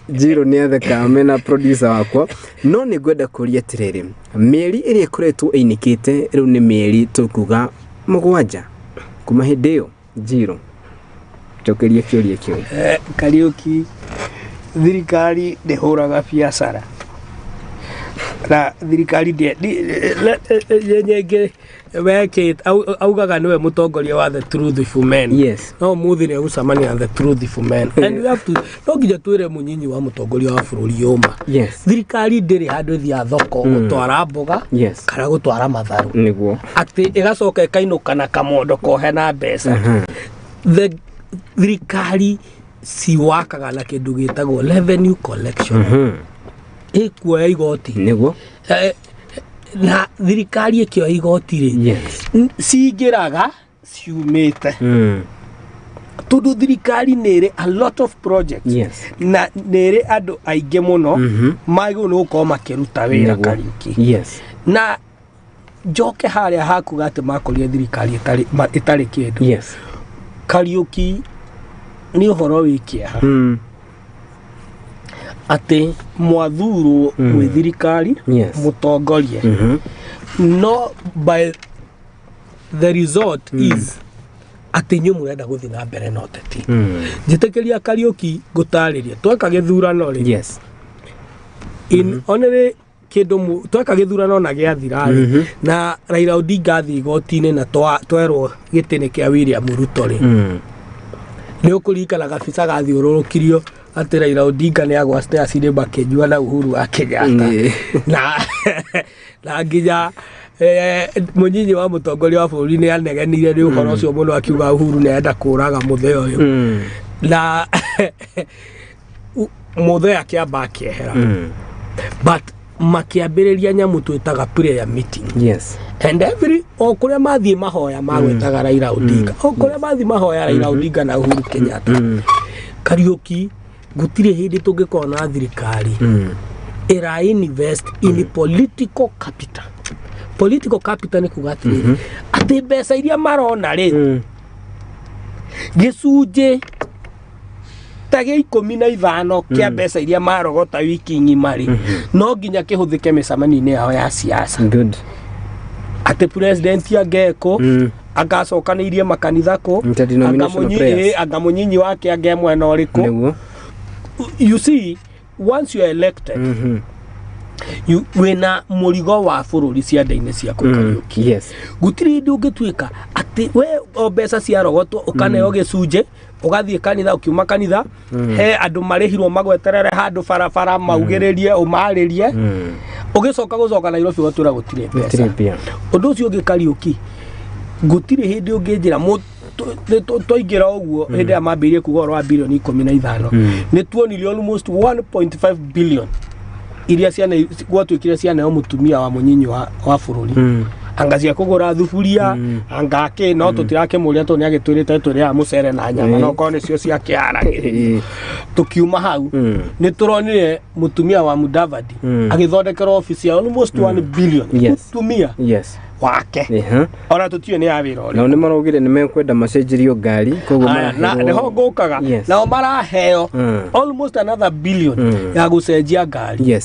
S4: Njirũ nĩ atheka mena producer wakwa, no nĩ ngwenda kũria atĩrĩrĩ, mĩeri ĩrĩa ĩkoretwo ĩinĩkĩte rĩu nĩ mĩeri tũkuga 7 kuma hĩndĩ ĩyo. Njirũ, njokeria kĩũria kĩu.
S5: Kariũki, thirikari ndĩhũraga biacara na thirikari nyingĩ wekĩte augaga nĩwe mũtongoria wa the truthful men. No mũthĩ nĩ egũcemania na the truthful men, and we have to, no nginya twĩre mũnyinyi wa mũtongoria wa bũrũri ũma. Thirikari ndĩrĩ handũ ĩthiaga thoko gũtwara mboga kana gũtwara matharũ.
S4: Nĩguo.
S5: Atĩ ĩgacoka ĩkainũka na kamondo kohe na mbeca. The thirikari ciwakaga na kĩndũ gĩtagwo revenue collection. Ĩkuoya igoti.
S4: Nĩguo.
S5: Na thirikari ĩkĩoya igoti rĩ, cingĩraga ciumĩte. Tondũ thirikari nĩ ĩrĩ a lot of projects, na nĩ ĩrĩ andũ aingĩ mũno magĩrĩirwo nĩ gũkorwo makĩruta wĩra Kariũki. Na njoke harĩa hakuga atĩ makorire thirikari ĩtarĩ kĩndũ. Kariũki nĩ ũhoro wĩ kĩeha atĩ mwathurwo mwĩ thirikari mũtongorie, no by the result is atĩ inyuĩ mũrenda gũthiĩ na mbere na ũteti. Njĩtĩkĩria Kariũki ngũtarĩrie, tweka gĩthurano rĩ, in only kĩndũ tweka gĩthurano na gĩathira rĩ, na Raila Odinga athiĩ igoti-inĩ na twerwo gĩtĩ nĩ kĩa William Ruto rĩ, nĩ ũkũririkana gabica gathiũrũrũkirio atĩ Raila Odinga nĩ agwa stairs-inĩ makĩnyua na Uhuru wa Kenyatta, na nginya mũnyinyi wa mũtongoria wa bũrũri nĩ anegenire nĩ ũhoro ũcio mũno akiuga Uhuru nĩ arenda kũraga mũthee ũyũ, na mũthee akĩamba akĩehera, but makĩambĩrĩria nyamũ twĩtaga prayer meeting. And every o kũrĩa mathiĩ mahoya magwĩtaga Raila Odinga, o kũrĩa mathiĩ mahoya Raila Odinga na Uhuru Kenyatta. Kariũki, gũtirĩ hĩndĩ tũngĩkorwo na thirikari ĩra invest in political capital. Political capital nĩ kuga atĩrĩrĩ, atĩ mbeca iria marona rĩ, gĩcunjĩ ta gĩa 15 kĩa mbeca iria marogota wiki ng'ima rĩ, no nginya kĩhũthĩke mĩcemanio-inĩ yao ya siasa. Atĩ president angeko agacokanĩirie makanitha kũ, anga mũnyinyi wake ange mwena ũrĩkũ. You see, once you are elected, you wĩna mũrigo wa bũrũri cianda-inĩ ciaku Kariũki. Gũtirĩ hĩndĩ ũngĩtuĩka atĩ we o mbeca ciarogotwo ũkaneo gĩcunjĩ ũgathiĩ kanitha, ũkiuma kanitha he andũ marĩhirwo magweterere handũ barabara maugĩrĩrie ũmarĩrie, Ũgĩcoka gũcoka Nairobi ũgatwĩra gũtirĩ
S4: Gũtirĩ
S5: mbeca.
S4: mbia.
S5: Ũndũ ũcio ũngĩ, Kariũki, gũtirĩ hĩndĩ ũngĩnjĩra twaingĩra ũguo hĩndĩ ĩrĩa mambĩrĩirie kuga ũhoro wa bilioni 15, nĩ tuonire almost 1.5 billion iria ciana gwatuĩkire cianeo mũtumia wa mũnyinyi wa bũrũri, anga cia kũgũra thuburia, anga kĩ, no tũtirakĩmũria tondũ nĩ agĩtwĩrĩte tũrĩaga mũcere na nyama, no korwo nĩcio ciakĩharagĩrĩrio. Tũkiuma hau, nĩ tũronire mũtumia wa Mudavadi agĩthondekerwo obici ya almost 1 billion. Mũtumia wake, ona tũtiũĩ nĩ ya wĩra ũrĩkũ.
S4: Nao nĩ maraugire nĩ mekwenda macenjerio ngari, koguo
S5: Aya, na nĩho ngũkaga. Nao maraheo almost another billion ya gũcenjia ngari.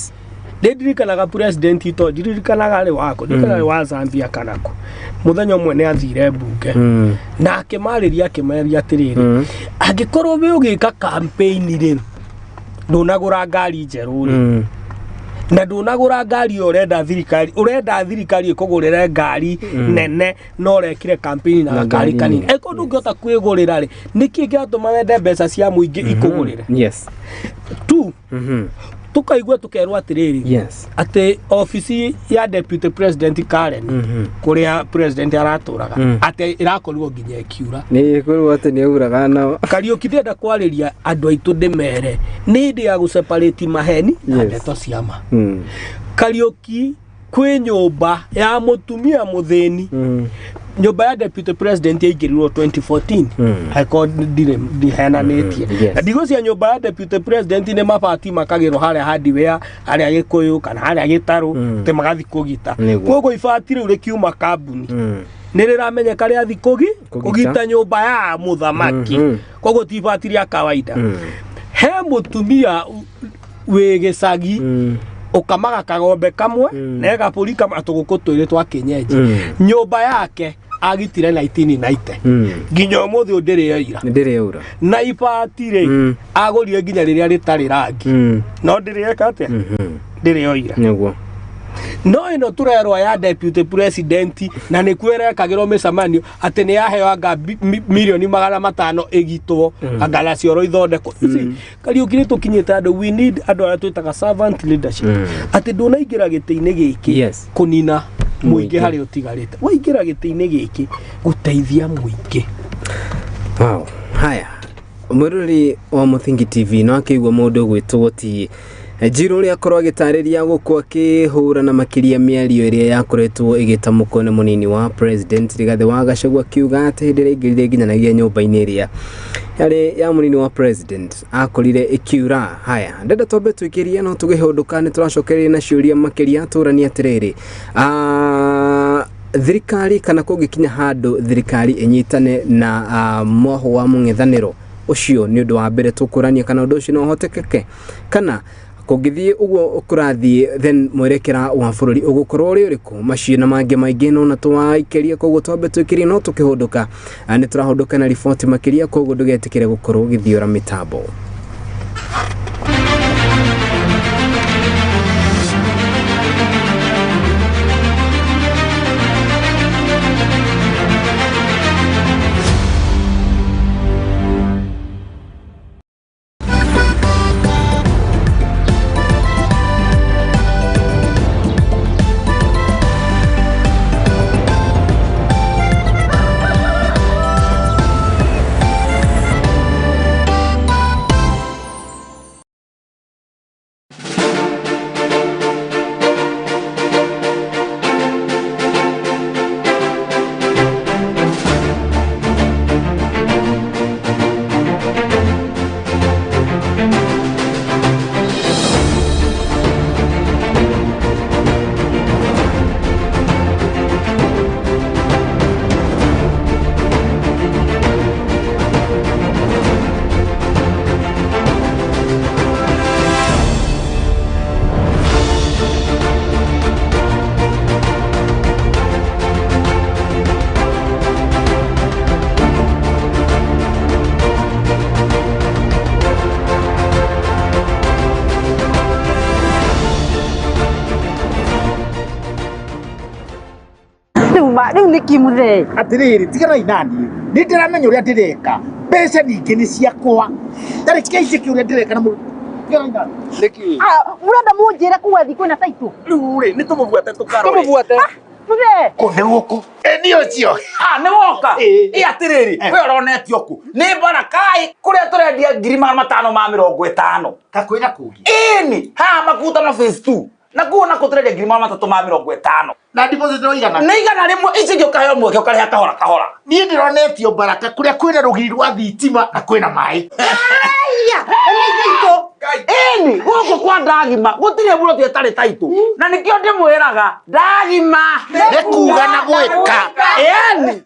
S5: Ndĩ ndirikanaga president ito, ndirikanaga arĩ wako, ndirikanaga arĩ wa Zambia kana kũ, mũthenya ũmwe nĩ athire mbunge na akĩmarĩria, akĩmeria atĩrĩrĩ, angĩkorwo wĩ ũgĩka campaign rĩ, ndũnagũra ngari njerũ rĩ, na ndũnagũra ngari ĩyo ũrenda thirikari, ũrenda thirikari ĩkũgũrĩre ngari nene, no ũrekire campaign na
S4: Na
S5: gakari
S4: ngari
S5: kanini,
S4: nini.
S5: eko ndũngĩhota kwĩgũrĩra rĩ, nĩkĩ kĩratũma wende mbeca cia mũingĩ ikũgũrĩre? Tu tukaigua tukerwo atĩrĩrĩ, atĩ obici ya deputy president Karen, kũrĩa president aratũraga, atĩ ĩrakorirwo nginya ĩkiura.
S4: Nĩ kwĩrwo atĩ nĩ auraga nao.
S5: Kariũki, ndĩrenda kwarĩria andũ aitũ, ndĩmere nĩ hĩndĩ ya gũseparate maheni na ndeto cia ma. Kariũki, kwĩ nyũmba ya mũtumia mũthĩni, nyũmba ya deputy president yaingĩrirwo 2014, angĩkorwo ndirĩ ndihenanĩtie. Na ndigũcia nyũmba ya deputy president nĩ mabati makagĩrwo harĩa hardware, harĩa Gĩkũyũ kana harĩa Gĩtarũ, atĩ magathi kũgita. Koguo ibati rĩu rĩkiuma kambuni nĩ rĩramenyeka rĩathi
S4: Kũgita.
S5: kũgita nyũmba ya mũthamaki. Koguo ti ibati rĩa kawaida. He mũtumia wĩ gĩcagi ũkamaga kagombe kamwe na gabũri kamwe na tũgũkũ twĩrĩ twa kĩenyenji. Nyũmba yake agitire 1990, nginya ũmũthĩ ũyũ ndĩrĩ yaira.
S4: Nĩ ndĩrĩ yaura.
S5: Na ibati rĩ, agũrire nginya rĩrĩa rĩtarĩ rangi, no ndĩrĩ eka atĩa, ndĩrĩ yoira.
S4: Nĩguo.
S5: No ĩno tũrerwo ya deputy president, na nĩkuo ĩrekagĩrwo mĩcemanio, atĩ nĩ yaheo anga milioni 500 ĩgitwo, anga nacioro ithondekwo. You see, Kariũki, nĩ tũkinyĩte andũ, we need andũ arĩa twĩtaga servant leadership, atĩ ndũnaingĩra gĩtĩ-inĩ gĩkĩ kũnina mũingĩ
S4: Mũingĩ.
S5: harĩa ũtigarĩte, waingĩra gĩtĩ-inĩ gĩkĩ gũteithia mũingĩ.
S4: Wow. Haya, mwĩroreri wa Mũthingi TV, no akĩigua mũndũ ũgwĩtwo ti Njirũ ũrĩa akorwo agĩtarĩria gũkũ akĩhũra na makĩria mĩario ĩrĩa yakoretwo ĩgĩtamũkwo nĩ mũnini wa president Rigathĩ wa Gachagua, akiuga atĩ hĩndĩ ĩrĩa aingĩrire nginyanagia nyũmba-inĩ ĩrĩa yarĩ ya mũnini wa president akorire ĩkiura. Haya, ndenda twambe twĩkĩrie, no tũgĩhũndũka nĩ tũracokereria na ciũria makĩria tũranie atĩrĩrĩ, thirikari kana kũngĩkinya handũ thirikari ĩnyitane na mwaho wa mũng'ethanĩro ũcio, nĩ ũndũ wa mbere tũkũrania kana ũndũ ũcio no ũhotekeke, kana kũngĩthiĩ ũguo kũrathiĩ, then mwerekera wa bũrũri ũgũkorwo ũrĩ ũrĩkũ? Macio na mangĩ maingĩ no na twaikĩria, koguo twambe twĩkĩrie, no tũkĩhũndũka nĩ tũrahũndũka na riboti makĩria, koguo ndũgetĩkĩre gũkorwo ũgĩthiũra mĩtambo.
S2: Rĩu nĩ kĩ, mũthee?
S3: Atĩrĩrĩ, tiganai naniĩ, nĩ ndĩramenya ũrĩa ndĩreka, mbeca ningĩ nĩ ciakwa, tarĩ njĩke ũrĩa ndĩreka na mũndũ.
S23: Nĩkĩ?
S2: Mũrenda mũnjĩre kũu athi kwĩna taitũ.
S23: Rĩu rĩ, nĩ tũmũbuate tũkarore.
S2: Tũmũbuate. Mũthee.
S3: Kũ nĩ gũkũ? Ĩ nĩ ũcio.
S23: Ah, nĩ woka. Ĩ atĩrĩrĩ, we ũronetio kũ? Nĩ Barakai kũrĩa tũrendia 550,000.
S3: Kakwĩra kũngĩ.
S23: Ĩni, haha Makutano phase 2. Na kuo nako tũrendia 350,000.
S3: Na deposit no igana.
S23: Nĩ 100, ici ingĩ ũkaheo mweke ũkarĩha kahora kahora.
S3: Niĩ ndĩronetio Baraka kũrĩa kwĩna rũgiri rwa thitima na kwĩna maĩ.
S2: Aya, nĩ taitũ.
S23: Ĩni, gũkũ kwa Ndagima gũtirĩ buroti ĩtarĩ taitũ. Na nĩkĩo ndĩmwĩraga Ndagima
S3: Nĩ kuga na gwĩka.
S23: Ĩni.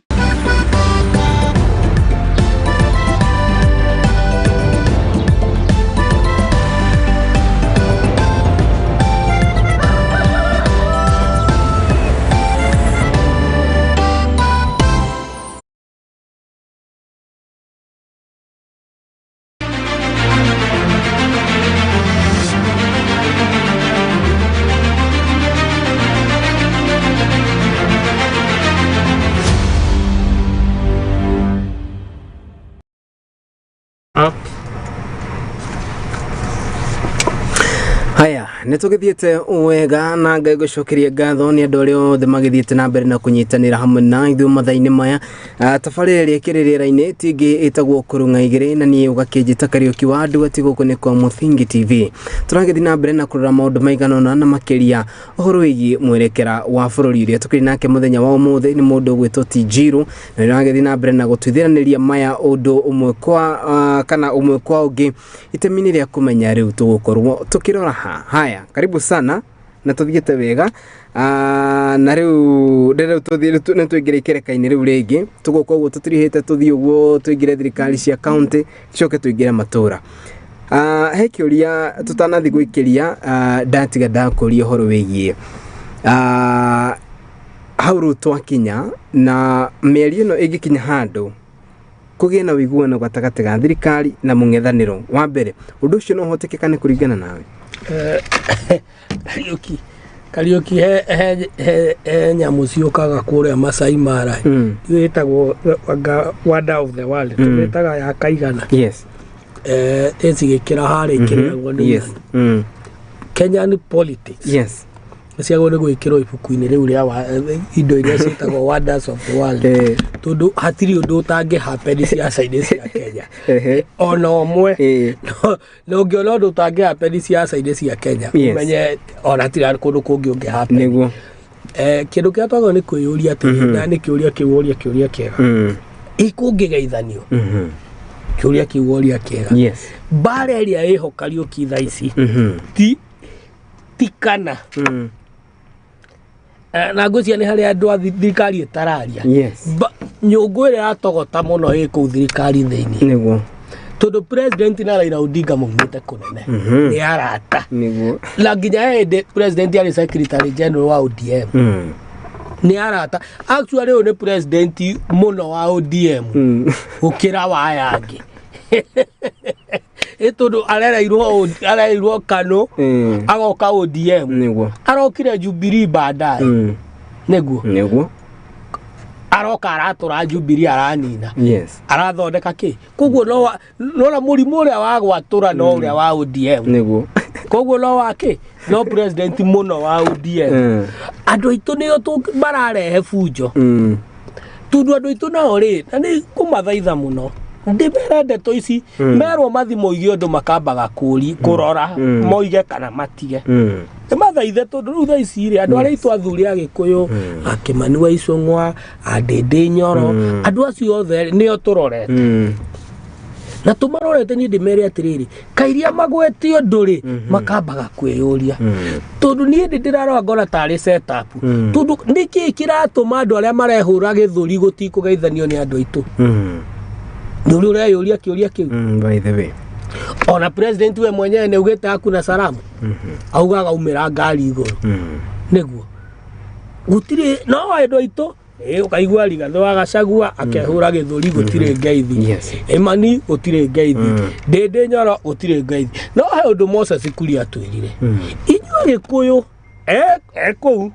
S4: Haya, nä tå gä thiä te wega na ngai gå cokeria ngatho nä andå arä othe magä thiä te na mbere na kå nyitanä ra hamwe na ithuä mathaa-inä maya. Tabarä ĩrĩa ĩkĩrĩ rĩera-inĩ tingĩ ĩtagwo kũrũng'a igĩrĩ na niĩ ũgakĩnjĩta Kariũki wa andũ ati gũkũ nĩ kwa Mũthingi TV. Tũragĩthiĩ na mbere na kũrora maũndũ maigana ũna na makĩria ũhoro wĩgiĩ mwerekera wa bũrũri ũrĩa tũkĩrĩ nake mũthenya wa ũmũthĩ nĩ mũndũ ũgwĩtwo T Njiru na nĩ ũragĩthiĩ na mbere na gũtuithĩranĩria maya ũndũ ũmwe kwa kana ũmwe kwa ũngĩ itemi-inĩ rĩa kũmenya rĩu tũgũkorwo tũkĩrora ha. Haya, karibu sana na tuthiĩte wega. Na rĩu rĩu tũthiĩ nĩ tũingĩre ikereka-inĩ rĩu rĩngĩ tũgũka ũguo tũtirihĩte tũthiĩ ũguo tũingĩre thirikari cia county tũcoke tũingĩre matũra. He kĩũria tũtanathiĩ gũikĩria, ndatiga ndakũria ũhoro wĩgiĩ hau rĩu twakinya na mĩario ĩno ĩngĩkinya handũ kũgĩe na ũiguano gatagatĩ ga thirikari na mũng'ethanĩro. Wa mbere, ũndũ ũcio no ũhotekekane kũringana nawe?
S5: Kariũki, Kariũki he nyamũ ciũkaga kũrĩa Masai Mara. Iyo ĩtagwo Wonder of the World. Tũmĩtaga ya kaigana.
S4: Yes.
S5: Ĩcigĩkĩra harĩa ikĩrĩagwo nĩ
S4: Yes.
S5: Kenyan politics.
S4: Yes.
S5: Ciagwo nĩ gwĩkĩrwo ibuku-inĩ rĩu rĩa indo iria ciĩtagwo Wonders of the World. Tondũ hatirĩ ũndũ ũtangĩ happen ciaca-inĩ cia Kenya. Ona ũmwe. Na ũngĩona ũndũ ũtangĩ happen ciaca-inĩ cia Kenya, ũmenye ona hatirĩ kũndũ kũngĩ ũngĩ happen.
S4: Nĩguo.
S5: Kĩndũ kĩrĩa twagĩrĩirwo nĩ kwĩyũria atĩrĩ, na nĩ kĩũria kĩu woria kĩũria kĩega. Ĩ kũngĩgeithanio? Kĩũria kĩu woria kĩega.
S4: Yes.
S5: Mbara ĩrĩa ĩho Kariũki thaa ici ti kana. Na ngwĩciria nĩ harĩa andũ a thirikari ĩtararia.
S4: Yes.
S5: Nyũngũ ĩrĩa ĩratogota mũno ĩ kũu thirikari thĩinĩ.
S4: Nĩguo.
S5: Tondũ president na Raila Odinga maumĩte kũnene. Nĩ arata.
S4: Nĩguo.
S5: Na nginya hĩndĩ president arĩ secretary general wa ODM. Nĩ arata. Actually ũyũ nĩ president mũno wa ODM. Gũkĩra wa aya angĩ. Ĩ tondũ arereirwo KANU, agoka ODM.
S4: Nĩguo.
S5: Arokire Jubilee baadaye. Nĩguo.
S4: Nĩguo.
S5: Aroka aratũra Jubilee aranina.
S4: Yes.
S5: Arathondeka kĩ? Koguo no nona mũrimũ ũrĩa wa gwatũra no ũrĩa wa ODM.
S4: Nĩguo.
S5: Koguo no wa kĩ? No president mũno wa ODM. Andũ aitũ nĩo mararehe bunjo. Tondũ andũ aitũ nao rĩ, na nĩ kũmathaitha mũno. Ndĩmere ndeto ici, merwo mathi moige ũndũ makambaga kũrora, moige kana matige. Nĩmathaithe tondũ rĩu thaa ici rĩ, andũ arĩa aitũ athuri a Gĩkũyũ, a Kĩmani wa Icũng'wa, a Ndĩndĩ Nyoro, andũ acio othe nĩo tũrorete. Na tũmarorete niĩ ndĩmere atĩrĩrĩ, kairia magwete ũndũ rĩ, makambaga kwĩyũria. Tondũ niĩ ndĩ ndĩrarora ngona tarĩ set up. Tondũ nĩkĩĩ kĩratũma andũ arĩa marehũra gĩthũri gũtikũgeithanio nĩ andũ aitũ? Nĩ ũrĩa ũreyũria kĩũria kĩu.
S4: By the way.
S5: Ona president we mwenyewe nĩ augĩte hakuna salamu. Augaga aumĩra ngari igũrũ. Nĩguo. Gũtirĩ no andũ aitũ ũkaigua Rigathĩ wa Gachagua akehũra gĩthũri gũtirĩ ngeithi. Imani gũtirĩ ngeithi. Ndĩndĩ Nyoro gũtirĩ ngeithi. No he ũndũ Moses Kuria atwĩrire. Inyuĩ Gĩkũyũ kũu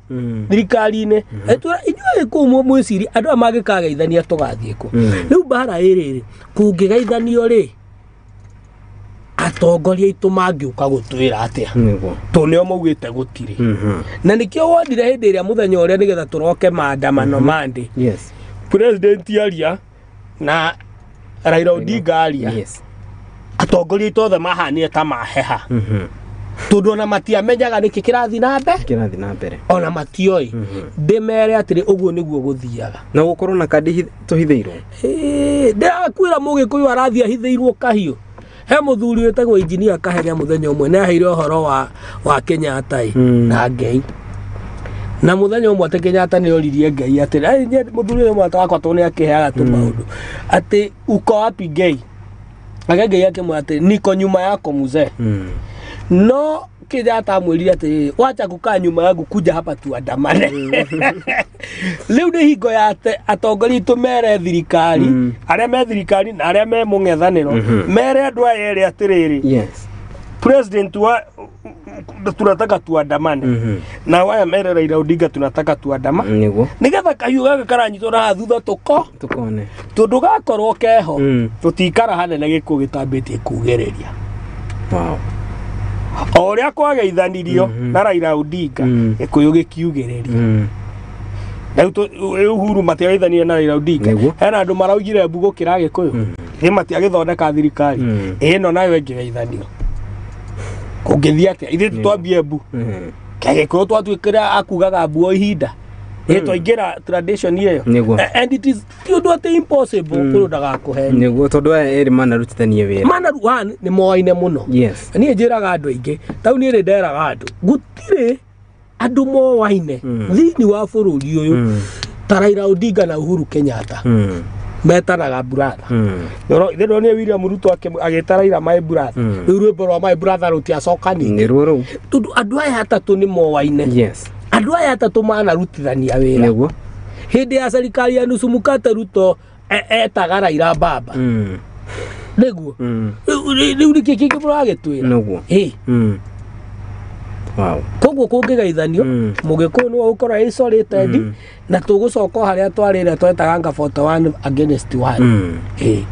S5: thirikari-inĩ etwĩra inyuĩ Gĩkũyũ mwĩcirie andũ aya mangĩkageithania tũgathiĩ kũ. Rĩu mbara ĩrĩ rĩ, kũngĩgeithanio rĩ, Atongoria aitũ mangĩũka gũtwĩra atĩa?
S4: Nĩguo.
S5: Tondũ nĩo maugĩte gũtirĩ. Na nĩkĩo wonire hĩndĩ ĩrĩa mũthenya ũrĩa nĩgetha tũroke maandamano Monday.
S4: Yes.
S5: President aria na Raila Odinga aria.
S4: Yes.
S5: Atongoria aitũ othe mahanire ta maheha. Tondũ ona matiamenyaga nĩkĩ kĩrathiĩ na mbere.
S4: Kĩrathiĩ na mbere.
S5: Ona matioĩ. Ndĩmere atĩrĩ ũguo nĩguo gũthiaga.
S4: Na gũkorwo na kandi tũhithĩirwo.
S5: Ndĩrakwĩra mũgĩkũyũ arathiĩ ahithĩirwo kahiũ. He mũthuri wĩtagwo engineer Kaheria mũthenya ũmwe nĩ aheire ũhoro wa Kenyatta ĩ, na Ngai. Na mũthenya ũmwe atĩ Kenyatta nĩ oririe Ngai atĩrĩ, mũthuri ũyũ mwata wakwa tondũ nĩ akĩheaga tũmaũndũ. Atĩ uko wapi Ngai? Ake Ngai akĩmwĩra atĩ niko nyuma yako mzee. No Kenyatta amwĩrire atĩrĩrĩ, wacha kukaa nyuma yangu kuja hapa tuandamane. Rĩu nĩ hingo ya atongoria aitũ mere thirikari, arĩa me thirikari na arĩa me mũng'ethanĩro, mere andũ aya erĩ atĩrĩrĩ,
S4: Yes.
S5: President wa tunataka tuandamane. Na waya mere Raila Odinga tunataka tuandamane.
S4: Nĩguo.
S5: Nĩgetha kahiũ gaka karanyitwo na haha thutha
S4: Tukone.
S5: Tondũ gakorwo keho, tũtikara hanene gĩkuũ gĩtambĩtie kugĩrĩria.
S4: Wow.
S5: O ũrĩa kwageithanirio na Raila Odinga, gĩkũyũ gĩkiugĩrĩria. Rĩu Uhuru matiageithanirie na Raila Odinga. Hena andũ maraugire mbu gũkĩra Gĩkũyũ. Ĩ matiagĩthondeka thirikari. Ĩno nayo ĩngĩgeithanio. Kũngĩthiĩ atĩa? Ithuĩ twambie mbu. Gĩkũyũ twatuĩkire akugaga mbu o ihinda. Ĩ twaingĩra tradition ĩyo. And it is ti ũndũ atĩ impossible kũrĩ ndagakũhenia.
S4: Nĩguo tondũ aya erĩ manarutithania wĩra.
S5: Mana one nĩ moaine mũno.
S4: Yes.
S5: Niĩ njĩraga andũ aingĩ, tau niĩ nĩ nderaga andũ, gũtirĩ andũ moaine thĩinĩ wa bũrũri ũyũ ta Raila Odinga na Uhuru Kenyatta. Metanaga brother. Ithe ndonire William Ruto agĩta Raila my brother. Rĩu rwĩmbo rwa my brother rũtiacokanire.
S4: Nĩruo rũu.
S5: Tondũ andũ aya atatũ nĩ moaine.
S4: Yes.
S5: Andũ aya atatũ manarutithania wĩra.
S4: Nĩguo.
S5: Hĩndĩ ya serikali ya nusu mkate Ruto etaga Raila baba. Nĩguo. Rĩu nĩkĩ kĩngĩ mũragĩtwĩra?
S4: Nĩguo.
S5: Ĩ.
S4: Wow.
S5: Koguo kũngĩgeithanio mũgĩkũyũ nĩwe ũgũkorwo isolated na tũgũcoka o harĩa twarĩ ĩrĩa twetaga nga 41 against 1. Ĩ.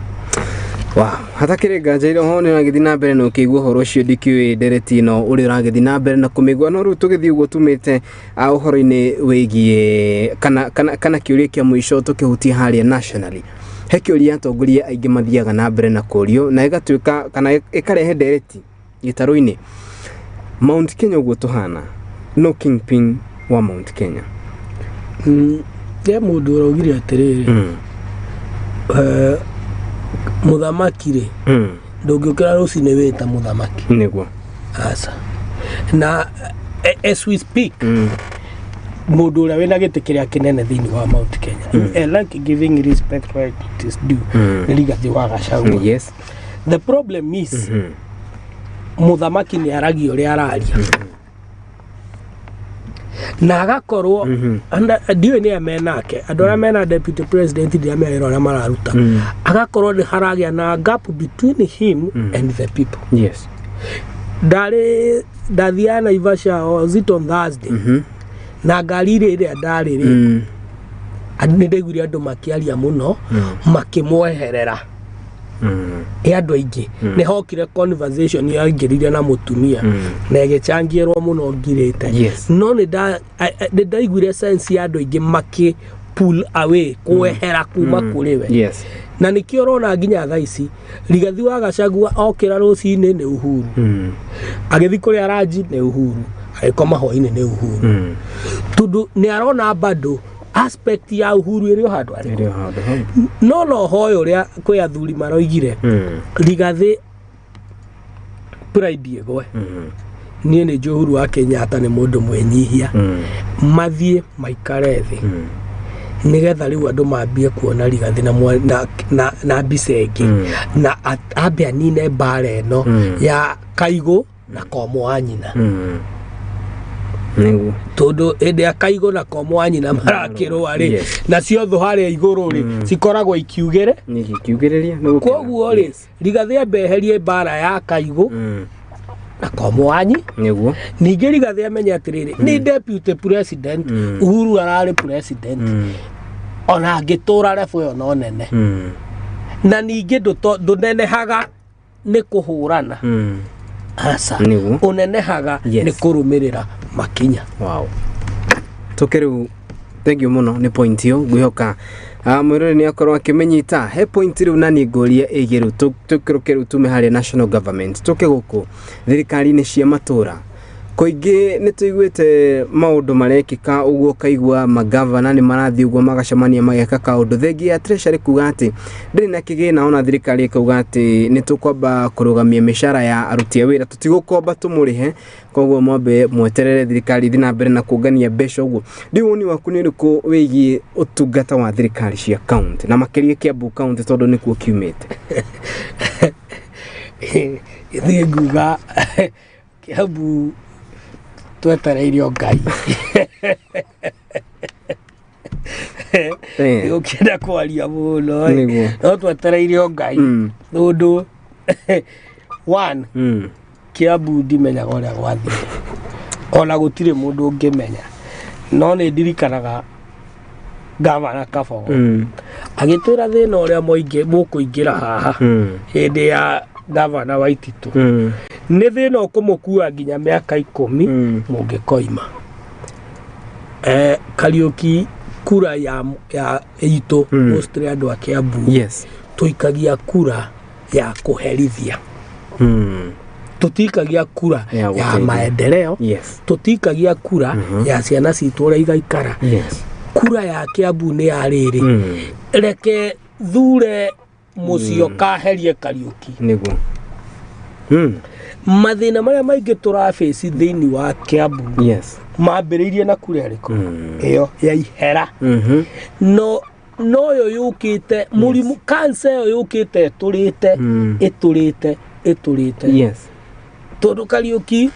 S4: Wow, hatakĩrĩ nganja ira ho nĩ ũragĩthiĩ na mbere na ũkĩigua ũhoro ũcio ndikĩũĩ ndereti ĩno ũrĩa ũragĩthiĩ na mbere na kũmĩigua no rĩu tũgĩthiĩ ũguo tumĩte ũhoro-inĩ wĩgiĩ kana kĩũria kĩa mũico tũkĩhutia harĩa nationally. He kĩũria atongoria aingĩ mathiaga na mbere na kũrio na ĩgatuĩka kana ĩkarehe ndereti gĩtarũ-inĩ. Mount Kenya ũguo tũhana no kingpin wa Mount Kenya.
S5: He mũndũ ũraugire atĩrĩrĩ, mũthamaki rĩ, ndũngĩũkĩra rũcinĩ wĩta mũthamaki.
S4: Nĩguo.
S5: Aca. Na as we speak, mũndũ ũrĩa wĩna gĩtĩ kĩrĩa kĩnene thĩinĩ wa Mount Kenya, I like giving respect where it is due, nĩ Rigathĩ wa Gachagua.
S4: Yes.
S5: The problem is, mũthamaki nĩ aragia ũrĩa araria. Na agakorwo ndiũĩ nĩ menake andũ arĩa mena deputy president ndiramenya wĩra ũrĩa mararuta, agakorwo nĩ haragĩa na gap between him and the people.
S4: Yes.
S5: Ndarĩ ndathiaga Naivasha was it on Thursday, na ngari ĩrĩa ndarĩ rĩ, nĩ ndaiguire andũ makĩaria mũno makĩmweherera. Ĩ andũ aingĩ nĩ hokire conversation yaingĩrire na mũtumia na ĩgĩcangĩrwo mũno ngirĩte. No nĩ ndaiguire sense ya andũ aingĩ makĩ pull away kwehera kuma kũrĩ we.
S4: Yes.
S5: Na nĩkĩo ũrona nginya thaa ici Rigathi wa Gachagua okĩra rũcinĩ nĩ Uhuru, agĩthiĩ kũrĩa ranji nĩ Uhuru, agĩkoma hwainĩ nĩ Uhuru, tondũ nĩ arona bado aspect ya Uhuru ĩrĩ o handũ arĩ. No no hoyo ũrĩa kwĩ athuri maroigire Rigathi pride ĩgwe. Niĩ nĩ njũĩ Uhuru wa Kenyatta nĩ mũndũ mwĩnyihia, mathiĩ maikare thĩ nĩgetha rĩu andũ mambie kuona Rigathi na mbica ĩngĩ, na ambe anine mbara ĩno ya Kaigũ na Komo wa nyina.
S4: Nĩguo.
S5: Tondũ hĩndĩ ya Kaigũ na Komo wa nyina marakĩrũa rĩ, nacio thũ harĩa igũrũ rĩ cikoragwo ikiugĩre.
S4: Ikiugĩrĩria.
S5: Koguo rĩ Rigathi ambe eherie mbara ya Kaigũ na Komo wa nyina.
S4: Nĩguo.
S5: Ningĩ Rigathi amenye atĩrĩrĩ, nĩ deputy president, Uhuru ararĩ president, ona angĩtũra level ĩyo no nene. Na ningĩ ndũnenehaga Nĩ kũhũrana. Aca.
S4: Nĩguo.
S5: Ũnenehaga
S4: Yes.
S5: nĩ kũrũmĩrĩra makinya.
S4: Wow. Tũke rĩu, thank you mũno nĩ point ĩyo, ngwĩhoka mwĩrore nĩ akorwo akĩmĩnyita. He point rĩu na niĩ ngũria ĩgiĩ rĩu tũkĩrũke rĩu tume harĩa national government tũke gũkũ thirikari-inĩ cia matũra. Kũingĩ nĩ tũiguĩte maũndũ marekĩka ũguo, ũkaigua magavana nĩ marathiĩ ũguo magacemania mageka kaũndũ, thengia ya treasury kuga atĩ ndĩrĩ na kĩgĩna, ona thirikari ĩkauga atĩ nĩ tũkwamba kũrũgamia mĩcara ya aruti a wĩra, tũtigũkomba tũmũrĩhe, koguo mwambe mweterere thirikari ithiĩ na mbere na kũngania mbeca ũguo. Rĩu woni waku nĩ ũrĩkũ wĩgiĩ ũtungata wa thirikari cia county na makĩria Kiambu county tondũ nĩkuo kiumĩte?
S5: Ithuĩ nguga Kiambu twetereire o Ngai. Gũkĩenda kwaria mũno ĩ.
S4: Nĩguo.
S5: No twetereire o Ngai tondũ one, Kiambu ndimenyaga ũrĩa gwathire, ona gũtirĩ mũndũ ũngĩmenya, no nĩ ndirikanaga gavana Kabogo agĩtwĩra thĩna ũrĩa mũingĩ mũkũingĩra haha hĩndĩ ya gavana Waititu nĩ thĩna ũkũmũkua nginya mĩaka 10 mũngĩkoima. Kariũki, kura ya itũ mostly andũ a Kiambu
S4: Yes.
S5: tũikagia kura ya kũherithia, tũtikagia kura
S4: Ya
S5: ya
S4: gũteithia.
S5: maendeleo.
S4: Yes.
S5: Tũtikagia kura ya ciana citũ ũrĩa igaikara.
S4: Yes.
S5: Kura ya Kiambu nĩ ya rĩrĩ, reke thure mũcio kaherie Kariũki.
S4: Nĩguo.
S5: Mathĩna marĩa maingĩ tũrabĩci thĩinĩ wa Kiambu
S4: Yes.
S5: mambĩrĩirie na kura ĩrĩkũ? Ĩyo ya ihera. No no yo yũkĩte mũrimũ kansa ĩyo yũkĩte ĩtũrĩte ĩtũrĩte ĩtũrĩte.
S4: Yes.
S5: Tondũ Kariũki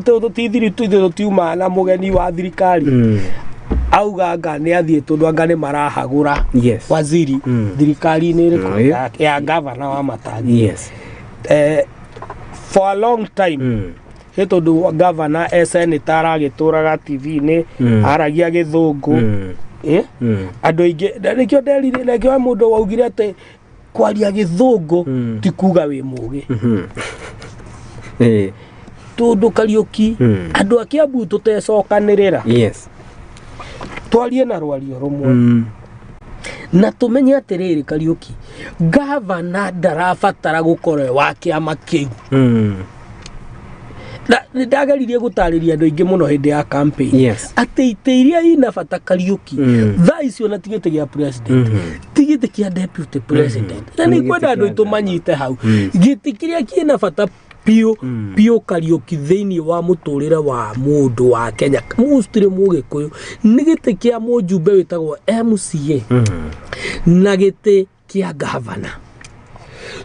S5: tondũ ti thiri ithuĩ tũtiumaga na mũgeni wa thirikari auga anga nĩ athiĩ tondũ anga nĩ marahagũra
S4: Yes.
S5: waziri thirikari-inĩ ĩrĩkũ? Ya gavana wa Matangi.
S4: Yes.
S5: For a long time hĩ tondũ gavana e senator aragĩtũraga TV-inĩ aragia gĩthũngũ. Andũ aingĩ na nĩkĩo nderire, nĩkĩo mũndũ waugire atĩ kwaria gĩthũngũ ti kuga wĩ mũgĩ. Tondũ Kariũki, andũ a Kiambu tũtecokanĩrĩra
S4: Yes.
S5: twarie na rwario rũmwe na tũmenye atĩrĩrĩ, Kariũki, gavana ndarabatara gũkorwo e wa kĩama kĩu. Na nĩ ndageririe gũtarĩria andũ aingĩ mũno hĩndĩ ya campaign
S4: Yes.
S5: atĩ itĩ iria ina bata, Kariũki, thaa icio na ti gĩtĩ gĩa president, ti gĩtĩ kĩa deputy president, na nĩ ngwenda andũ aitũ manyite hau. Gĩtĩ kĩrĩa kĩna bata biũ biũ, Kariũki, thĩinĩ wa mũtũrĩre wa mũndũ wa Kenya, mostly mũgĩkũyũ, nĩ gĩtĩ kĩa mũjumbe wĩtagwo MCA na gĩtĩ kĩa gavana,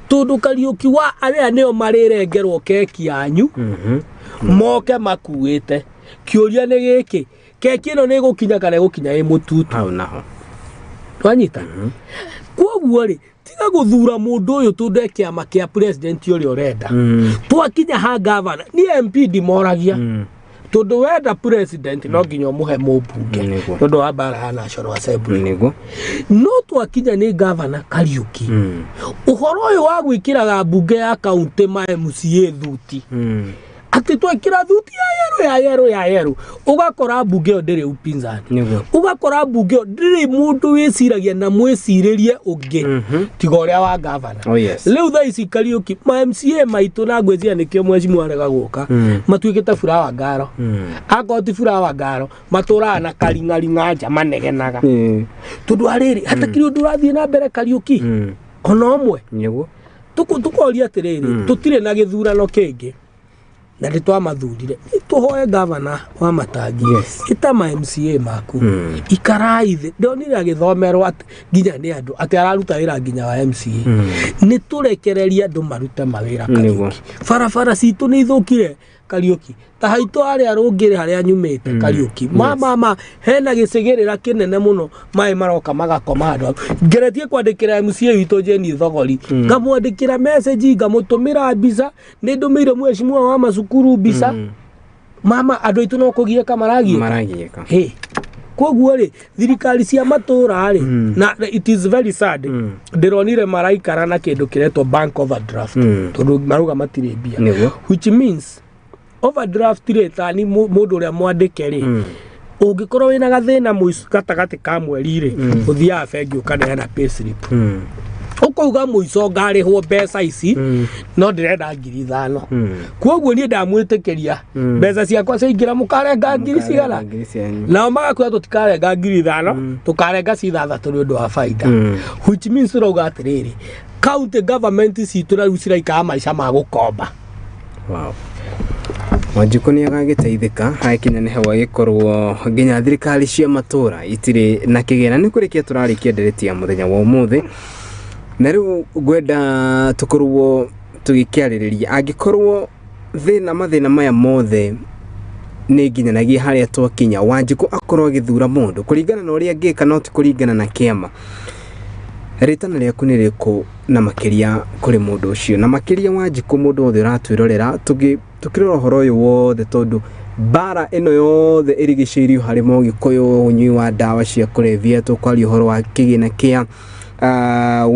S5: tondũ Kariũki wa arĩa nĩo marĩrengerwo keki yanyu moke makuĩte. Kĩũria nĩ gĩkĩ, keki ĩno nĩ ĩgũkinya kana ĩgũkinya ĩ mũtutu?
S4: Hau naho.
S5: Twanyita koguo rĩ, tiga gũthura mũndũ ũyũ tondũ e kĩama kĩa president ũrĩa ũrenda. Twakinya ha gavana, niĩ MP ndimoragia, tondũ wenda president no nginya ũmũhe mũmbunge
S4: Nĩguo.
S5: tondũ wa mbara ya National Assembly.
S4: Nĩguo.
S5: No twakinya nĩ gavana, Kariũki, ũhoro ũyũ wa gwĩkĩraga mbunge ya kaunti ma MCA thuti, atĩ twekĩra thuti ya yerũ ya yerũ ya yerũ, ũgakora mbunge ĩyo ndĩrĩ upinzani.
S4: Nĩguo.
S5: Ũgakora mbunge ĩyo ndĩrĩ mũndũ wĩciragia na mwĩcirĩrie ũngĩ tiga ũrĩa wa gavana.
S4: Oh, yes.
S5: Rĩu thaa ici, Kariũki, ma MCA maitũ, na ngwĩciria nĩkĩo mheshimiwa arega gũka, matuĩkĩte furawa ngaro. Akorwo ti furawa ngaro, matũraga na karing'aring'a nja manegenaga, tondũ arĩrĩ hatakĩrĩ ũndũ ũrathiĩ na mbere, Kariũki, ona ũmwe.
S4: Nĩguo.
S5: Tũkoria atĩrĩrĩ, tũtirĩ na gĩthurano kĩngĩ na nĩ twamathurire, tũhoe gavana wa Matangi,
S4: Yes.
S5: ĩta ma MCA maku, ikarai thĩ. Ndonire agĩthomerwo atĩ nginya nĩ andũ atĩ araruta wĩra nginya wa MCA. Nĩ tũrekererie andũ marute mawĩra.
S4: Nĩguo.
S5: Kariũki, barabara citũ nĩ ithũkire, Kariũki, ta haitũ harĩa rũngĩrĩ harĩa nyumĩte, Kariũki, ma hena gĩcigĩrĩra kĩnene mũno, maĩ maroka magakoma handũ hau. Ngeretie kwandĩkĩra MCA witũ Jane Thogori, ngamwandĩkĩra message, ngamũtũmĩra mbica, nĩ ndũmĩire mheshimiwa wa macukuru mbica. Mama, andũ aitũ no kũgiĩka maragiĩka.
S4: Maragiĩka.
S5: Hĩ, Koguo rĩ thirikari cia matũra rĩ na it is very sad ndĩronire maraikara na kĩndũ kĩretwo bank overdraft tondũ marauga matirĩ mbia, which means overdraft rĩ tani mũndũ ũrĩa mwandĩke rĩ ũngĩkorwo wĩna gathĩna mũico gatagatĩ ka mweri rĩ ũthiaga bengi ũkaneana payslip ũkauga mũico ngarĩhwo mbeca ici no ndĩrenda 5,000 koguo niĩ ndamwĩtĩkĩria mbeca ciakwa ciaingĩra mũkarenga ngiri cigana nao magakwĩra tũtikarenga 5,000 tũkarenga 6,000 nĩ ũndũ wa baida, which means ũrauga atĩrĩrĩ county government citũ na rĩu ciraikara maica ma gũkomba.
S4: Wow. Wanjikũ nĩ agagĩteithĩka hakinya nĩ hau agĩkorwo nginya thirikari cia matũra itirĩ na kĩgĩna. Nĩ kũrĩkia tũrarĩkia ndereti ya mũthenya wa ũmũthĩ na rĩu ngwenda tũkorwo tũgĩkĩarĩrĩria angĩkorwo thĩna mathĩna maya mothe nĩ nginyanagia harĩa twakinya Wanjikũ akorwo agĩthura mũndũ kũringana na ũrĩa angĩka no ti kũringana na kĩama. Rĩtana rĩaku nĩ rĩrĩkũ na makĩria kũrĩ mũndũ ũcio na makĩria Wanjikũ mũndũ wothe ũratwĩrorera tũkĩrora ũhoro ũyũ wothe tondũ mbara ĩno yothe ĩrigicĩirio harĩ Mũgĩkũyũ ũnyui wa ndawa cia kũrebia tũkwaria ũhoro wa kĩgĩna kĩa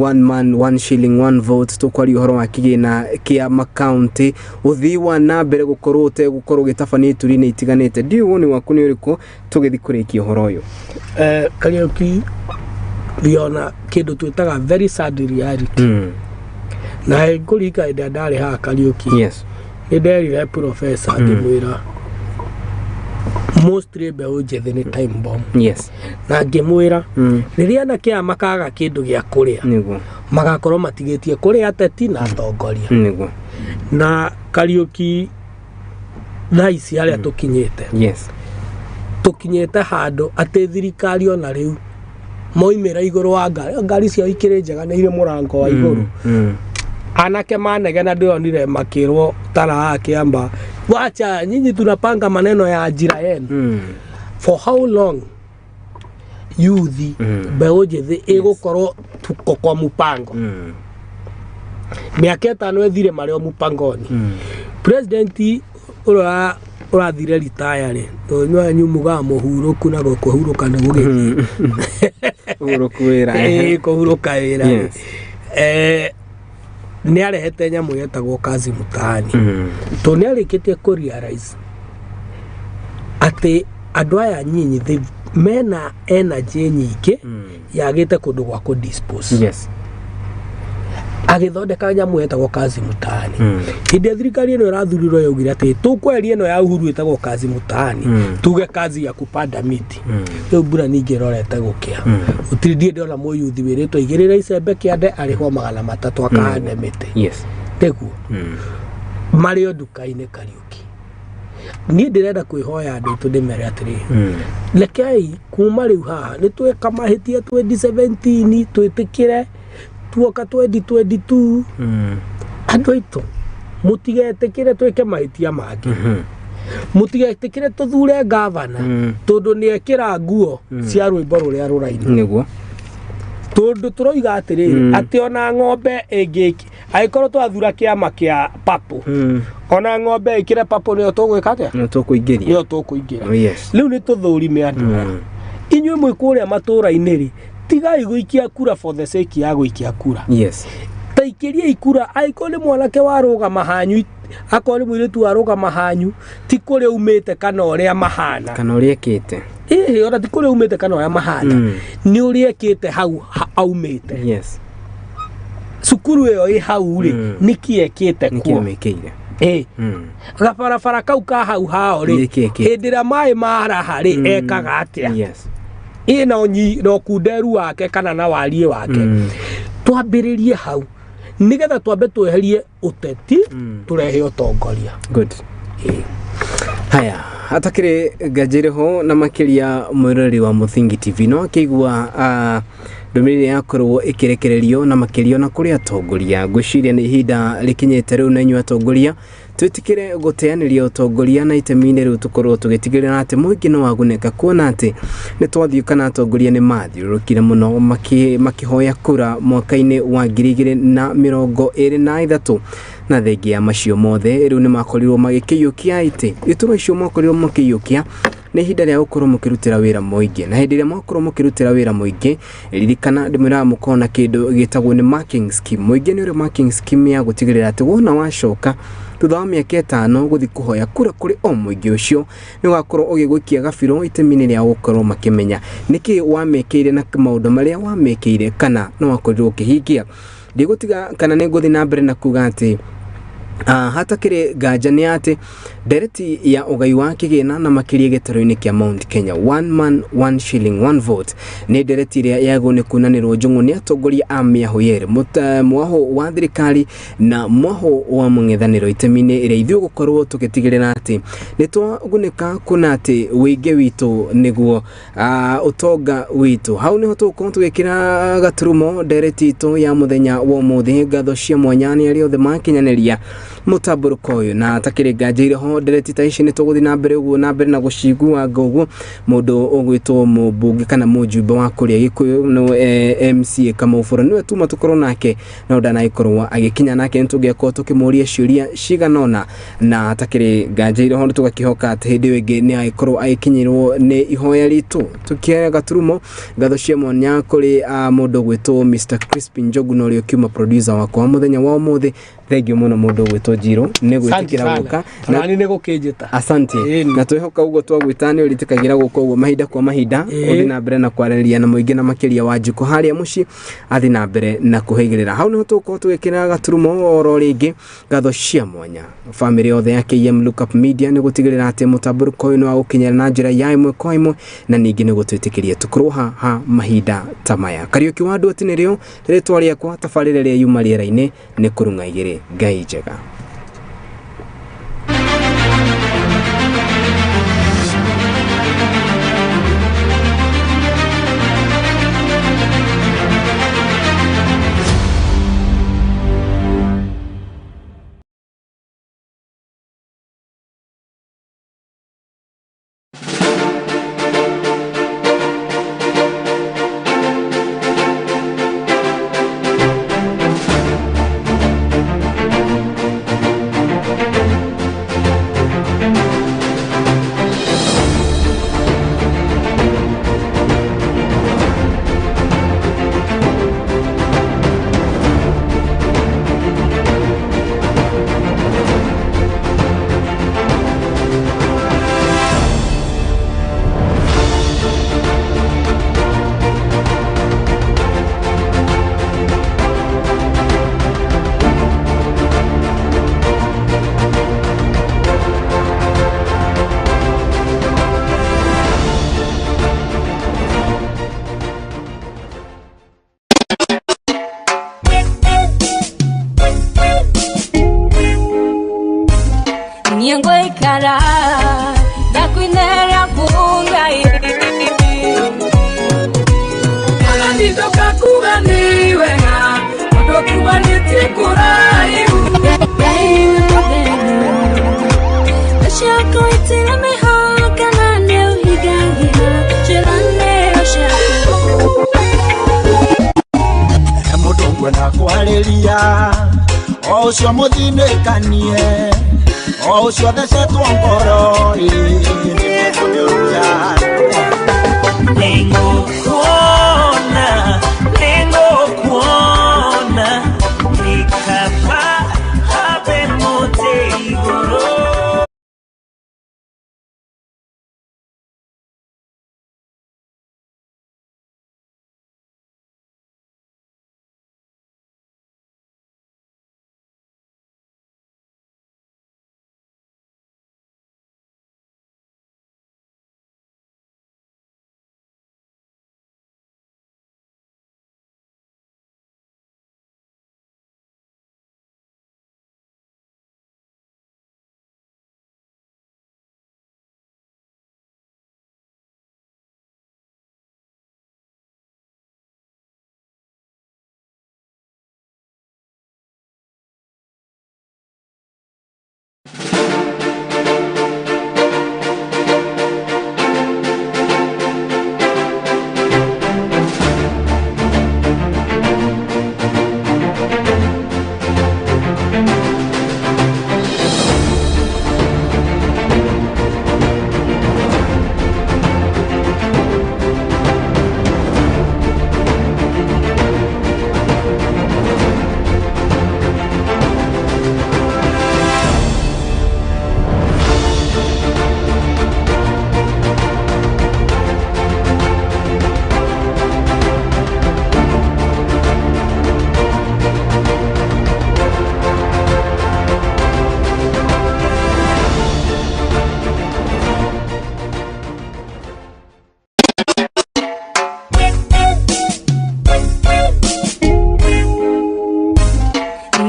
S4: one man one shilling one vote tũkwaria ũhoro wa kĩgĩna kĩa makaunti ũthii wa na mbere gũkorwo ũtegũkorwo ũgĩtabania ituri-inĩ itiganĩte. Ndiũĩ woni waku nĩ ũrĩkũ tũgĩthiĩ kũrĩkia ũhoro ũyũ?
S5: Kariũki riona kĩndũ twĩtaga very sad reality na ngũrika hĩndĩ ĩrĩa ndarĩ haha Kariũki.
S4: Yes.
S5: Nĩ nderire professor ngĩmwĩra mostly mbeũ njĩthĩ nĩ time bomb.
S4: Yes.
S5: Na ngĩmwĩra rĩrĩa anake aya makaga kĩndũ gĩa kũrĩa
S4: nĩguo
S5: magakorwo matigĩtie kũrĩa ateti na atongoria.
S4: Nĩguo.
S5: Na Kariũki thaa ici harĩa tũkinyĩte.
S4: Yes.
S5: Tũkinyĩte handũ atĩ thirikari ona rĩu moimĩra igũrũ wa ngari ngari ciao ikĩrĩ njega nĩ irĩ mũrango wa igũrũ. Anake manegena ndĩronire makĩrwo tara Kĩamba wacha nyinyi tunapanga maneno ya ajira yenu. For how long youth mbeũ njĩthĩ ĩgũkorwo tuko kwa mupango? Mĩaka 5 ĩthire marĩ o mupangoni. President ũrĩa ũrathire retire rĩ tondũ mugaga mũhurũku na kũhurũka nĩ gũgĩthiĩ
S4: kũhurũka wĩra
S5: kũhurũka wĩra nĩ arehete nyamũ yetagwo kazi mtaani tondũ nĩ arĩkĩtie kũ realize atĩ andũ aya nyinyi mena energy nyingĩ yagĩte kũndũ gwa kũ dispose.
S4: Yes.
S5: Agĩthondeka nyamũ yetagwo kazi mtaani. Hĩndĩ ya thirikari ĩno ĩrathurirwo yaugire atĩ tũkweheria ĩno ya Uhuru ĩtagwo kazi mtaani tuge kazi ya kupanda miti. Rĩu mbura ningĩ ĩrorete gũkĩa gũtirĩ ndiĩ ndĩrona mũyuthi wĩrĩtwo aigĩrĩre icembe kĩande arĩhwo 300 akahande mĩtĩ.
S4: Yes.
S5: Tiguo marĩ o nduka-inĩ Kariũki. Niĩ ndĩrenda kwĩhoya andũ aitũ ndĩmere atĩrĩrĩ rekei kuma rĩu haha nĩ tweka mahĩtia 2017 twĩtĩkĩre tuoka 2022 andũ aitũ mũtigetĩkĩre twĩke mahĩtia mangĩ mũtigetĩkĩre tũthure gavana tondũ nĩ ekĩra nguo cia rwĩmbo rũrĩa rũrainwo.
S4: Nĩguo.
S5: Tondũ tũroiga atĩrĩrĩ atĩ ona ng'ombe ĩngĩ angĩkorwo twathura kĩama kĩa papo ona ng'ombe ĩkĩre papo nĩyo tũgwĩka atĩa?
S4: Nĩyo tũkũingĩria.
S5: Nĩyo tũkũingĩra.
S4: Yes.
S5: Rĩu nĩ tũthũrime andũ aya. Inyuĩ mwĩ kũrĩa matũra-inĩ rĩ tigai gũikia kura for the sake ya gũikia kura.
S4: Yes.
S5: Taikĩriai kura angĩkorwo nĩ mwanake warũgama hanyu akorwo nĩ mũirĩtu warũgama hanyu ti kũrĩa umĩte kana ũrĩa mahana
S4: kana ũrĩa ekĩte.
S5: Ĩhĩ ona ti kũrĩa umĩte kana ũrĩa mahana nĩ ũrĩa ekĩte hau aumĩte.
S4: Yes.
S5: Cukuru ĩyo ĩ hau rĩ nĩkĩ ekĩte kuo?
S4: Nĩkĩ amĩkĩire?
S5: Gabarabara kau ka hau hao rĩ hĩndĩ ĩrĩa maĩ maraha rĩ ekaga atĩa?
S4: Yes.
S5: Ĩ na ũkunderu wake kana na wariĩ wake. Twambĩrĩrie hau nĩgetha twambe tweherie ũteti tũrehe ũtongoria.
S4: Good. Haya atakĩrĩ nganjĩrĩ ho na makĩria mwĩroreri wa Mũthingi TV no akĩigua ndũmĩrĩri yakorwo ĩkĩrekererio na makĩria na kũrĩ atongoria. Ngwĩciria nĩ ihinda rĩkinyĩte rĩu na inyuĩ atongoria twĩtĩkĩre gũteanĩria ũtongoria na itemi-inĩ rĩu tũkorwo tũgĩtigĩrĩra atĩ mũingĩ nĩ wagunĩka kuona atĩ nĩ twathiĩ kana atongoria nĩ mathiũrũrũkire mũno makĩhoya kura mwaka-inĩ wa 2023 na thengia ya macio mothe rĩu nĩ makorirwo magĩkĩiyũkia itĩ iturwa icio makorirwo makĩiyũkia Nĩ ihinda rĩa gũkorwo mũkĩrutĩra wĩra mũingĩ, na hĩndĩ ĩrĩa mwakorwo mũkĩrutĩra wĩra mũingĩ, ririkana ndĩmwĩraga mũkorwo na kĩndũ gĩtagwo nĩ marking scheme. Mũingĩ nĩ ũrĩ marking scheme ya gũtigĩrĩra atĩ wona wacoka thutha wa mĩaka 5 gũthiĩ kũhoya kura kũrĩ o mũingĩ ũcio, nĩ ũgakorwo ũgĩgũikia gabiro itemi-inĩ rĩa gũkorwo makĩmenya nĩkĩ wamekĩire na maũndũ marĩa wamekĩire kana no wakorirwo ũkĩhingia. Ndigũtiga kana nĩ ngũthiĩ na mbere na kuga atĩ hatakĩrĩ nganja nĩ atĩ ndereti ya ũgai wa kĩgĩna na makĩria gĩtarũ-inĩ kĩa Mount Kenya, one man one shilling one vote, nĩ ndereti ĩrĩa yagwo nĩ kunanĩrwo njũng'o nĩ atongoria a mĩahũ yerĩ, mwahũ wa thirikari na mwahũ wa mũng'ethanĩro, itemi-inĩ ĩrĩa ithuĩ gũkorwo tũgĩtigĩrĩra atĩ nĩ twagunĩka kuona atĩ wĩingĩ witũ nĩguo ũtonga witũ. Hau nĩho tũgũkorwo tũgĩkĩra gaturumo ndereti itũ ya mũthenya wa ũmũthĩ. Ngatho cia mwanya nĩ arĩa othe makinyanĩria mũtambũrũko ũyũ, na takĩrĩ nganja ireho ndereti ta ici nĩ tũgũthiĩ na mbere ũguo na mbere na gũciguanga ũguo. Mũndũ ũgwĩtwo mũmbunge kana mũjumbe wa kũrĩa Gĩkũyũ no MCA Kamau Bora nĩwe tuma tũkorwo nake, no ndanagĩkorwo agĩkinya nake, nĩ tũngĩakorwo tũkĩmũria ciũria cigana ũna, na takĩrĩ nganja ireho tũgakĩhoka atĩ hĩndĩ ĩyo ĩngĩ nĩ agĩkorwo agĩkinyĩrwo nĩ ihoya ritũ. Tũkĩoya gaturumo ngatho cia mwanya kũrĩ mũndũ ũgwĩtwo Mr Crispin Njogu na ũrĩa ũkiuma producer wakwa wa mũthenya wa ũmũthĩ. Thank you mũno mũndũ ũgwĩtwo Njirũ nĩ gwĩtĩkĩra gũka.
S5: Nani nĩ gũkĩnjĩta.
S4: Asante. Na twĩhoka ũguo twagwĩta nĩ ũrĩtĩkagĩra gũka ũguo mahinda kwa mahinda, ũthiĩ na mbere na kwaranĩria na mũingĩ na makĩria wa Njukũ harĩa mũciĩ athiĩ na mbere na kũhĩgĩrĩra. Hau nĩho tũgũkorwo tũgĩkĩra gaturumo oro rĩngĩ. Ngatho cia mwanya bamĩrĩ yothe ya KM Lookup Media nĩ gũtigĩrĩra atĩ mũtambũrũko ũyũ nĩ wa gũkinyĩra na njĩra ya ĩmwe kwa ĩmwe, na ningĩ nĩ gũtwĩtĩkĩria tũkorwo haha mahinda ta maya. Kariũki wa andũ atĩ nĩrĩo rĩtwa rĩakwa, tabarĩra ĩrĩa yuma rĩera-inĩ nĩ kũrung'a igĩrĩ. Ngai njega.
S15: Niengoikara ndakwinera kungai
S24: Ndoka kuga ni wega ndo kumanĩtie kũraihu.
S15: Ngai wĩ mũtheru ciaku itirĩ mĩhaka na nĩ ũhingagia ciĩranĩro ciaku.
S25: Mũndũ ngwenda kwarĩria o ũcio mũthinĩkanie o ũcio thecetwo ngoro ĩ nĩ
S26: Nĩngũkuona, nĩngũkuona, nĩ kaba habe mũtĩ igũrũ.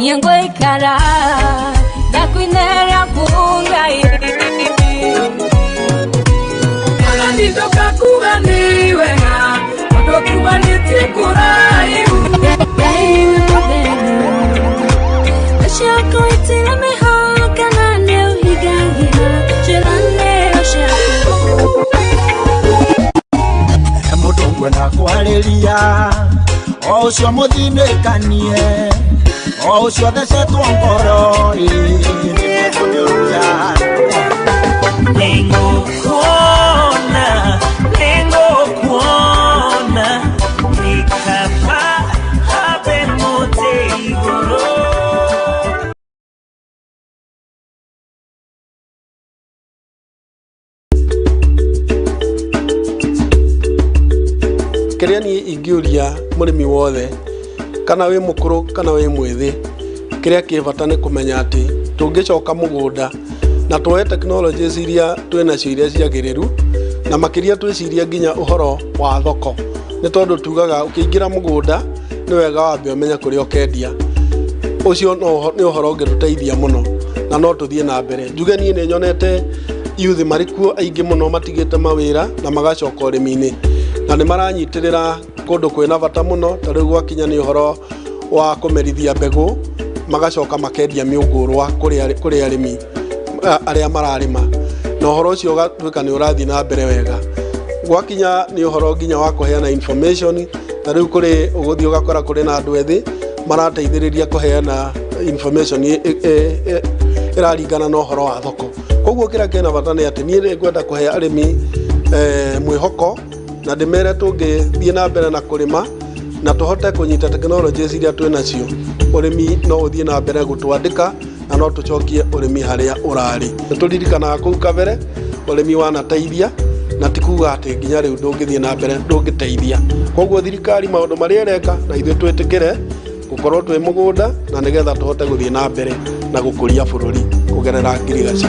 S15: Niĩ ngũikara ndakwinĩra Ngai.
S24: Mwathani ndũkakuga nĩ wega tondũ kumanĩtie kũraihu.
S15: Ngai wĩ mũtheru, tha ciaku itirĩ mĩhaka na nĩũhingagia ciĩranĩro ciaku.
S25: Mũndũ ngwenda kwarĩria o ũcio mũthinĩkanie o ũcio thecetwo ngoro ĩ nĩmũkũnĩũria.
S26: Nĩngũkuona, nĩngũkuona, nĩ kaba hambe mũtĩ igũrũ.
S8: Kĩrĩa niĩ ingĩũria mũrĩmi wothe kana wĩ mũkũrũ kana wĩ mwĩthĩ, kĩrĩa kĩ bata nĩ kũmenya atĩ tũngĩcoka mũgũnda na tuoe technologies iria twĩ nacio iria ciagĩrĩru, na makĩria twĩcirie nginya ũhoro wa thoko, nĩ tondũ tugaga ũkĩingĩra mũgũnda nĩ wega wambe ũmenye kũrĩa ũkendia. Ũcio nĩ ũhoro ũngĩtũteithia mũno na no tũthiĩ na mbere. Njuge niĩ nĩ nyonete youth marĩ kuo aingĩ mũno matigĩte mawĩra na magacoka ũrĩmi-inĩ, na nĩ maranyitĩrĩra kũndũ kwĩna bata mũno, ta rĩu gwakinya nĩ ũhoro wa kũmerithia mbegũ magacoka makendia mĩũngũrwa kũrĩ arĩmi arĩa mararĩma, na ũhoro ũcio ũgatuĩka nĩ ũrathiĩ na mbere wega. Gwakinya nĩ ũhoro nginya wa kũheana information, ta rĩu kũrĩ ũgũthiĩ ũgakora kũrĩ na andũ ethĩ marateithĩrĩria kũheana information ĩraringana na ũhoro wa thoko. Koguo kĩrĩa kĩna bata nĩ atĩ niĩ nĩ ngwenda kũhe arĩmi mwĩhoko na ndĩmere tũngĩthiĩ na mbere na kũrĩma na tũhote kũnyita technologies iria twĩ nacio, ũrĩmi no ũthiĩ na mbere gũtwandĩka na no tũcokie ũrĩmi harĩa ũrarĩ. Nĩ tũririkanaga kũu kabere ũrĩmi wanateithia, na ti kuga atĩ nginya rĩu ndũngĩthiĩ na mbere ndũngĩteithia. Koguo thirikari maũndũ marĩa ĩreka na ithuĩ twĩtĩkĩre gũkorwo twĩ mũgũnda na nĩgetha tũhote gũthiĩ na mbere na gũkũria bũrũri kũgerera ngirigaca.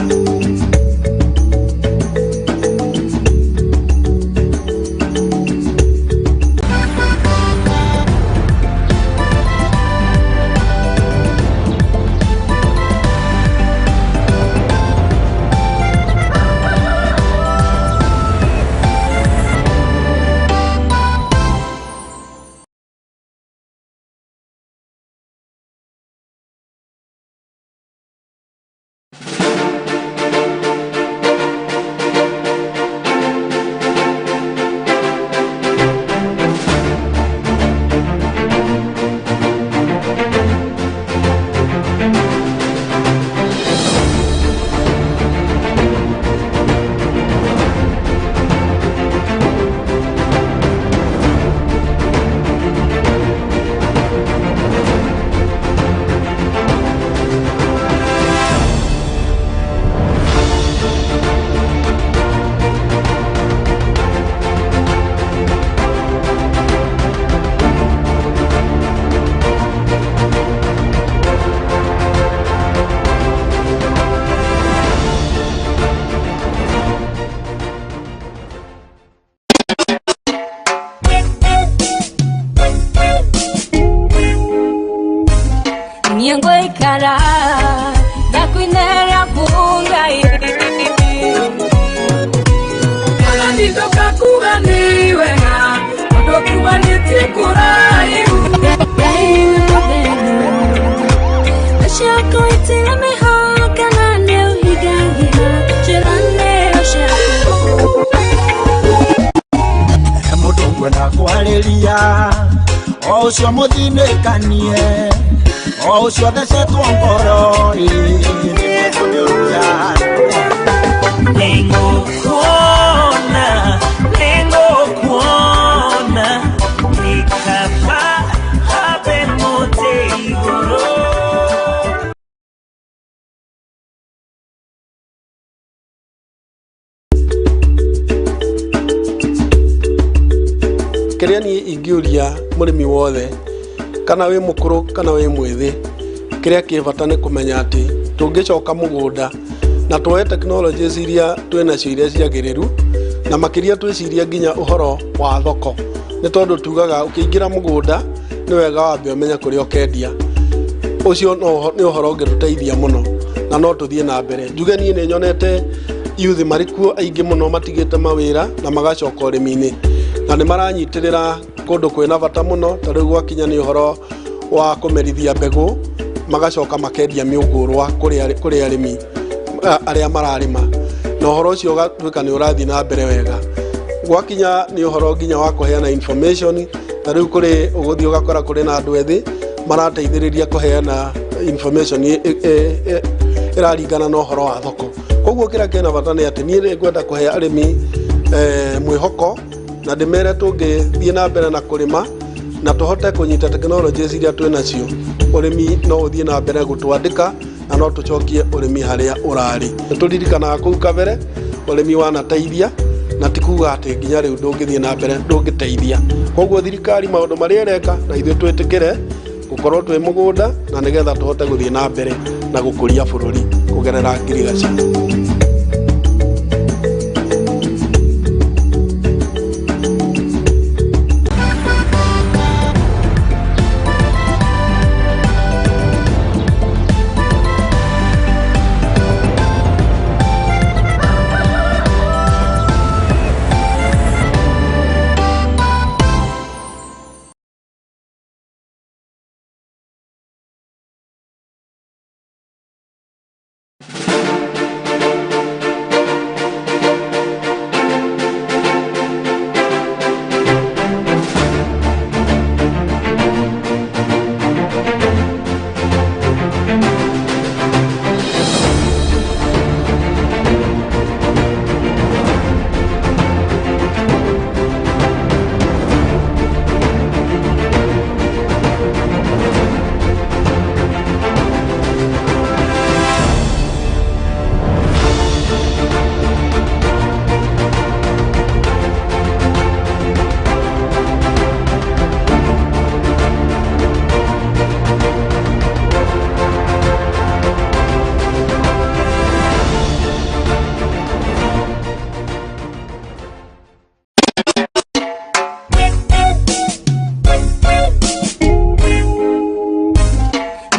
S15: Niĩ ngũikara ndakwinĩra Ngai.
S24: Mwathani ndũkakuga nĩ wega tondũ kumanĩtie kũraihu.
S15: Ngai wĩ mũtheru, tha ciaku itirĩ mĩhaka na nĩũhingagia ciĩranĩro ciaku.
S25: Mũndũ ngwenda kwarĩria o ũcio mũthinĩkanie o ũcio thecetwo ngoro ĩ nĩmũkũnĩũria.
S26: Nĩngũkuona, nĩngũkuona, nĩ kaba hambe mũtĩ igũrũ.
S8: Kĩrĩa niĩ ingĩũria mũrĩmi wothe kana wĩ mũkũrũ kana wĩ mwĩthĩ, kĩrĩa kĩ bata nĩ kũmenya atĩ tũngĩcoka mũgũnda na tuoe technologies iria twĩ nacio iria ciagĩrĩru, na makĩria twĩcirie nginya ũhoro wa thoko, nĩ tondũ tugaga ũkĩingĩra mũgũnda nĩ wega wambe ũmenye kũrĩa ũkendia.
S6: Ũcio nĩ ũhoro ũngĩtũteithia mũno na no tũthiĩ na mbere. Njuge niĩ nĩ nyonete youth marĩ kuo aingĩ mũno matigĩte mawĩra na magacoka ũrĩmi-inĩ, na nĩ maranyitĩrĩra kũndũ kwĩna bata mũno. Ta rĩu gwakinya nĩ ũhoro wa kũmerithia mbegũ, magacoka makendia mĩũngũrwa kũrĩ arĩmi arĩa mararĩma, na ũhoro ũcio ũgatuĩka nĩ ũrathiĩ na mbere wega. Gwakinya nĩ ũhoro nginya wa kũheana information, ta rĩu kũrĩ ũgũthiĩ ũgakora kũrĩ na andũ ethĩ marateithĩrĩria kũheana information ĩraringana na ũhoro wa thoko. Koguo kĩrĩa kĩna bata nĩ atĩ niĩ nĩ ngwenda kũhe arĩmi mwĩhoko na ndĩmere tũngĩthiĩ na mbere na kũrĩma na tũhote kũnyita technologies iria twĩ nacio, ũrĩmi no ũthiĩ na mbere gũtwandĩka na no tũcokie ũrĩmi harĩa ũrarĩ. Nĩ tũririkanaga kũu kabere ũrĩmi wanateithia, na ti kuga atĩ nginya rĩu ndũngĩthiĩ na mbere ndũngĩteithia. Koguo thirikari maũndũ marĩa ĩreka na ithuĩ twĩtĩkĩre gũkorwo twĩ mũgũnda na nĩgetha tũhote gũthiĩ na mbere na gũkũria bũrũri kũgerera ngirigaca.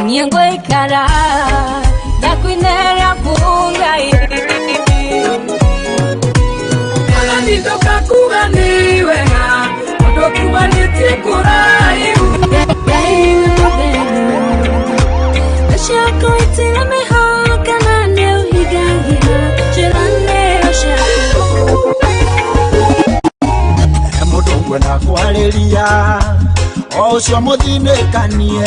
S15: Niengwekara ndakwinera kungai
S24: Nitoka kuga ni wega Ndo kumanĩtie kũraihu.
S15: Ngai wĩ mũtheru ciako itirĩ mĩhaka na nĩ ũhingagia ciĩranĩro ciaku.
S25: He mũndũ ngwenda kwarĩria o ũcio mũthinĩkanie.